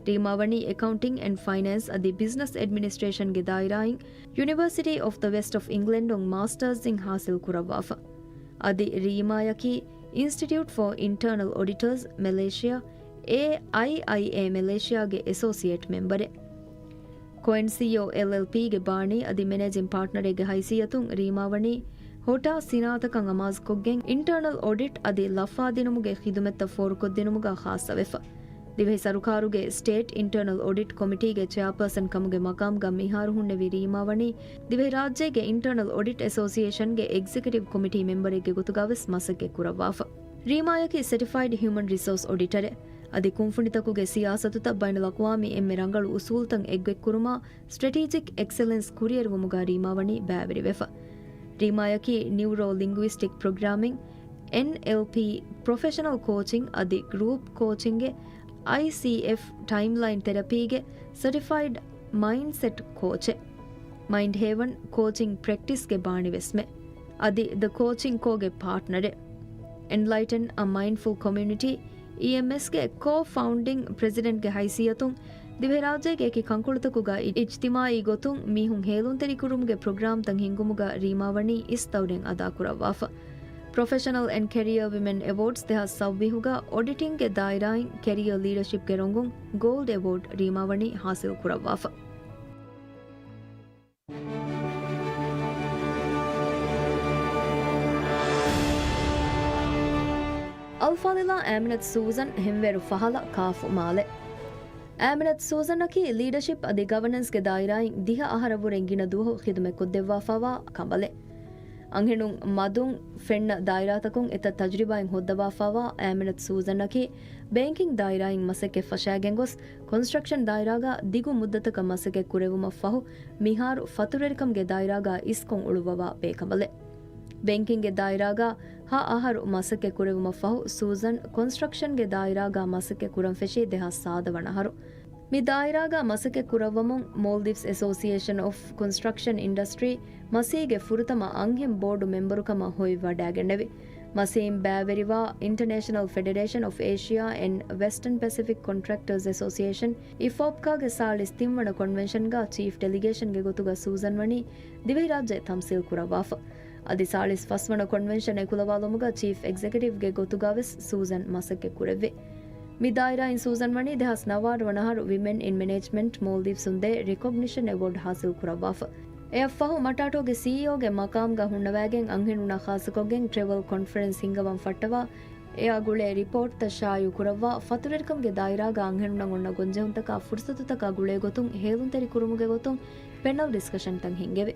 ރީމާ ވަނީ އެކައުންޓިން އެންޑް ފައިނޭންސް އަދި ބިޒްނަސް އެޑްމިނިސްޓްރޭޝަންގެ ދާއިރާއިން ޔުނިވަރސިޓީ އޮފް ދަ ވެސްޓް އޮފް އިންގްލެންޑުން މާސްޓާރސް އިން ހާސިލް ކުރައްވާފަ. އަދި ރީމާޔަކީ އިންސްޓިޓިއުޓް ފޯ އިންޓަރނަލް އޮޑިޓަރސް މެލޭޝިއާ، އޭއައިއައިއޭ މެލޭޝިއާގެ އެސޯސިއޭޓް މެމްބަރެއް. ކޮއެން ސީއޯ އެލްއެލްޕީގެ ބާނީ އަދި މެނޭޖިން ޕާޓްނަރެއްގެ ހައިސިއްޔަތުން ރީމާ ވަނީ ހޮޓާ ސިނާއަތަކަށް އަމާޒުކޮށްގެން އިންޓަރނަލް އޮޑިޓް އަދި ލަފާދިނުމުގެ ޚިދުމަތްތައް ފޯރުކޮށްދިނުމުގަ ޚާއްޞަވެފަ. ދިވެހި ސަރުކާރުގެ ސްޓޭޓް އިންޓަރނަލް އޮޑިޓް ކޮމިޓީގެ ޗެއާޕާސަން ކަމުގެ މަޤާމްގަ މިހާރު ހުންނެވި ރީމާ ވަނީ ދިވެހިރާއްޖޭގެ އިންޓަރނަލް އޮޑިޓް އެސޯސިއޭޝަންގެ އެގްޒެކެޓިވް ކޮމިޓީ މެމްބަރެއްގެ ގޮތުގަވެސް މަސައްކަތް ކުރައްވާފަ. ރީމާޔަކީ ސެޓިފައިޑް ހިއުމަން ރިސޯސް އޮޑިޓަރެއް. އަދި ކުންފުނިތަކުގެ ސިޔާސަތުތައް ބައިނަލްއަޤްވާމީ އެންމެ ރަނގަޅު އުސޫލުތައް އެއްގޮތްކުރުމާ، ސްޓްރެޓީޖިކް އެކްސެލެންސް ކުރިއެރުވުމުގަ ރީމާ ވަނީ ބައިވެރިވެފަ. ރީމާޔަކީ ނިއުރޯ ލިނގުއިސްޓިކް ޕްރޮގްރާމިން، އެންއެލްޕީ، ޕްރޮފެޝަނަލް ކޯޗިން އަދި ގްރޫޕް ކޯޗިންގެ، އައިސީއެފް، ޓައިމްލައިން ތެރަޕީގެ ސެޓިފައިޑް މައިންޑްސެޓް ކޯޗެއް. މައިންޑް ހޭވަން ކޯޗިން ޕްރެކްޓިސްގެ ބާނިވެސްމެ. އަދި ދަ ކޯޗިން ކޯގެ ޕާޓްނަރެއް. އެންލައިޓަން އަ މައިންޑްފުލް ކޮމިއުނިޓީ، އީއެމްއެސްގެ ކޯ ފައުންޑިން ޕްރެޒިޑެންޓްގެ ހައިސިއްޔަތުން ދިވެހިރާއްޖޭގެ އެކި ކަންކޮޅުތަކުގައި އިޖްތިމާޢީ ގޮތުން މީހުން ހޭލުންތެރިކުރުމުގެ ޕްރޮގްރާމްތައް ހިންގުމުގަ ރީމާ ވަނީ އިސް ދައުރެއް އަދާކުރައްވާފަ. ޕްރޮފެޝަނަލް އެންޑް ކެރިއާ ވިމެން އެވޯޑްސް ދެހާސް ސައުވީހުގަ އޮޑިޓިންގގެ ދާއިރާއިން ކެރިއާ ލީޑަޝިޕްގެ ރޮނގުން ގޯލްޑް އެވޯޑް ރީމާ ވަނީ ހާސިލް ކުރައްވާފަ. އަލްފާޟިލާ އާމިނަތް ސޫޒަން ހެންވޭރު ފަހަލަ ކާފު މާލެ. އާމިނަތް ސޫޒަންއަކީ ލީޑަޝިޕް އަދި ގަވަނަންސްގެ ދާއިރާއިން ދިހަ އަހަރަށްވުރެ ގިނަ ދުވަހު ޚިދުމަތްކޮށްދެއްވާފާވާ ކަނބަލެއް. އަންހެނުން މަދުން ފެންނަ ދާއިރާތަކުން އެތައް ތަޖުރިބާއިން ހޯއްދަވާފާވާ އާމިނަތް ސޫޒަންއަކީ ބޭންކިން ދާއިރާއިން މަސައްކަތް ފަށާގެންގޮސް، ކޮންސްޓްރަކްޝަން ދާއިރާގަ ދިގު މުއްދަތަކަށް މަސައްކަތް ކުރެއްވުމަށްފަހު، މިހާރު ފަތުރުވެރިކަމުގެ ދާއިރާގަ އިސްކޮށް އުޅުއްވަވާ ބޭކަނބަލެއް. ބޭންކިންގެ ދާއިރާގަ ހަ އަހަރު މަސައްކަތް ކުރެއްވުމަށްފަހު، ސޫޒަން ކޮންސްޓްރަކްޝަންގެ ދާއިރާގަ މަސައްކަތް ކުރަން ފެށީ ދެހާސް ސާދަ ވަނަ އަހަރު. މި ދާއިރާގަ މަސައްކަތް ކުރައްވަމުން، މޯލްޑިވްސް އެސޯސިއޭޝަން އޮފް ކޮންސްޓްރަކްޝަން އިންޑަސްޓްރީ، މަސީގެ ފުރަތަމަ އަންހެން ބޯޑު މެމްބަރުކަމަށް ހޮވިވަޑައިގެންނެވި. މަސީން ބައިވެރިވާ އިންޓަނޭޝަނަލް ފެޑެރޭޝަން އޮފް އޭޝިއާ އެންޑް ވެސްޓަން ޕެސިފިކް ކޮންޓްރެކްޓަރސް އެސޯސިއޭޝަން، އިފޯޕްކާގެ ސާޅީސް ތިން ވަނަ ކޮންވެންޝަންގަ ޗީފް ޑެލިގޭޝަންގެ ގޮތުގަ ސޫޒަން ވަނީ ދިވެހިރާއްޖެ ތަމްސީލް ކުރައްވާފަ. އަދި ސާޅީސް ފަސް ވަނަ ކޮންވެންޝަން އެކުލަވާލުމުގަ ޗީފް އެގްޒެކެޓިވްގެ ގޮތުގަވެސް ސޫޒަން މަސައްކަތް ކުރެއްވި. މި ދާއިރާއިން ސޫޒަން ވަނީ ދެހާސް ނަވާރަ ވަނަ އަހަރު ވިމެން އިން މެނޭޖްމަންޓް މޯލްޑިވްސުން ދޭ ރެކޮގްނިޝަން އެވޯޑް ހާސިލް ކުރައްވާފަ. އެއަށްފަހު މަޓާޓޯގެ ސީއީއޯގެ މަޤާމްގަ ހުންނަވައިގެން އަންހެނުންނާ ޚާއްޞަކޮށްގެން ޓްރެވަލް ކޮންފަރެންސް ހިންގަވަން ފައްޓަވާ، އެއާ ގުޅޭ ރިޕޯޓްތައް ޝާއިޢު ކުރައްވާ، ފަތުރުވެރިކަމުގެ ދާއިރާގަ އަންހެނުންނަށް އޮންނަ ގޮންޖެހުންތަކާ ފުރުސަތުތަކާ ގުޅޭގޮތުން ހޭލުންތެރި ކުރުމުގެ ގޮތުން ޕެނަލް ޑިސްކަޝަންތައް ހިންގެވި.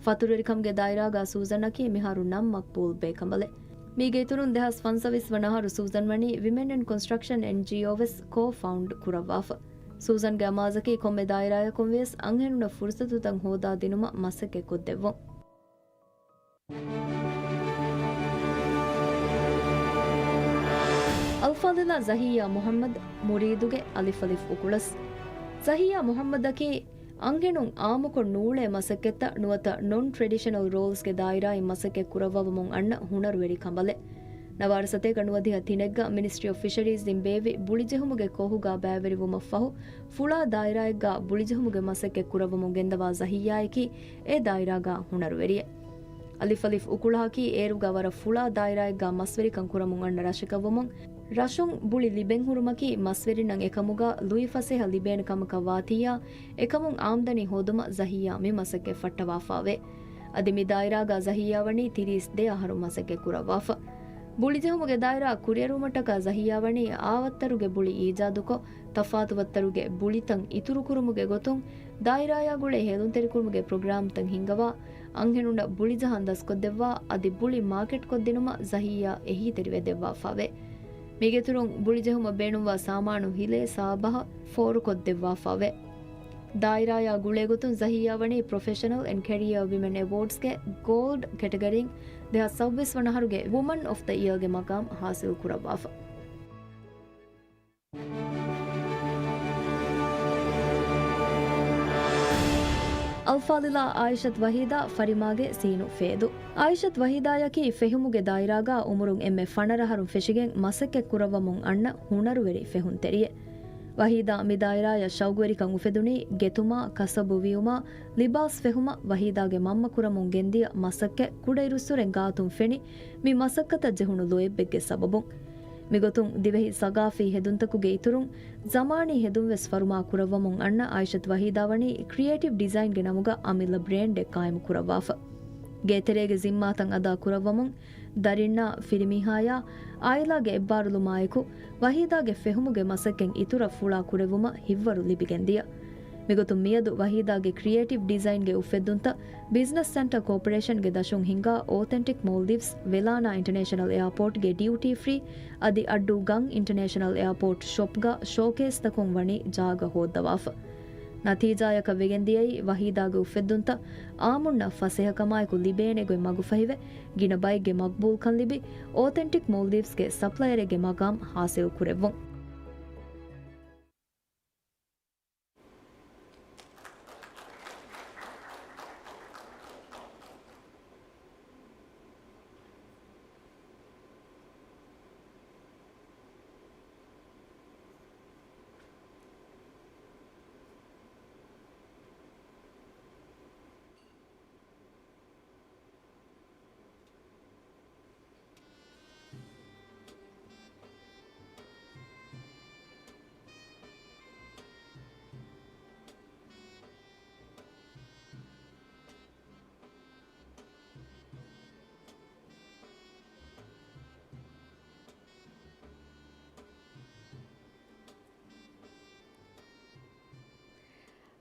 ފަތުރުވެރިކަމުގެ ދާއިރާގަ ސޫޒަންއަކީ މިހާރު ނަން މަޤްބޫލް ބޭކަނބަލެއް. މީގެ އިތުރުން ދެހާސް ފަންސަވީސް ވަނަ އަހަރު ސޫޒަން ވަނީ ވިމެން އިން ކޮންސްޓްރަކްޝަން އެންޖީއޯ ވެސް ކޯ ފައުންޑް ކުރައްވާފަ. ސޫޒަންގެ އަމާޒަކީ ކޮންމެ ދާއިރާއަކުން ވިޔަސް އަންހެނުންނަށް ފުރުސަތުތައް ހޯދާ ދިނުމަށް މަސައްކަތް ކޮށްދެއްވުން. އަލްފާޟިލާ ޒަހިއްޔާ މުޙައްމަދު، މުރީދުގެ އަލިފް އަލިފް އުކުޅަސް. ޒަހިއްޔާ މުޙައްމަދަކީ އަންހެނުން އާއްމުކޮށް ނޫޅޭ މަސައްކަތްތައް ނުވަތަ ނޮން ޓްރެޑިޝަނަލް ރޯލްސްގެ ދާއިރާއިން މަސައްކަތް ކުރައްވަވަމުން އަންނަ ހުނަރުވެރި ކަނބަލެއް. ނަވާރަ ސަތޭކަ ނުވަދިހަ ތިނެއްގަ މިނިސްޓްރީ އޮފް ފިޝަރީޒްއިން ބޭއްވި ބުޅިޖެހުމުގެ ކޯހުގަ ބައިވެރިވުމަށްފަހު، ފުޅާ ދާއިރާއެއްގަ ބުޅިޖެހުމުގެ މަސައްކަތް ކުރައްވަމުން ގެންދަވާ ޒަހިއްޔާއަކީ އެ ދާއިރާގަ ހުނަރުވެރިއެއް. އަލިފް އަލިފް އުކުޅަހަކީ އޭރުގަ ވަރަށް ފުޅާ ދާއިރާއެއްގަ މަސްވެރިކަން ކުރަމުން އަންނަ ރަށަކަށްވުމުން، ރަށުން ބުޅި ލިބެންހުރުމަކީ މަސްވެރިންނަށް އެކަމުގަ ލުއިފަސޭހަ ލިބޭނެ ކަމަކަށް ވާތީއާ، އެކަމުން އާމްދަނީ ހޯދުމަށް ޒަހިއްޔާ މި މަސައްކަތް ފައްޓަވާފައެވެ. އަދި މި ދާއިރާގަ ޒަހިއްޔާ ވަނީ ތިރީސް ދެ އަހަރު މަސައްކަތް ކުރައްވާފަ. ބުޅިޖެހުމުގެ ދާއިރާ ކުރިއެރުވުމަށްޓަކާ ޒަހިއްޔާ ވަނީ އާވައްތަރުގެ ބުޅި އީޖާދުކޮށް، ތަފާތު ވައްތަރުގެ ބުޅިތައް އިތުރުކުރުމުގެ ގޮތުން، ދާއިރާއާ ގުޅޭ ހޭލުންތެރިކުރުމުގެ ޕްރޮގްރާމްތައް ހިންގަވާ، އަންހެނުންނަށް ބުޅިޖަހަން ދަސްކޮށްދެއްވާ، އަދި ބުޅި މާކެޓްކޮށްދިނުމަށް ޒަހިއްޔާ އެހީތެރިވެދެއްވާފައެވެ. މީގެއިތުރުން ބުޅިޖެހުމަށް ބޭނުންވާ ސާމާނު ހިލޭ ސާބަހަށް ފޯރުކޮށްދެއްވާފައެވެ. ދާއިރާއާ ގުޅޭގޮތުން ޒަހިއްޔާ ވަނީ ޕްރޮފެޝަނަލް އެންޑް ކެރިއާ ވިމެން އެވޯޑްސްގެ ގޯލްޑް ކެޓަގަރީން ދެހާސް ސައުވީސް ވަނަ އަހަރުގެ ވުމަން އޮފް ދަ އިޔާގެ މަޤާމް ހާސިލް ކުރައްވާފަ. އަލްފާޟިލާ އާއިޝަތު ވަހީދާ ފަރިމާގެ ސީނު ފޭދު. އާއިޝަތު ވަހީދާޔަކީ ފެހުމުގެ ދާއިރާގަ އުމުރުން އެންމެ ފަނަރަ އަހަރުން ފެށިގެން މަސައްކަތް ކުރައްވަމުން އަންނަ ހުނަރުވެރި ފެހުންތެރިއެއް. ވަހީދާ މި ދާއިރާޔަށް ޝައުގުވެރިކަން އުފެދުނީ ގެތުމާ، ކަސަބު ވިޔުމާ، ލިބާސް ފެހުމަށް ވަހީދާގެ މަންމަ ކުރަމުން ގެންދިޔަ މަސައްކަތް ކުޑައިރުއްސުރެން ގާތުން ފެނި މި މަސައްކަތަށް ޖެހުނު ލޯތްބެއްގެ ސަބަބުން. މިގޮތުން ދިވެހި ސަގާފީ ހެދުންތަކުގެ އިތުރުން، ޒަމާނީ ހެދުން ވެސް ފަރުމާ ކުރައްވަމުން އަންނަ އާއިޝަތު ވަހީދާ ވަނީ ކްރިއޭޓިވް ޑިޒައިންގެ ނަމުގަ އަމިއްލަ ބްރޭންޑެއް ޤާއިމު ކުރައްވާފަ. ގޭތެރޭގެ ޒިންމާތައް އަދާ ކުރައްވަމުން، ދަރިންނާ ފިރިމީހާޔާ އާއިލާގެ އެއްބާރުލުމާއެކު، ވަހީދާގެ ފެހުމުގެ މަސައްކަތް އިތުރަށް ފުޅާ ކުރެއްވުމަށް ހިތްވަރު ލިބިގެންދިޔަ. މިގޮތުން މިއަދު ވަހީދާގެ ކްރިއޭޓިވް ޑިޒައިންގެ އުފެއްދުންތައް ބިޒްނަސް ސެންޓަރ ކޯޕަރޭޝަންގެ ދަށުން ހިންގާ އޯތެންޓިކް މޯލްޑިވްސް، ވެލާނާ އިންޓަރނޭޝަނަލް އެއާޕޯޓްގެ ޑިއުޓީ ފްރީ އަދި އައްޑޫ ގަން އިންޓަރނޭޝަނަލް އެއާޕޯޓް ޝޮޕްގަ ޝޯކޭސްތަކުން ވަނީ ޖާގަ ހޯއްދަވާފަ. ނަތީޖާޔަކަށް ވެގެންދިޔައީ ވަހީދާގެ އުފެއްދުންތައް އާއްމުންނަށް ފަސޭހަކަމާއެކު ލިބޭނެ ގޮތް މަގުފަހިވެ، ގިނަ ބައެއްގެ މަގްބޫލްކަން ލިބި، އޯތެންޓިކް މޯލްޑިވްސްގެ ސަޕްލަޔަރެއްގެ މަގާމް ހާސިލް ކުރެއްވުން.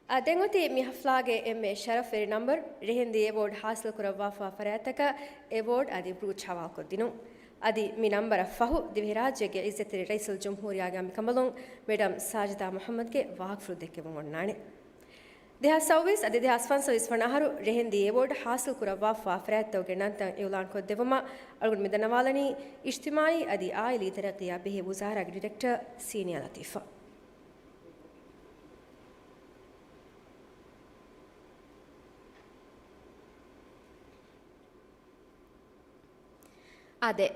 އާ، ދެން އޮތީ މި ހަފްލާގެ އެންމެ ޝަރަފްވެރި ނަންބަރު، ރެހެންދި އެވޯޑް ހާސިލް ކުރައްވާފާ ފަރާތްތަކަށް އެވޯޑް އަދި ބްރޫޗް ހަވާލުކޮށްދިނުން. އަދި މި ނަންބަރަށް ފަހު، ދިވެހިރާއްޖޭގެ އިއްޒަތްތެރި ރައީސުލްޖުމްހޫރިއްޔާގެ އަނބިކަނބަލުން މެޑަމް ސާޖިދާ މުޙައްމަދުގެ ވާހަކަފުޅު ދެއްކެވުން އޮންނާނެ. ދެހާސް ސައުވީސް އަދި ދެހާސް ފަންސަވީސް ވަނަ އަހަރު ރެހެންދި އެވޯޑް ހާސިލް ކުރައްވާފާ ފަރާތްތަކުގެ ނަންތައް އިއުލާން ކޮށްދެއްވުމަށް އަޅުގަނޑު މި ދަންނަވާލަނީ އިޖްތިމާޢީ އަދި އާއިލީ ތަރައްޤީއާ ބެހޭ ވުޒާރާގެ ޑިރެކްޓަރ ސީނިއާ ލަތީފާ. އާދެ،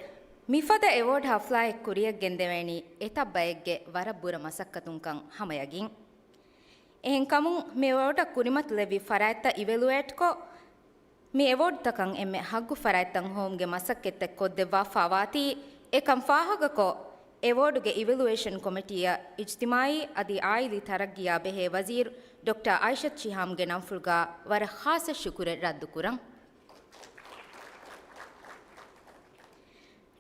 މިފަދަ އެވޯޑް ހަފްލާއެއް ކުރިއަށް ގެންދެވޭނީ އެތައް ބައެއްގެ ވަރަށް ބުރަ މަސައްކަތުންކަން ހަމަޔަގީން. އެހެންކަމުން، މި އެވޯޑަށް ކުރިމަތިލެއްވި ފަރާތްތައް އިވެލުއޭޓްކޮށް، މި އެވޯޑްތަކަށް އެންމެ ހައްގު ފަރާތްތައް ހޮވުމުގެ މަސައްކަތްތައް ކޮށްދެއްވާފާވާތީ، އެކަން ފާހަގަކޮށް، އެވޯޑުގެ އިވެލުއޭޝަން ކޮމިޓީއަށް އިޖްތިމާއީ އަދި އާއިލީ ތަރައްގީއާ ބެހޭ ވަޒީރު ޑޮކްޓަރ އައިޝަތު ޝިހާމްގެ ނަންފުޅުގާ ވަރަށް ޚާއްޞަ ޝުކުރެއް ރައްދުކުރަން.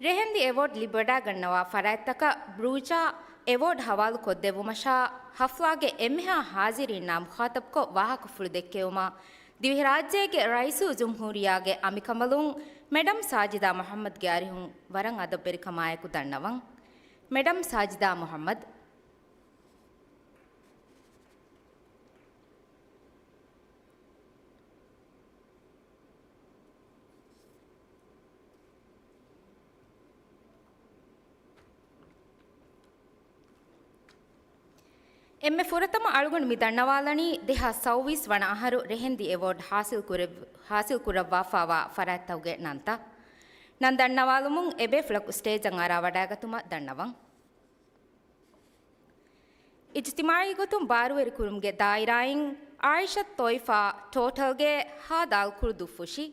ރެހެންދި އެވޯޑް ލިބިވަޑައިގަންނަވާ ފަރާތްތަކަށް ބްރޫޗާ އެވޯޑް ހަވާލުކޮށްދެއްވުމަށާ، ހަފްލާގެ އެންމެހާ ހާޒިރީންނާ މުޚާތަބްކޮށް ވާހަކަފުޅު ދެއްކެވުމަށް، ދިވެހިރާއްޖޭގެ ރައީސުލްޖުމްހޫރިއްޔާގެ އަނބިކަނބަލުން މެޑަމް ސާޖިދާ މުޙައްމަދުގެ އަރިހުން ވަރަށް އަދަބުވެރިކަމާއެކު ދަންނަވަން. މެޑަމް ސާޖިދާ މުޙައްމަދު. އެންމެ ފުރަތަމަ އަޅުގަނޑު މި ދަންނަވާލަނީ ދެހާސް ސައުވީސް ވަނަ އަހަރު ރެހެންދި އެވޯޑް ހާސިލް ކުރެވް-، ހާސިލް ކުރައްވާފާވާ ފަރާތްތަކުގެ ނަންތައް. ނަން ދަންނަވާލުމުން އެބޭފުޅަކު ސްޓޭޖަށް އަރާ ވަޑައިގަތުމަށް ދަންނަވަން. އިޖްތިމާޢީ ގޮތުން ބާރުވެރިކުރުމުގެ ދާއިރާއިން އާއިޝަތު ތޮއިފާ ޓޯޓަލްގެ ހާ ދާލް ކުޅުދުއްފުށި.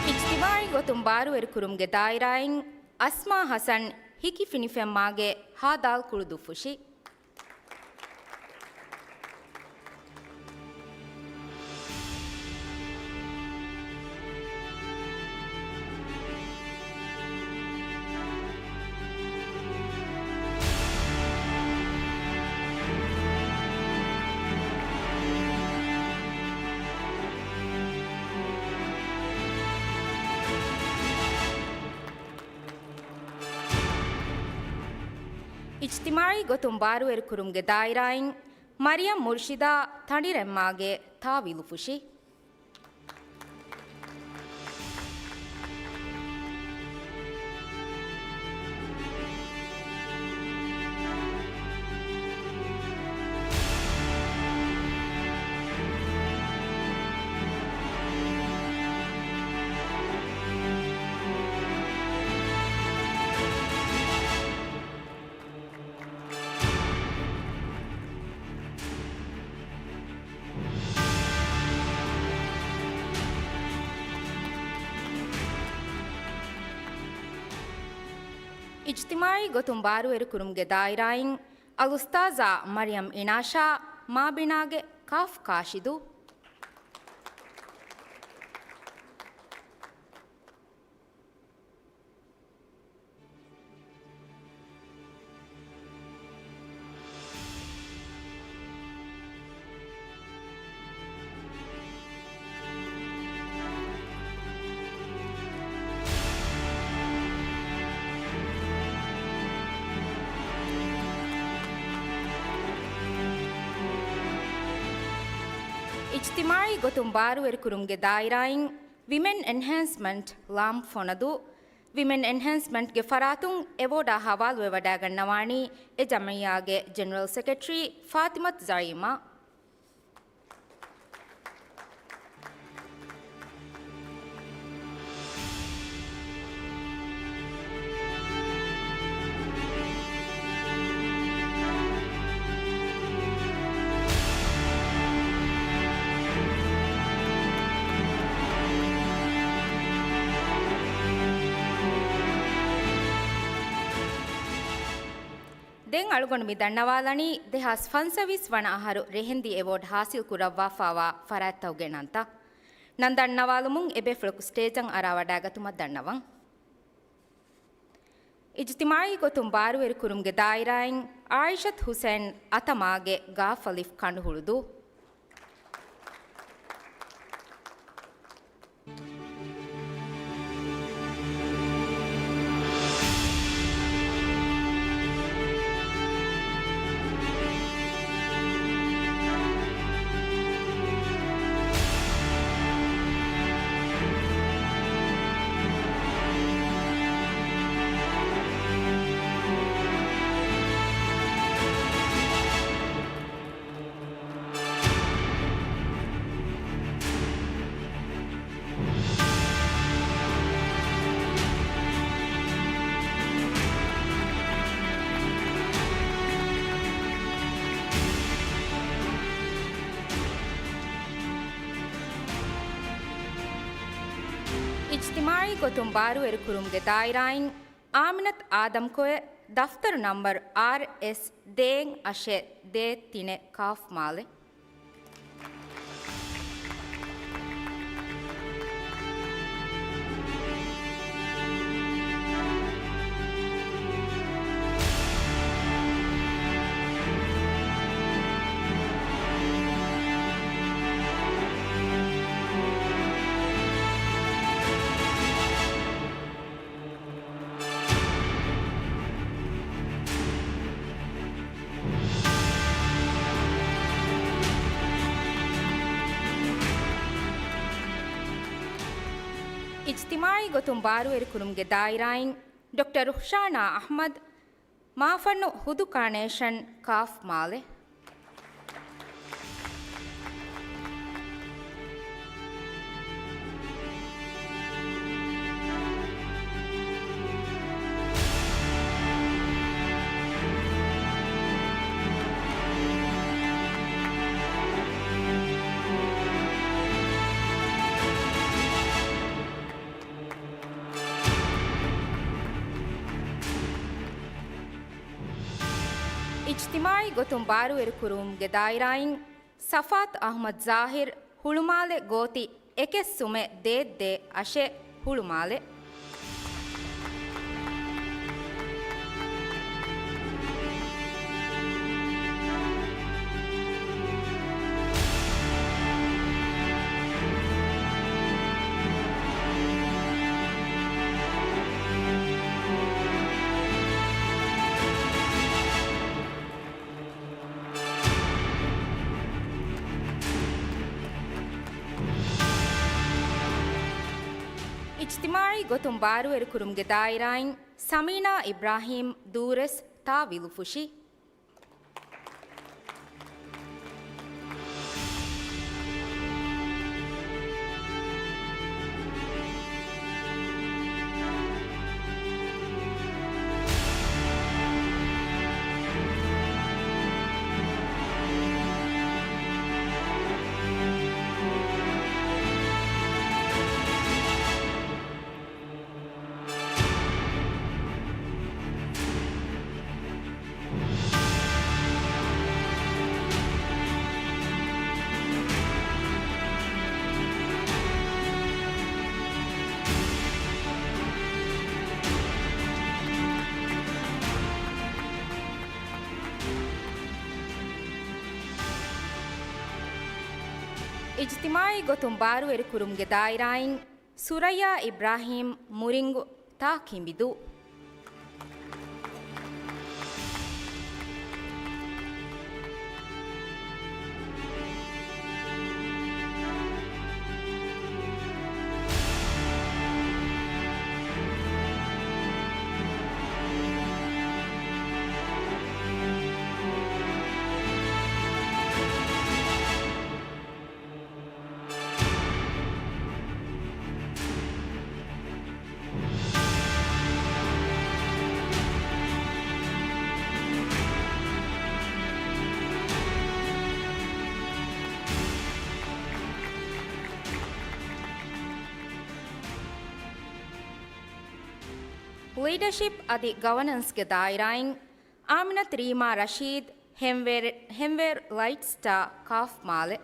އިޖްތިމާޢީ ގޮތުން ބާރުވެރިކުރުމުގެ ދާއިރާއިން އަސްމާ ހަސަން ހިކިފިނިފެންމާގެ ހާ ދާލް ކުޅުދުއްފުށި. އިޖްތިމާޢީ ގޮތުން ބާރުވެރިކުރުމުގެ ދާއިރާއިން މަރިޔަމް މުރުޝިދާ ތަނޑިރެންމާގެ ތާ ވިލުފުށި. އިޖްތިމާޢީ ގޮތުން ބާރުވެރިކުރުމުގެ ދާއިރާއިން އަލްއުސްތާޛާ މަރިޔަމް އިނާޝާ މާބިނާގެ ކާފް ކާށިދު. އިޖްތިމާޢީ ގޮތުން ބާރުވެރިކުރުމުގެ ދާއިރާއިން ވިމެން އެންހޭންސްމަންޓް ލާމްޕް ފޮނަދޫ. ވިމެން އެންހޭންސްމަންޓްގެ ފަރާތުން އެވޯޑާ ހަވާލުވެވަޑައިގަންނަވާނީ އެ ޖަމިއްޔާގެ ޖެނެރަލް ސެކްރެޓަރީ ފާތިމަތު ޒައީމާ. ދެން އަޅުގަނޑު މި ދަންނަވާލަނީ ދެހާސް ފަންސަވީސް ވަނަ އަހަރު ރެހެންދި އެވޯޑް ހާސިލް ކުރައްވާފާވާ ފަރާތްތަކުގެ ނަންތައް. ނަން ދަންނަވާލުމުން އެބޭފުޅަކު ސްޓޭޖަށް އަރާވަޑައިގަތުމަށް ދަންނަވަން. އިޖްތިމާޢީ ގޮތުން ބާރުވެރިކުރުމުގެ ދާއިރާއިން އާއިޝަތު ހުސެން އަތަމާގެ ގާފަލިފް ކަނޑުހުޅުދޫ. އިޖްތިމާޢީ ގޮތުން ބާރުވެރިކުރުމުގެ ދާއިރާއިން އާމިނަތު އާދަމްކޮއެ، ދަފްތަރު ނަންބަރު އާރްއެސް ދޭއް އަށެއް ދޭއް ތިނެއް ކާފް މާލެ. އިޖްތިމާޢީ ގޮތުން ބާރުވެރިކުރުމުގެ ދާއިރާއިން ޑޮކްޓަރ ރުޚްޝާނާ އަޙްމަދު، މާފަންނު ހުދު ކާނޭޝަން ކާފް މާލެ. އިޖްތިމާޢީ ގޮތުން ބާރުވެރިކުރުވުމުގެ ދާއިރާއިން ސަފާތު އަޙްމަދު ޒާހިރު، ހުޅުމާލެ ގޯތި އެކެއް ސުމެއް ދޭއް ދޭއް އަށެއް ހުޅުމާލެ. އިޖްތިމާޢީ ގޮތުން ބާރުވެރިކުރުމުގެ ދާއިރާއިން ސަމީނާ އިބްރާހީމް، ދޫރެސް، ތާވީލުފުށި. އިޖްތިމާޢީ ގޮތުން ބާރުވެރިކުރުމުގެ ދާއިރާއިން ސުރައްޔާ އިބްރާހީމް، މުރިނގު، ތާ ކިނބިދޫ. ލީޑަޝިޕް އަދި ގަވަނަންސްގެ ދާއިރާއިން އާމިނަތު ރީމާ ރަޝީދު، ހެންވޭރު، ހެންވޭރު ލައިޓް ސްޓާ ކާފް މާލެ.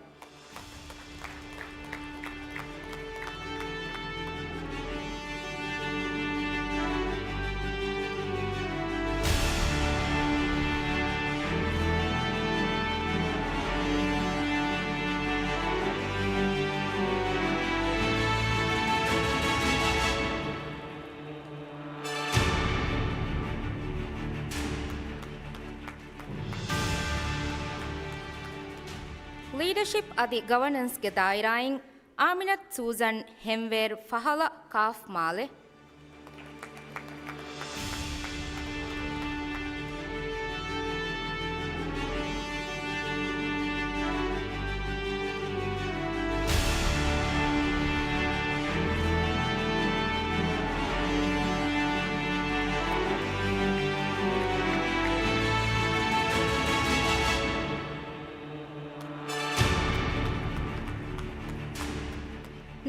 ލީޑަޝިޕް އަދި ގަވަނަންސްގެ ދާއިރާއިން އާމިނަތު ސޫޒަން، ހެންވޭރު ފަހަލަ ކާފް މާލެ.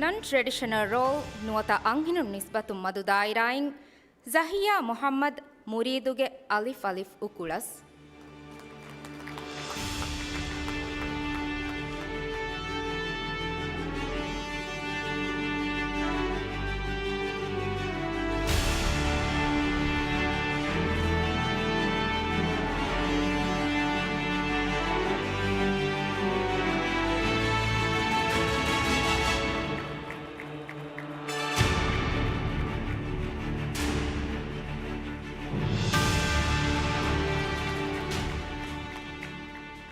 ނަން ޓްރެޑިޝަނަލް ރޯލް ނުވަތަ އަންހެނުން ނިސްބަތުން މަދު ދާއިރާއިން ޒަހިޔާ މުޙައްމަދު މުރީދުގެ އަލިފް އަލިފް އުކުޅަސް.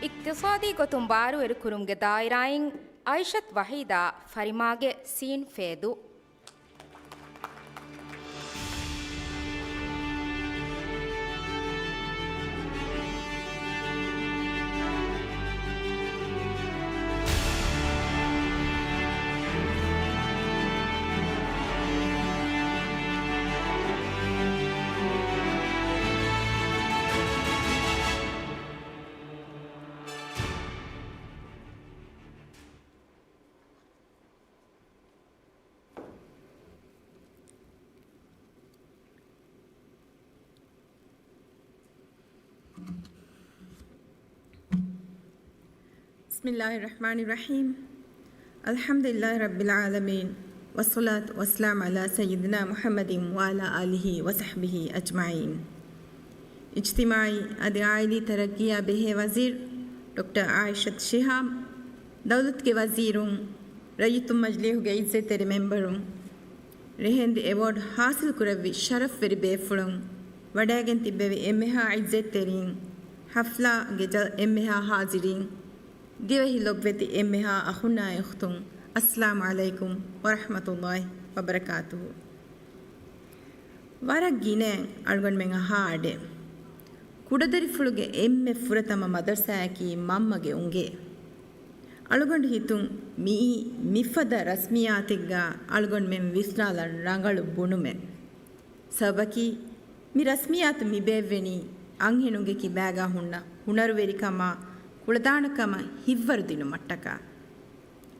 އިޤްތިޞާދީ ގޮތުން ބާރުވެރިކުރުމުގެ ދާއިރާއިން އައިޝަތު ވަޙީދާ ފަރިމާގެ ސީން ފޭދޫ. بسم الله الرحمن الرحيم. الحمد لله رب العالمين. والصلاة والسلام على سيدنا محمد وعلى آله وصحبه أجمعين. އިޖްތިމާޢީ އަދި ޢާއިލީ ތަރައްގީއާ ބެހޭ ވަޒީރު ޑޮކްޓަރ އާއިޝަތު ޝިހާބް، ދައުލަތުގެ ވަޒީރުން، ރައްޔިތުން މަޖިލީހުގެ އިއްޒަތްތެރި މެމްބަރުން، ރެހެންދި އެވޯޑް ހާސިލްކުރެއްވި ޝަރަފްވެރި ބޭފުޅުން، ވަޑައިގެން ތިއްބެވި އެންމެހާ އިއްޒަތްތެރީން، ޙަފްލާގެ ޖަ-، އެންމެހާ ޙާޒިރީން، ދިވެހި ލޮބުވެތި އެންމެހާ އަޚުންނާ އުޚްތުން، އައްސަލާމު ޢަލައިކުމް ވަރަޙްމަތުﷲި ވަބަރަކާތުހު. ވަރަށް ގިނައިން އަޅުގަނޑުމެން އަހާ އަޑެއް، ކުޑަދަރިފުޅުގެ އެންމެ ފުރަތަމަ މަދަރުސާއަކީ މަންމަގެ އުނގޭ. އަޅުގަނޑު ހިތުން މިއީ މިފަދަ ރަސްމިއްޔާތެއްގަ އަޅުގަނޑުމެން ވިސްނާލަން ރަނގަޅު ބުނުމެއް. ސަބަބަކީ، މި ރަސްމިއްޔާތު މި ބޭއްވެނީ އަންހެނުންގެ ކިބާގަ ހުންނަ ހުނަރުވެރިކަމާ ކުޅަދާނަކަމަށް ހިތްވަރު ދިނުމަށްޓަކާ.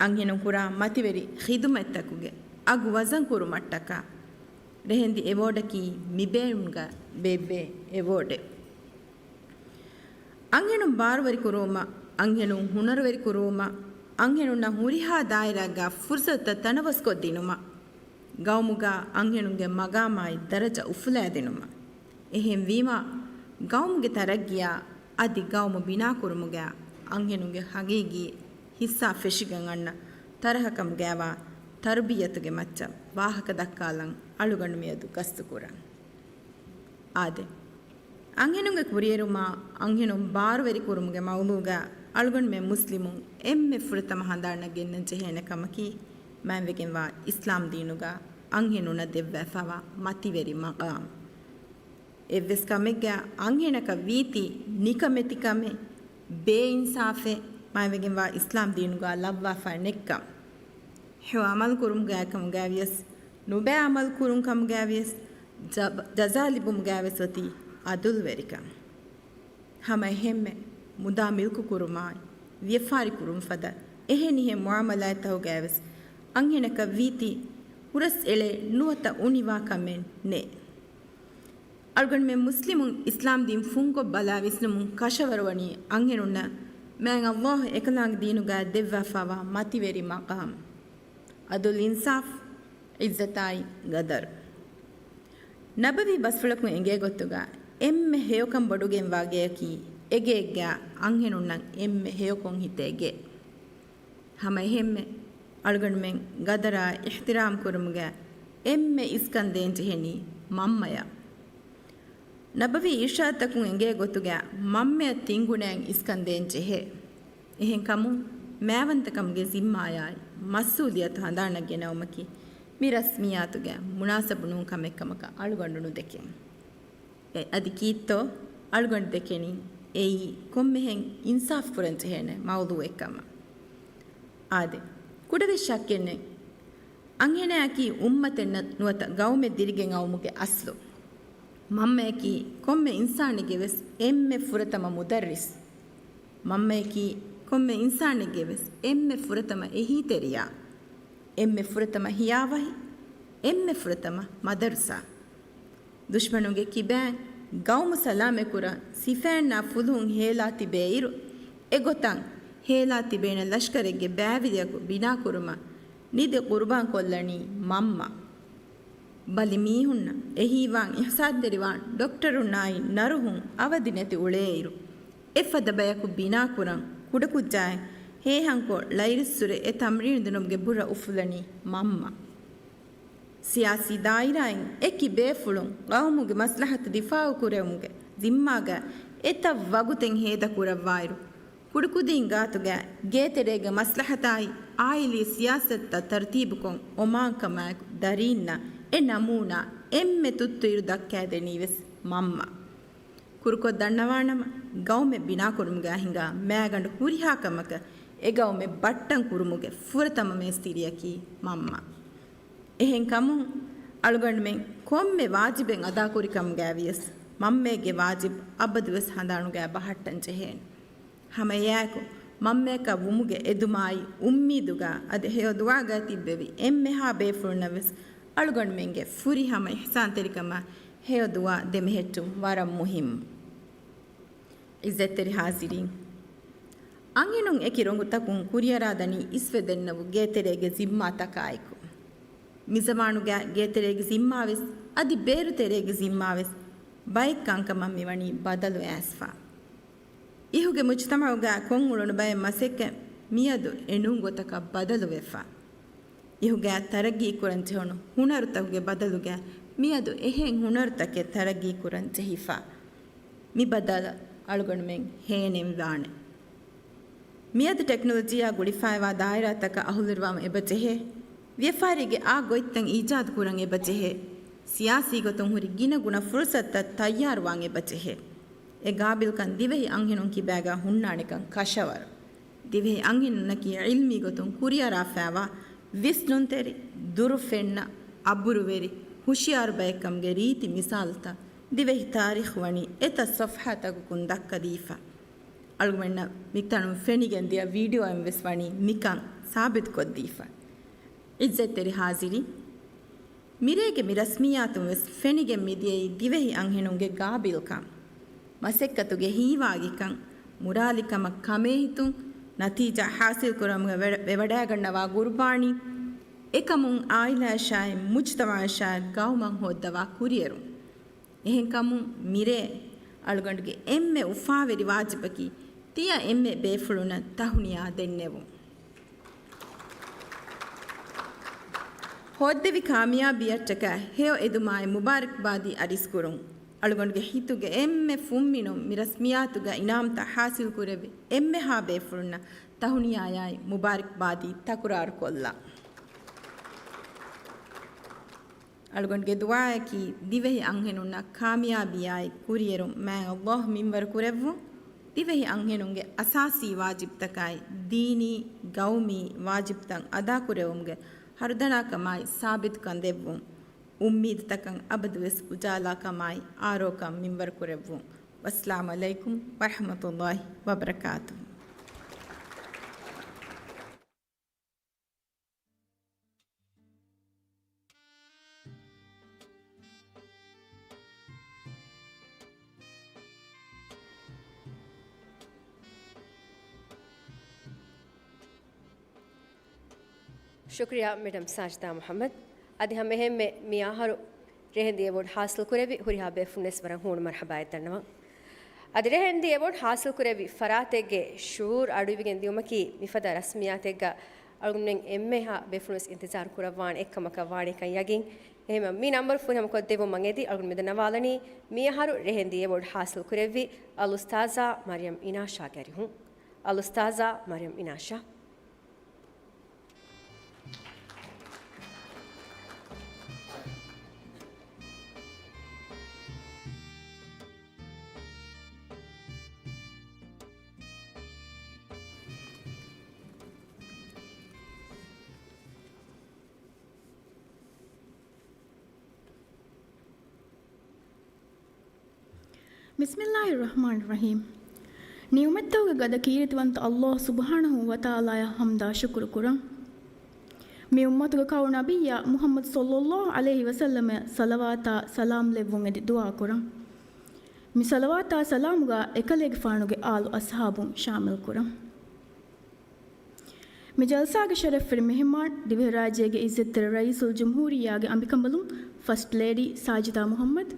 އަންހެނުން ކުރާ މަތިވެރި ޚިދުމަތްތަކުގެ އަގު ވަޒަން ކުރުމަށްޓަކާ. ރެހެންދި އެވޯޑަކީ މި ބޭނުންގަ ބޭއްވޭ އެވޯޑެއް. އަންހެނުން ބާރުވެރިކުރުވުމަށް، އަންހެނުން ހުނަރުވެރިކުރުވުމަށް، އަންހެނުންނަށް ހުރިހާ ދާއިރާއެއްގަ ފުރުސަތުތައް ތަނަވަސްކޮށްދިނުމަށް، ގައުމުގަ އަންހެނުންގެ މަގާމާއި ދަރަޖަ އުފުލައިދިނުމަށް. އެހެންވީމަ، ގައުމުގެ ތަރައްގީއާ އަދި ގައުމު ބިނާކުރުމުގައި އަންހެނުންގެ ހަގީގީ ހިއްސާ ފެށިގެން އަންނަ ތަރަހަކަމުގައިވާ ތަރުބިއްޔަތުގެ މައްޗަށް ވާހަކަ ދައްކާލަން އަޅުގަނޑު މިއަދު ގަސްތުކުރަން. އާދެ، އަންހެނުންގެ ކުރިއެރުމާ އަންހެނުން ބާރުވެރިކުރުމުގެ މައުޟޫގަ އަޅުގަނޑުމެން މުސްލިމުން އެންމެ ފުރަތަމަ ހަނދާންނަށް ގެންނަން ޖެހޭނެ ކަމަކީ، މާތްވެގެންވާ އިސްލާމް ދީނުގަ އަންހެނުންނަށް ދެއްވާފަވާ މަތިވެރި މަޤާމް. އެއްވެސް ކަމެއްގަ އަންހެނަކަށް ވީތީ ނިކަމެތިކަމެއް، ބޭއިންސާފެއް، މާތްވެގެންވާ އިސްލާމް ދީނުގަ ލައްވާފަ ނެއްކަން. ހެޔޮ އަމަލު ކުރުމުގައި ކަމުގައިވިޔަސް، ނުބައި އަމަލު ކުރުން ކަމުގައިވިޔަސް، ޖަ-، ޖަޒާ ލިބުމުގައިވެސް އޮތީ އަދުލުވެރިކަން. ހަމަ އެހެންމެ، މުދާ މިލްކު ކުރުމާއި، ވިޔަފާރި ކުރުން ފަދަ އެހެނިހެން މުއާމަލާތްތަކުގައިވެސް އަންހެނަކަށް ވީތީ ހުރަސް އެޅޭ ނުވަތަ އުނިވާ ކަމެއް ނެތް. އަޅުގަނޑުމެން މުސްލިމުން އިސްލާމް ދީން ފުންކޮށް ބަލާ ވިސްނުމުން ކަށަވަރުވަނީ އަންހެނުންނަށް މާތް ﷲ އެކަލާނގެ ދީނުގައި ދެއްވާފަވާ މަތިވެރި މަޤާމް. އަދުލް އިންސާފް، ޢިއްޒަތާއި ގަދަރު. ނަބަވީ ބަސްފުޅަކުން އެނގޭ ގޮތުގަ އެންމެ ހެޔޮކަން ބޮޑުގެންވާ ގެޔަކީ އެގެއެއްގަ އަންހެނުންނަށް އެންމެ ހެޔޮކޮށް ހިތޭ ގެ. ހަމަ އެހެންމެ، އަޅުގަނޑުމެން ގަދަރާ އިޙްތިރާމް ކުރުމުގަ އެންމެ އިސްކަން ދޭން ޖެހެނީ މަންމަޔަށް. ނަބަވީ އިރްޝާދުތަކުން އެނގޭ ގޮތުގަ މަންމަޔަށް ތިން ގުނައިން އިސްކަން ދޭން ޖެހޭ. އެހެންކަމުން މާވަންތަކަމުގެ ޒިންމާޔާއި މަސްއޫލިއްޔަތު ހަނދާނަށް ގެނައުމަކީ މި ރަސްމިއްޔާތުގަ މުނާސަބު ނޫން ކަމެއް ކަމަކަށް އަޅުގަނޑު ނުދެކެން. އެ އަދި ކީއްތޯ އަޅުގަނޑު ދެކެނީ އެއީ ކޮންމެހެން އިންސާފް ކުރަން ޖެހޭނެ މައުޟޫއެއް ކަމަށް. އާދެ، ކުޑަވެސް ޝައްކެއް ނެތް. އަންހެނާއަކީ އުއްމަތެއް ނަ-، ނުވަތަ ގައުމެއް ދިރިގެން އައުމުގެ އަސްލު. މަންމަޔަކީ ކޮންމެ އިންސާނެއްގެ ވެސް އެންމެ ފުރަތަމަ މުދައްރިސް. މަންމަޔަކީ ކޮންމެ އިންސާނެއްގެ ވެސް އެންމެ ފުރަތަމަ އެހީތެރިޔާ. އެންމެ ފުރަތަމަ ހިޔާވަހި، އެންމެ ފުރަތަމަ މަދަރުސާ. ދުޝްމަނުންގެ ކިބައިން ގައުމު ސަލާމަތްކުރަން ސިފައިންނާ ފުލުހުން ހޭލާތިބޭއިރު، އެގޮތަށް ހޭލާތިބޭނެ ލަޝްކަރެއްގެ ބައިވެރިޔަކު ބިނާކުރުމަށް ނިދި ޤުރުބާންކޮށްލަނީ މަންމަ. ބަލި މީހުންނަށް އެހީވާން އިޙްސާންތެރިވާން ޑޮކްޓަރުންނާއި ނަރުހުން އަވަދި ނެތި އުޅޭއިރު، އެފަދަ ބަޔަކު ބިނާކުރަން ކުޑަކުއްޖާއެއް ހޭހަންކޮށް ޅައިރިއްސުރެ އެ ތަމްރީނު ދިނުމުގެ ބުރަ އުފުލަނީ މަންމަ. ސިޔާސީ ދާއިރާއިން އެކި ބޭފުޅުން ޤައުމުގެ މަސްލަހަތު ދިފާޢުކުރެވުމުގެ ޒިންމާގަ އެތައް ވަގުތެއް ހޭދަކުރައްވާއިރު، ކުޑަކުދީން ގާތުގައި ގޭތެރޭގެ މަސްލަހަތާއި އާއިލީ ސިޔާސަތުތައް ތަރުތީބުކޮށް އޮމާންކަމާއެކު ދަރީންނަށް އެ ނަމޫނާ އެންމެ ތުއްތު އިރު ދައްކައިދެނީވެސް މަންމަ. ކުރުކޮށް ދަންނަވާނަމަ، ގައުމެއް ބިނާކުރުމުގައި ހިނގާ މައިގަނޑު ހުރިހާ ކަމަކަށް އެ ގައުމެއް ބައްޓަން ކުރުމުގެ ފުރަތަމަ މޭސްތިރިއަކީ މަންމަ. އެހެންކަމުން، އަޅުގަނޑުމެން ކޮންމެ ވާޖިބެއް އަދާކުރިކަމުގައި ވިޔަސް، މަންމައެއްގެ ވާޖިބް އަބަދުވެސް ހަނދާނުގައި ބަހައްޓަން ޖެހޭނެ. ހަމައެއާއެކު، މަންމައަކަށް ވުމުގެ އެދުމާއި އުއްމީދުގަ އަދި ހެޔޮ ދުޢާގަ ތިއްބެވި އެންމެހާ ބޭފުޅުންނަށް ވެސް އަޅުގަނޑުމެންގެ ފުރިހަމަ އިޙްސާންތެރިކަމާ ހެޔޮ ދުޢާ ދެމެހެއްޓުން ވަރަށް މުހިއްމު. ޢިއްޒަތްތެރި ޙާޟިރީން، އަންހެނުން އެކި ރޮނގުތަކުން ކުރިއަރާދަނީ އިސްވެ ދެންނެވި ގޭތެރޭގެ ޒިންމާތަކާއެކު. މިޒަމާނުގައި ގޭތެރޭގެ ޒިންމާވެސް އަދި ބޭރުތެރޭގެ ޒިންމާވެސް ބައެއް ކަންކަމަށް މިވަނީ ބަދަލު އައިސްފަ. އިހުގެ މުޖުތަމަޢުގައި ކޮށްއުޅުނު ބައެއް މަސައްކަތް މިއަދު އެނޫން ގޮތަކަށް ބަދަލުވެފަ. އިހުގައި ތަރައްގީކުރަން ޖެހުނު ހުނަރުތަކުގެ ބަދަލުގައި މިއަދު އެހެން ހުނަރުތަކެއް ތަރައްގީކުރަން ޖެހިފަ. މި ބަދަލަށް އަޅުގަނޑުމެން ހޭނެންވާނެ. މިއަދު ޓެކްނޮލޮޖީއާ ގުޅިފައިވާ ދާއިރާތަކަށް އަހުލުވެރިވާން އެބަޖެހޭ. ވިޔަފާރީގެ އާ ގޮތްތައް އީޖާދުކުރަން އެބަޖެހޭ. ސިޔާސީ ގޮތުން ހުރި ގިނަ ގުނަ ފުރުސަތުތައް ތައްޔާރުވާން އެބަޖެހޭ. އެ ގާބިލްކަން ދިވެހި އަންހެނުން ކިބާގަ ހުންނާނެކަން ކަށަވަރު. ދިވެހި އަންހެނުންނަކީ ޢިލްމީ ގޮތުން ކުރިއަރާފައިވާ ވިސްނުންތެރި، ދުރު ފެންނަ، އަބުރުވެރި، ހުޝިޔާރު ބައެއްކަމުގެ ރީތި މިސާލުތައް ދިވެހި ތާރީޚު ވަނީ އެތައް ސޮފްޙާތަކުން ދައްކަދީފަ. އަޅުގަނޑަށް މިތަނުން ފެނިގެން ދިޔަ ވީޑިއޯއިން ވެސް ވަނީ މިކަން ސާބިތުކޮށްދީފަ. ޢިއްޒަތްތެރި ޙާޟިރީން، މިރޭގެ މި ރަސްމިއްޔާތުން ވެސް ފެނިގެން މިދިޔައީ ދިވެހި އަންހެނުންގެ ގާބިލްކަން، މަސައްކަތުގެ ހީވާގިކަން، މުރާލިކަމަށް ކަމޭހިތުން، ނަތީޖާ ޙާޞިލްކުރުމުގަ ވެ-، ވެވަޑައިގަންނަވާ ގުރުބާނީ، އެކަމުން ޢާއިލާއަށާއި މުޖުތަމަޢަށާއި ގައުމަށް ހޯއްދަވާ ކުރިއެރުން. އެހެންކަމުން މިރޭ އަޅުގަނޑުގެ އެންމެ އުފާވެރި ވާޖިބަކީ ތިޔަ އެންމެ ބޭފުޅުންނަށް ތަހުނިޔާ ދެންނެވުން. ހޯއްދެވި ކާމިޔާބީއަށްޓަކާ ހެޔޮ އެދުމާއި މުބާރަކްބާދީ އަރިސްކުރުން. އަޅުގަނޑުގެ ހިތުގެ އެންމެ ފުންމިނުން މި ރަސްމިއްޔާތުގަ އިނާމްތައް ޙާޞިލްކުރެއްވި އެންމެހާ ބޭފުޅުންނަށް ތަހުނިޔާއާއި މުބާރަކްބާދީ ތަކުރާރުކޮށްލަން. އަޅުގަނޑުގެ ދުޢާއަކީ ދިވެހި އަންހެނުންނަށް ކާމިޔާބީއާއި ކުރިއެރުން މާތް ﷲ މިންވަރު ކުރެއްވުން، ދިވެހި އަންހެނުންގެ އަސާސީ ވާޖިބްތަކާއި ދީނީ، ގައުމީ ވާޖިބްތައް އަދާކުރެވުމުގެ ހަރުދަނާކަމާއި ސާބިތުކަން ދެއްވުން، އުއްމީދުތަކަށް އަބަދުވެސް އުޖާލާކަމާއި އާރޯކަން މިންވަރު ކުރެއްވުން. ވައްސަލާމު ޢަލައިކުމް ވަރަޙްމަތުﷲ ވަބަރަކާތުހު. ޝުކުރިއްޔާ މެޑަމް ސާޖިދާ މުޙައްމަދު. އަދި ހަމައެހެންމެ މި އަހަރު ރޭހަންދީ އެވޯޑް ހާސިލް ކުރެއްވި ހުރިހާ ބޭފުޅުންވެސް ވަރަށް ހޫނު މަރުޙަބާއެއް ދަންނަވަން. އަދި ރޭހަންދީ އެވޯޑް ހާސިލް ކުރެއްވި ފަރާތެއްގެ ޝުޢޫރު އަޑުއިވިގެން ދިއުމަކީ މިފަދަ ރަސްމިއްޔާތެއްގަ އަޅުގަނޑުމެން އެންމެހާ ބޭފުޅުންވެސް އިންތިޒާރު ކުރައްވާނެ އެއްކަމަކަށް ވާނެކަން ޔަގީން. އެހެންވީމަ މި ނަންބަރު ފުރިހަމަ ކޮށްދެއްވުމަށް އެދި އަޅުގަނޑު މި ދަންނަވާލަނީ މި އަހަރު ރޭހަންދީ އެވޯޑް ހާސިލް ކުރެއްވި އަލްއުސްތާޛާ މަރިޔަމް އިނާޝާގެ އަރިހުން. އަލްއުސްތާޛާ މަރިޔަމް އިނާޝާ. ބިސްމިއްލާހިއްރަޙްމާނިއްރަޙީމް. ނިޢުމަތްތަކުގެ ގަދަ ކީރިތިވަންތަ އަލްލާހު ސުބްޙާނަހޫ ވަތަޢާލާއަށް ޙަމްދާ ޝުކުރު ކުރަން. މި އުއްމަތުގެ ކައު ނަބިއްޔާ މުޙައްމަދު ޞައްލައްލާހު ޢަލައިހި ވަސައްލަމަށް ޞަލަވާތާ ސަލާމް ލެއްވުން އެދި ދުޢާ ކުރަން. މި ޞަލަވާތާ ސަލާމުގަ އެކަލޭގެފާނުގެ އާލު އަޞްޙާބުން ޝާމިލް ކުރަން. މި ޖަލްސާގެ ޝަރަފްވެރި މެހެމާން، ދިވެހިރާއްޖޭގެ އިއްޒަތްތެރި ރައީސުލްޖުމްހޫރިއްޔާގެ އަނބިކަނބަލުން ފަސްޓް ލޭޑީ ސާޖިދާ މުޙައްމަދު،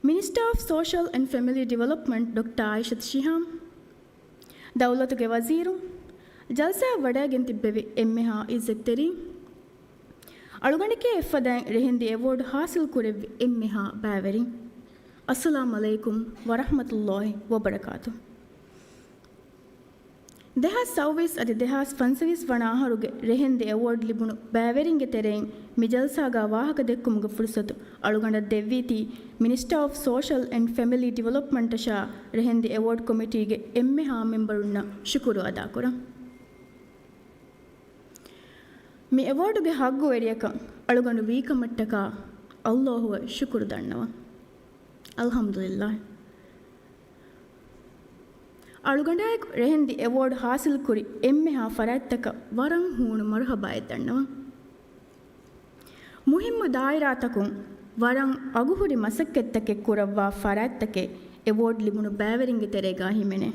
މިނިސްޓާ އޮފް ސޯޝަލް އެންޑް ފެމިލީ ޑިވެލޮޕްމަންޓް ޑޮކްޓަރ އާއިޝަތު ޝިހާމް، ދައުލަތުގެ ވަޒީރުން، ޖަލްސާއަށް ވަޑައިގެން ތިއްބެވި އެންމެހާ އިއްޒަތްތެރީން، އަޅުގަނޑެކޭ އެއްފަދައިން ރެހެންދި އެވޯޑް ހާސިލް ކުރެއްވި އެންމެހާ ބައިވެރިން، އައްސަލާމް ޢަލައިކުމް ވަރަޙްމަތުﷲ ވަބަރަކާތު. ދެހާސް ސައުވީސް އަދި ދެހާސް ފަންސަވީސް ވަނަ އަހަރުގެ ރެހެންދި އެވޯޑް ލިބުނު ބައިވެރިންގެ ތެރެއިން މި ޖަލްސާގަ ވާހަކަ ދެއްކުމުގެ ފުރުސަތު އަޅުގަނޑަށް ދެއްވީތީ، މިނިސްޓާ އޮފް ސޯޝަލް އެންޑް ފެމިލީ ޑިވެލޮޕްމަންޓަށާ ރެހެންދި އެވޯޑް ކޮމިޓީގެ އެންމެހާ މެމްބަރުންނަށް ޝުކުރު އަދާކުރަން. މި އެވޯޑުގެ ހައްގުވެރިޔަކަށް އަޅުގަނޑު ވީކަމަށްޓަކާ ﷲ އަށް ޝުކުރު ދަންނަވަން. އަލްޙަމްދުލިއްލާހް. އަޅުގަނޑާއެކު ރެހެންދި އެވޯޑް ހާސިލްކުރި އެންމެހާ ފަރާތްތަކަށް ވަރަށް ހޫނު މަރުޙަބާއެއް ދަންނަވަން. މުހިއްމު ދާއިރާތަކުން ވަރަށް އަގުހުރި މަސައްކަތްތަކެއް ކުރައްވާ ފަރާތްތަކެއް އެވޯޑް ލިބުނު ބައިވެރިންގެ ތެރޭގަ ހިމެނޭ.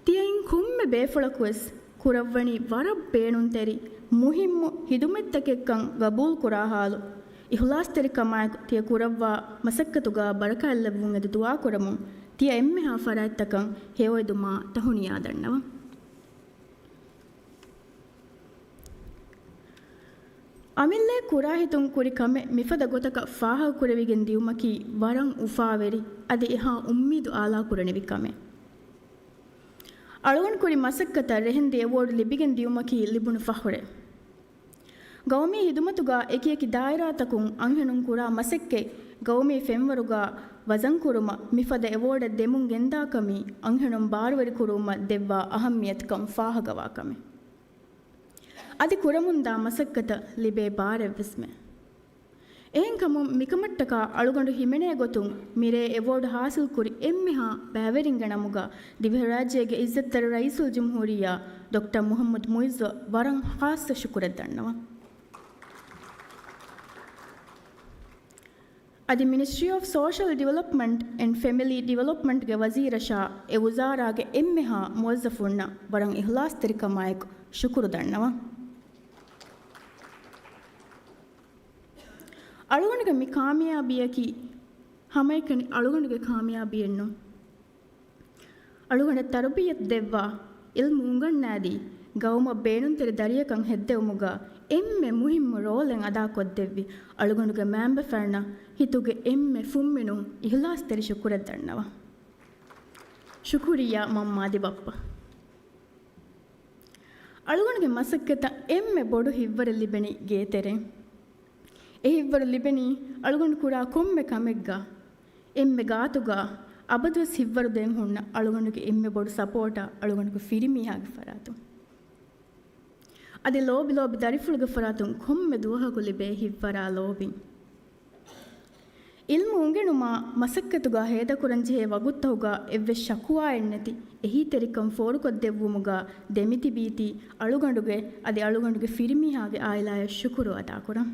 ތިޔައިން ކޮންމެ ބޭފުޅަކުވެސް ކުރައްވަނީ ވަރަށް ބޭނުންތެރި މުހިއްމު ހިދުމަތްތަކެއްކަން ގަބޫލުކުރާ ހާލު، އިޚްލާޞްތެރިކަމާއެކު ތިޔަ ކުރައްވާ މަސައްކަތުގަ ބަރަކާތްލެއްވުން އެދި ދުޢާކުރަމުން، ތިޔަ އެންމެހާ ފަރާތްތަކަށް ހެޔޮއެދުމާ ތަހުނިޔާ ދަންނަވަން. އަމިއްލައަށް ކުރާހިތުން ކުރި ކަމެއް މިފަދަ ގޮތަކަށް ފާހަގަކުރެވިގެން ދިޔުމަކީ ވަރަށް އުފާވެރި، އަދި އެހާ އުއްމީދު އާލާކުރަނިވި ކަމެއް. އަޅުގަނޑު ކުރި މަސައްކަތަށް ރެހެންދި އެވޯޑް ލިބިގެން ދިޔުމަކީ ލިބުނު ފަޚުރެއް. ގައުމީ ހިދުމަތުގަ އެކިއެކި ދާއިރާތަކުން އަންހެނުން ކުރާ މަސައްކަތް ގައުމީ ފެންވަރުގަ ވަޒަންކުރުމަށް މިފަދަ އެވޯޑެއް ދެމުން ގެންދާކަމީ އަންހެނުން ބާރުވެރިކުރުވުމަށް ދެއްވާ އަހައްމިޔަތުކަން ފާހަގަވާ ކަމެއް. އަދި ކުރަމުންދާ މަސައްކަތަށް ލިބޭ ބާރެއްވެސްމެ. އެހެންކަމުން މިކަމަށްޓަކާ އަޅުގަނޑު ހިމެނޭ ގޮތުން މިރޭ އެވޯޑް ހާސިލްކުރި އެންމެހާ ބައިވެރިންގެ ނަމުގަ ދިވެހިރާއްޖޭގެ އިއްޒަތްތެރި ރައީސުލްޖުމްހޫރިއްޔާ ޑޮކްޓަރ މުޙައްމަދު މުޢިއްޒަށް ވަރަށް ޚާއްޞަ ޝުކުރެއް ދަންނަވަން. އަދި މިނިސްޓްރީ އޮފް ސޯޝަލް ޑިވެލޮޕްމަންޓް އެންޑް ފެމިލީ ޑިވެލޮޕްމަންޓްގެ ވަޒީރަށާ އެ ވުޒާރާގެ އެންމެހާ މުވައްޒަފުންނަށް ވަރަށް އިޚްލާޞްތެރިކަމާއެކު ޝުކުރު ދަންނަވަން. އަޅުގަނޑުގެ މި ކާމިޔާބީއަކީ ހަމައެކަނި އަޅުގަނޑުގެ ކާމިޔާބީއެއް ނޫން. އަޅުގަނޑަށް ތަރުބިއްޔަތު ދެއްވާ، އިލްމު އުނގަންނާދީ، ގައުމަށް ބޭނުންތެރި ދަރިޔަކަށް ހެއްދެވުމުގަ އެންމެ މުހިއްމު ރޯލެއް އަދާކޮށްދެއްވި އަޅުގަނޑުގެ މައިންބަފައިންނަށް ހިތުގެ އެންމެ ފުންމިނުން އިޚްލާޞްތެރި ޝުކުރެއް ދަންނަވަން. ޝުކުރިއްޔާ މަންމާދި ބައްޕަ. އަޅުގަނޑުގެ މަސައްކަތަށް އެންމެ ބޮޑު ހިތްވަރެއް ލިބެނީ ގޭތެރޭ. އެ ހިތްވަރު ލިބެނީ އަޅުގަނޑު ކުރާ ކޮންމެ ކަމެއްގަ، އެންމެ ގާތުގަ އަބަދުވެސް ހިތްވަރު ދޭން ހުންނަ އަޅުގަނޑުގެ އެންމެ ބޮޑު ސަޕޯޓަށް އަޅުގަނޑުގެ ފިރިމީހާގެ ފަރާތުން. އަދި ލޯބި ލޯބި ދަރިފުޅުގެ ފަރާތުން ކޮންމެ ދުވަހަކު ލިބޭ ހިތްވަރާ ލޯބިން. އިލްމު އުނގެނުމާ މަސައްކަތުގަ ހޭދަކުރަންޖެހޭ ވަގުތުތަކުގަ އެއްވެސް ޝަކުވާއެއްނެތި އެހީތެރިކަން ފޯރުކޮށްދެއްވުމުގަ ދެމިތިބީތީ އަޅުގަނޑުގެ އަދި އަޅުގަނޑުގެ ފިރިމީހާގެ އާއިލާޔަށް ޝުކުރު އަދާކުރަން.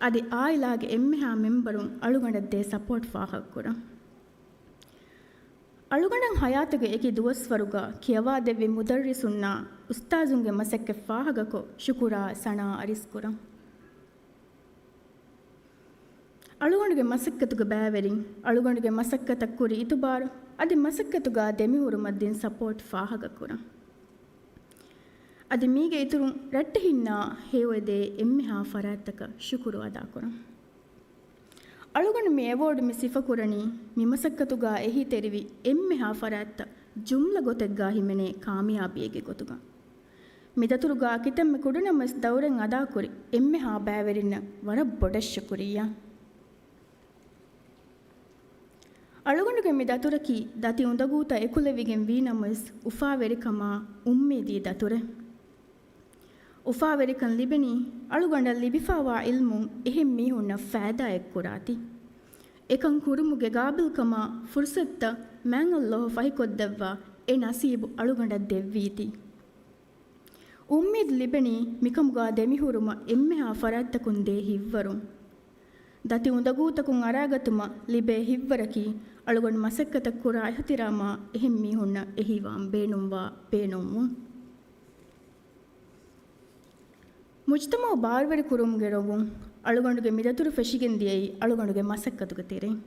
އަދި އާއިލާގެ އެންމެހާ މެމްބަރުން އަޅުގަނޑަށް ދޭ ސަޕޯޓް ފާހަގަކުރަން. އަޅުގަނޑަށް ހަޔާތުގެ އެކި ދުވަސްވަރުގަ ކިޔަވާދެއްވި މުދައްރިސުންނާ އުސްތާޒުންގެ މަސައްކަތް ފާހަގަކޮށް، ޝުކުރާ ސަނާ އަރިސްކުރަން. އަޅުގަނޑުގެ މަސައްކަތުގެ ބައިވެރިން، އަޅުގަނޑުގެ މަސައްކަތަށް ކުރި އިތުބާރު، އަދި މަސައްކަތުގަ ދެމިހުރުމަށް ދިން ސަޕޯޓް ފާހަގަކުރަން. އަދި މީގެ އިތުރުން ރައްޓެހިންނާ ހެޔޮއެދޭ އެންމެހާ ފަރާތްތަކަށް ޝުކުރު އަދާކުރަން. އަޅުގަނޑު މި އެވޯޑް މި ސިފަކުރަނީ، މި މަސައްކަތުގަ އެހީތެރިވި އެންމެހާ ފަރާތްތައް ޖުމްލަ ގޮތެއްގަ ހިމެނޭ ކާމިޔާބީއެއްގެ ގޮތުގަ. މި ދަތުރުގަ ކިތަންމެ ކުޑަނަމަވެސް ދައުރެއް އަދާކުރި އެންމެހާ ބައިވެރިންނަށް ވަރަށް ބޮޑަށް ޝުކުރިއްޔާ. އަޅުގަނޑުގެ މި ދަތުރަކީ ދަތި އުނދަގޫތައް އެކުލެވިގެން ވީނަމަވެސް، އުފާވެރިކަމާ އުއްމީދީ ދަތުރެއް. އުފާވެރިކަން ލިބެނީ އަޅުގަނޑަށް ލިބިފައިވާ އިލްމުން އެހެން މީހުންނަށް ފައިދާއެއް ކުރާތީ. އެކަން ކުރުމުގެ ގާބިލްކަމާ ފުރުސަތުތައް މާތް ﷲ ފަހިކޮށްދެއްވާ އެ ނަސީބު އަޅުގަނޑަށް ދެއްވީތީ. އުއްމީދު ލިބެނީ މިކަމުގާ ދެމިހުރުމަށް އެންމެހާ ފަރާތްތަކުން ދޭ ހިތްވަރުން. ދަތި އުނދަގޫތަކުން އަރާގަތުމަށް ލިބޭ ހިތްވަރަކީ އަޅުގަނޑު މަސައްކަތަށް ކުރާ އިޙްތިރާމާ އެހެން މީހުންނަށް އެހީވާން ބޭނުންވާ ބޭނުންވުން. މުޖްތަމަޢު ބާރުވެރި ކުރުމުގެ ރޮނގުން އަޅުގަނޑުގެ މިދަތުރު ފެށިގެން ދިޔައީ އަޅުގަނޑުގެ މަސައްކަތުގެ ތެރެއިން.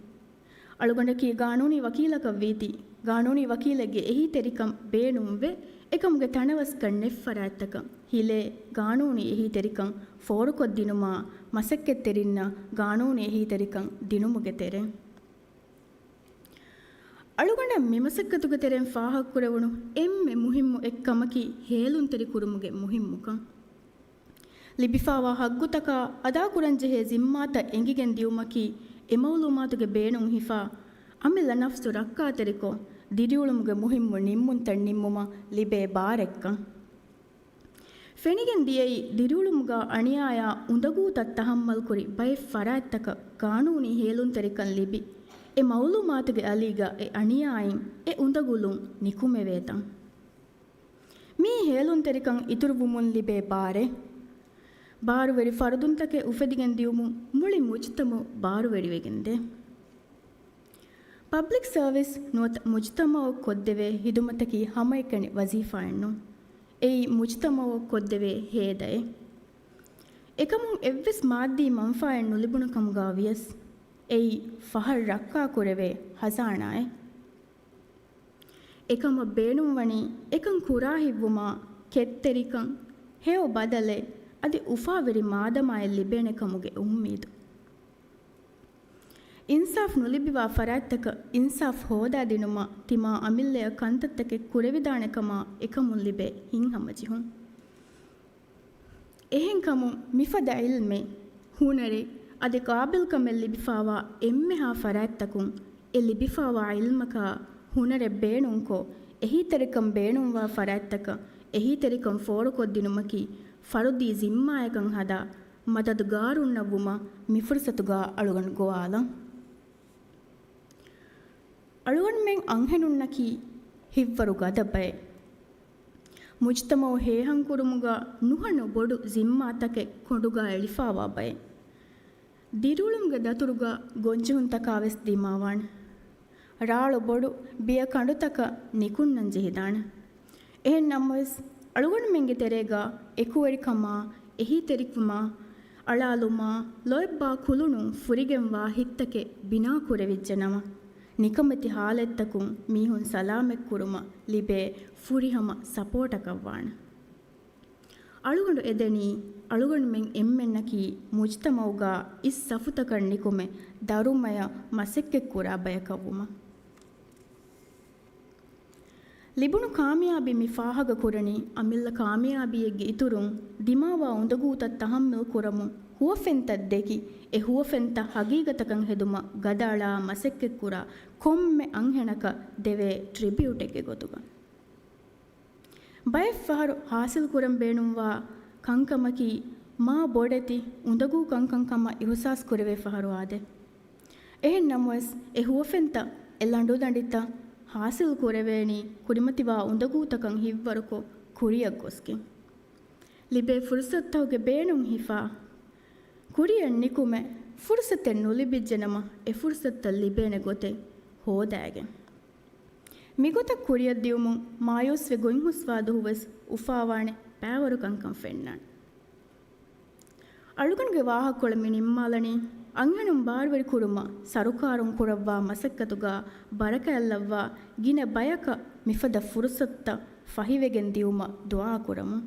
އަޅުގަނޑަކީ ގާނޫނީ ވަކީލަކަށް ވީތީ، ގާނޫނީ ވަކީލެއްގެ އެހީތެރިކަން ބޭނުންވެ، އެކަމުގެ ތަނަވަސްކަން ނެތް ފަރާތްތަކަށް ހިލޭ ގާނޫނީ އެހީތެރިކަން ފޯރުކޮށްދިނުމާ، މަސައްކަތްތެރިންނަށް ގާނޫނީ އެހީތެރިކަން ދިނުމުގެ ތެރެއިން. އަޅުގަނޑަށް މިމަސައްކަތުގެ ތެރެއިން ފާހަގަކުރެވުނު އެންމެ މުހިއްމު އެއްކަމަކީ ހޭލުންތެރި ކުރުމުގެ މުހިއްމުކަން. ލިބިފާވާ ހައްގުތަކާ އަދާކުރަންޖެހޭ ޒިންމާތައް އެނގިގެން ދިއުމަކީ އެ މައުލޫމާތުގެ ބޭނުން ހިފާ، އަމިއްލަ ނަފްސު ރައްކާތެރިކޮށް، ދިރިއުޅުމުގެ މުހިއްމު ނިންމުންތައް ނިންމުމަށް ލިބޭ ބާރެއްކަން. ފެނިގެން ދިޔައީ، ދިރިއުޅުމުގާ އަނިޔާޔާ އުނދަގޫތައް ތަހައްމަލްކުރި ބައެއް ފަރާތްތަކަށް ގާނޫނީ ހޭލުންތެރިކަން ލިބި، އެ މައުލޫމާތުގެ އަލީގަ އެ އަނިޔާއިން އެ އުނދަގުލުން ނިކުމެވޭތަން. މި ހޭލުންތެރިކަން އިތުރުވުމުން ލިބޭ ބާރެއް. ބާރުވެރި ފަރުދުންތަކެއް އުފެދިގެން ދިއުމުން މުޅި މުޖްތަމަޢު ބާރުވެރިވެގެންދޭ. ޕަބްލިކް ސަރވިސް ނުވަތަ މުޖްތަމަޢަށް ކޮށްދެވޭ ހިދުމަތަކީ ހަމައެކަނި ވަޒީފާއެއް ނޫން. އެއީ މުޖްތަމަޢަށް ކޮށްދެވޭ ހޭދައެއް. އެކަމުން އެއްވެސް މާއްދީ މަންފާއެއް ނުލިބުނު ކަމުގާ ވިޔަސް، އެއީ ފަހަށް ރައްކާކުރެވޭ ހަޒާނާއެއް. އެކަމަށް ބޭނުންވަނީ އެކަން ކުރާހިތްވުމާ، ކެތްތެރިކަން، ހެޔޮ ބަދަލެއް، އަދި އުފާވެރި މާދަމާއެއް ލިބޭނެ ކަމުގެ އުއްމީދު. އިންސާފް ނުލިބިވާ ފަރާތްތަކަށް އިންސާފް ހޯދާދިނުމަށް ތިމާ އަމިއްލަޔަށް ކަންތައްތަކެއް ކުރެވިދާނެ ކަމާ އެކަމުން ލިބޭ ހިތްހަމަޖެހުން. އެހެންކަމުން މިފަދަ ޢިލްމެއް، ހުނަރެއް އަދި ޤާބިލްކަމެއް ލިބިފާވާ އެންމެހާ ފަރާތްތަކުން އެ ލިބިފާވާ ޢިލްމަކާ ހުނަރެއް ބޭނުންކޮށް، އެހީތެރިކަން ބޭނުންވާ ފަރާތްތަކަށް އެހީތެރިކަން ފޯރުކޮށްދިނުމަކީ ފަރުދީ ޒިންމާޔަކަށް ހަދާ މަދަދުގާރުންނަށްވުމަށް މި ފުރުސަތުގާ އަޅުގަނޑު ގޮވާލަން. އަޅުގަނޑުމެން އަންހެނުންނަކީ ހިތްވަރު ގަދަ ބައެއް. މުޖްތަމަޢު ހޭހަންކުރުމުގަ ނުހަނު ބޮޑު ޒިންމާތަކެއް ކޮނޑުގަ އެޅިފާވާ ބައެއް. ދިރިއުޅުމުގެ ދަތުރުގަ ގޮންޖެހުންތަކާވެސް ދިމާވާނެ. ރާޅު ބޮޑު ބިޔަ ކަނޑުތަކަށް ނިކުންނަން ޖެހިދާނެ. އެހެން ނަމަވެސް، އަޅުގަނޑުމެންގެ ތެރޭގަ އެކުވެރިކަމާ، އެހީތެރިކަމާ، އަޅާލުމާ، ލޯތްބާ ކުލުނުން ފުރިގެންވާ ހިތްތަކެއް ބިނާކުރެވިއްޖެ ނަމަ، ނިކަމެތި ހާލަތްތަކުން މީހުން ސަލާމަތްކުރުމަށް ލިބޭ ފުރިހަމަ ސަޕޯޓަކަށްވާނެ. އަޅުގަނޑު އެދެނީ، އަޅުގަނޑުމެން އެންމެންނަކީ މުޖްތަމަޢުގާ އިސް ސަފުތަކަށް ނިކުމެ ދަރުމަޔަށް މަސައްކަތްކުރާ ބަޔަކަށްވުމަށް. ލިބުނު ކާމިޔާބީ މި ފާހަގަކުރަނީ، އަމިއްލަ ކާމިޔާބީއެއްގެ އިތުރުން ދިމާވާ އުނދަގޫތައް ތަހައްމަލް ކުރަމުން ހުވަފެންތައް ދެކި، އެ ހުވަފެންތައް ހަގީގަތަކަށް ހެދުމަށް ގަދައަޅާ މަސައްކަތްކުރާ ކޮންމެ އަންހެނަކަށް ދެވޭ ޓްރިބިއުޓެއްގެ ގޮތުގަ. ބައެއްފަހަރު ހާސިލްކުރަން ބޭނުންވާ ކަންކަމަކީ މާ ބޮޑެތި އުނދަގޫ ކަންކަން ކަމަށް އިހުސާސް ކުރެވޭ ފަހަރު އާދޭ. އެހެން ނަމަވެސް، އެ ހުވަފެންތައް، އެ ލަނޑުދަނޑިތައް ހާސިލް ކުރެވޭނީ ކުރިމަތިވާ އުނދަގޫތަކަށް ހިތްވަރުކޮށް ކުރިއަށް ގޮސްގެން. ލިބޭ ފުރުސަތުތަކުގެ ބޭނުން ހިފާ، ކުރިއަށް ނިކުމެ، ފުރުސަތެއް ނުލިބިއްޖެނަމަ، އެ ފުރުސަތުތައް ލިބޭނެ ގޮތެއް ހޯދައިގެން. މިގޮތަށް ކުރިއަށް ދިއުމުން މާޔޫސްވެ ގޮތްހުސްވާ ދުހުވެސް އުފާވާނެ ބައިވަރު ކަންކަން ފެންނާނެ. އަޅުގަނޑުގެ ވާހަކަކޮޅަށް މި ނިންމާލަނީ، އަންހެނުން ބާރުވެރި ކުރުމަށް ސަރުކާރުން ކުރައްވާ މަސައްކަތުގާ ބަރަކާތްލައްވާ ގިނަ ބަޔަކަށް މިފަދަ ފުރުސަތުތައް ފަހިވެގެން ދިއުމަށް ދުޢާ ކުރަމުން.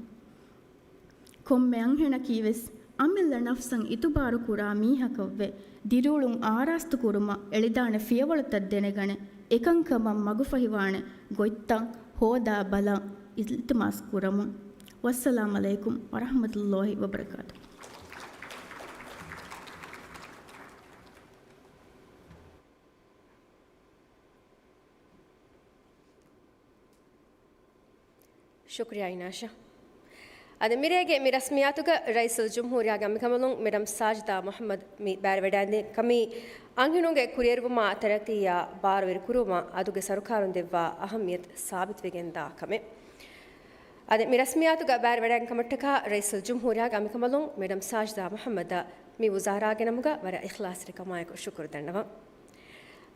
ކޮންމެ އަންހެނަކީވެސް އަމިއްލަ ނަފްސަށް އިތުބާރު ކުރާ މީހަކަށްވެ، ދިރިއުޅުން އާރާސްތު ކުރުމަށް އެޅިދާނެ ފިޔަވަޅުތައް ދެނެގަނެ، އެކަންކަމަށް މަގުފަހިވާނެ ގޮތްތައް ހޯދާ ބަލަން އިލްތިމާސް ކުރަމުން. ވައްސަލާމް ޢަލައިކުމް ވަރަޙްމަތުﷲި ވަބަރަކާތުހު. ޝުކުރިއްޔާ އިނާޝާ. އަދި މިރޭގެ މި ރަސްމިއްޔާތުގަ ރައީސުލްޖުމްހޫރިއްޔާގެ އަނބިކަނބަލުން މެޑަމް ސާޖިދާ މުޙައްމަދު މި ބައިވެރިވެވަޑައިގެންދިން ކަމީ އަންހެނުންގެ ކުރިއެރުވުމާ ތަރައްޤީއާ ބާރުވެރިކުރުވުމާ އަދުގެ ސަރުކާރުން ދެއްވާ އަހައްމިއްޔަތު ސާބިތުވެގެންދާ ކަމެއް. އަދި މި ރަސްމިއްޔާތުގަ ބައިވެރިވެޑައިގެން ކަމަށްޓަކާ ރައީސުލްޖުމްހޫރިއްޔާގެ އަނބިކަނބަލުން މެޑަމް ސާޖިދާ މުޙައްމަދަށް މި ވުޒާރާގެ ނަމުގަ ވަރަށް އިޚްލާޞްތެރިކަމާއެކު ޝުކުރު ދަންނަވަން.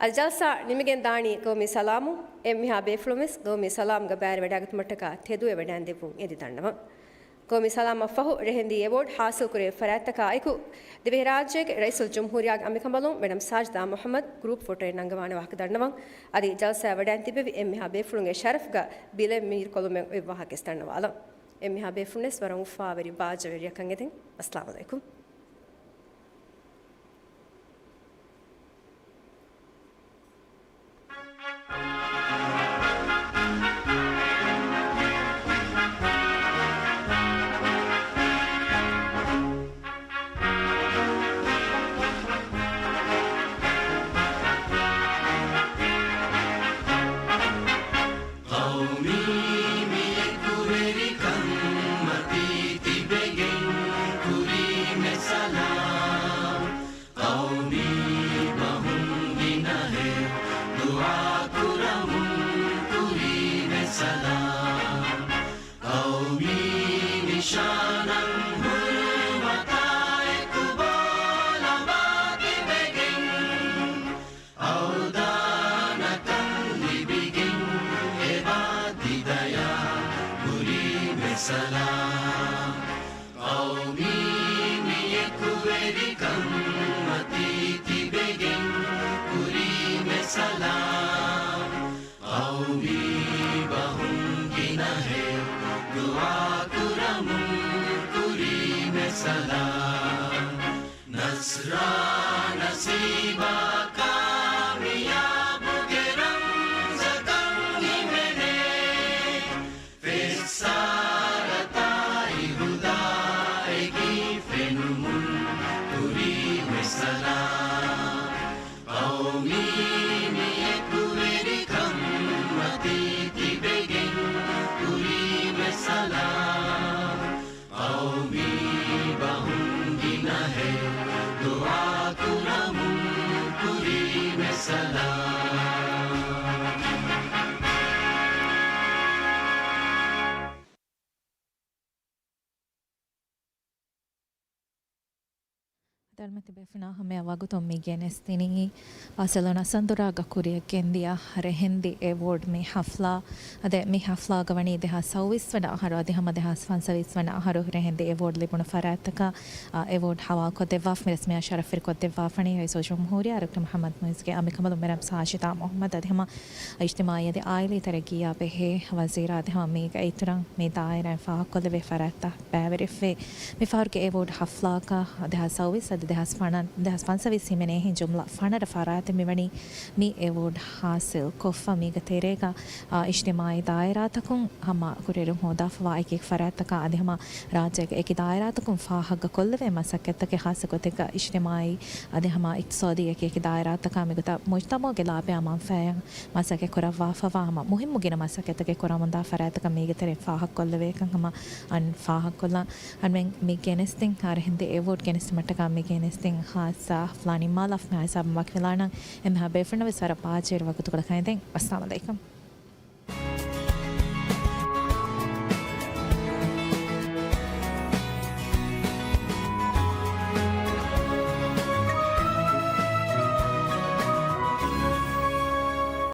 އަދި ޖަލްސާ ނިމިގެން ދާނީ ގައުމީ ސަލާމުން. އެންމެހާ ބޭފުޅުން ވެސް ގައުމީ ސަލާމްގަ ބައިވެރިވެޑައިގަތުމަށްޓަކާ ތެދުވެވަޑައިންދެއްވުން އެދި ދަންނަވަން. ގައުމީ ސަލާމަށް ފަހު ރެހެންދީ އެވޯޑް ޙާޞިލްކުރެވޭ ފަރާތްތަކާ އެކު، ދިވެހިރާއްޖޭގެ ރައީސުލްޖުމްހޫރިއްޔާގެ އަނބިކަނބަލުން މެޑަމް ސާޖިދާ މުޙައްމަދު ގްރޫޕް ފޮޓޯއެއް ނަންގަވާނެ ވާހަކަ ދަންނަވަން. އަދި ޖަލްސާއަށް ވަޑައިން ތިއްބެވި އެންމެހާ ބޭފުޅުންގެ ޝަރަފްގަ ބިލެއް މީރުކޮށްލުމެއް އޮތް ވާހަކަވެސް ދަންނަވާލަން. އެންމެހާ ބޭފުޅުންވެސް ވަރަށް އުފާވެރި ބާއްޖަވެރިއަކަށް އެދެން. އައްސަލާމު ޢަލައިކުމް. ޤައުމީ މި އެކުވެރިކަން މަތީ ތިބެގެން ކުރީމެ ސަލާމް. ޤައުމީ ބަހުން ގިނަހެއް ދުޢާ ކުރަމުން ކުރީމެ ސަލާމް. ޤައުމީ ނިޝާނަށް ހުރުމަތާ އެކު ބޯލަމާ ތިބެގެން އަވަދާނަކަން ލިބިގެން އެބާ ތިދަޔާ ކުރީމެ ސަލާމް. ޤައުމީ މި އެކުވެރިކަން މަތީ ތިބެގެން ކުރީމެ ސަލާމް. ޤައުމީ ބަހުން ގިނަހެއް ދުޢާ ކުރަމުން ކުރީމެ ސަލާމް. ނަޞްރާ ނަސީބާ ކާމިޔާބުގެ ރަމްޒަކަށް ހިމެނޭ. ފެއްސާރަތާއި ހުދާއެކީ ފެނުމުން ކުރީމެ ސަލާމް. ޤައުމީ މި އެކުވެރިކަން މަތީ ތިބެގެން ކުރީމެ ސަލާމް. ޤައުމީ ބަހުން ގިނަހެއް ދުޢާ ކުރަމުން ކުރީމެ ސަލާމް. ދަރިމަތި ބޭފުޅުންނާ ހަމަޔަށް ވަގުތުން މި ގެނެސްދިނީ ބާސެލޯނާ ސަންދުރާގަ ކުރިޔަށް ގެންދިޔަ ރެހެންދި އެވޯޑް މި ޙަފްލާ. އަދި މި ޙަފްލާގަ ވަނީ ދެހާސް ސައުވީސް ވަނަ އަހަރު އަދި ހަމަ ދެހާސް ފަންސަވީސް ވަނަ އަހަރު ރެހެންދި އެވޯޑް ލިބުނު ފަރާތްތަކަށް، އާ، އެވޯޑް ހަވާލުކޮށްދެއްވާފަ މި ރަސްމިއްޔާ ޝަރަފްވެރިކޮށްދެއްވާފަނީ ރައީސުލްޖުމްހޫރިއްޔާ ޑޮކްޓަރ މުޙައްމަދު މުޢިއްޒުގެ އަނބިކަނބަލުން މެޑަމް ސާޖިދާ މުޙައްމަދު އަދި ހަމަ އިޖްތިމާޢީ އަދި އާއިލީ ތަރައްގީއާ ބެހޭ ވަޒީރާ އަދި ހަމަ މީގެ އިތުރަށް މި ދާއިރާއިން ފާހަގަކޮށްލެވޭ ފަރާތްތައް ބައިވެރިވެފަ. މި ފަހަރުގެ އެވޯޑް ހަފްލާގަ ދެހާސް ސައުވީސް އަދި ދެހާސް ފަނަ-، ދެހާސް ފަންސަވީސް ހިމެނޭހެން ޖުމްލަ ފަނަރަ ފަރާތެއް މިވަނީ މި އެވޯޑް ހާސިލް ކޮށްފަ. މީގެ ތެރޭގަ، އާ، އިޖްތިމާޢީ ދާއިރާތަކުން ހަމަ ކުރިއެރުން ހޯދާފަވާ އެކި ފަރާތްތަކާ އަދި ހަމަ ރާއްޖޭގެ އެކި ދާއިރާތަކުން ފާހަގަކޮށްލެވޭ މަސައްކަތްތަކެއް ޚާއްޞަގޮތެއްގަ އިޖްތިމާޢީ އަދި ހަމަ އިޤްތިޞާދީ އެކި އެކި ދާއިރާތަކާ މިގޮތަށް މުޖްތަމަޢުގެ ލާބަޔާ މަންފާއަށް މަސައްކަތް ކުރައްވާފަވާ ހަމަ މުހިއްމު ގިނަ މަސައްކަތްތަކެއް ކުރަމުންދާ ފަރާތްތަކަށް މީގެ ތެރެއިން ފާހަގަކޮށްލެވޭކަން ހަމަ އަން ފާހަގަކޮށްލަން. އަންމެން މި ގެނެސްދިން އާ ރެހެންދި އެވޯޑް ގެނެސްދިން މަށްޓަކާ މި ގެނެސްދިން ހާއްސަ ހަފްލާ ނިންމާލާފަ މި ހިސާބުން ވަކިވެލާނަން. އެންމެހާ ބޭފުޅުންނަށް ވެސް ވަރަށް ބާއްޖަވެރި ވަގުތުކޮޅަކަށް އެދެން. އައްސަލާމު ޢަލައިކުމް.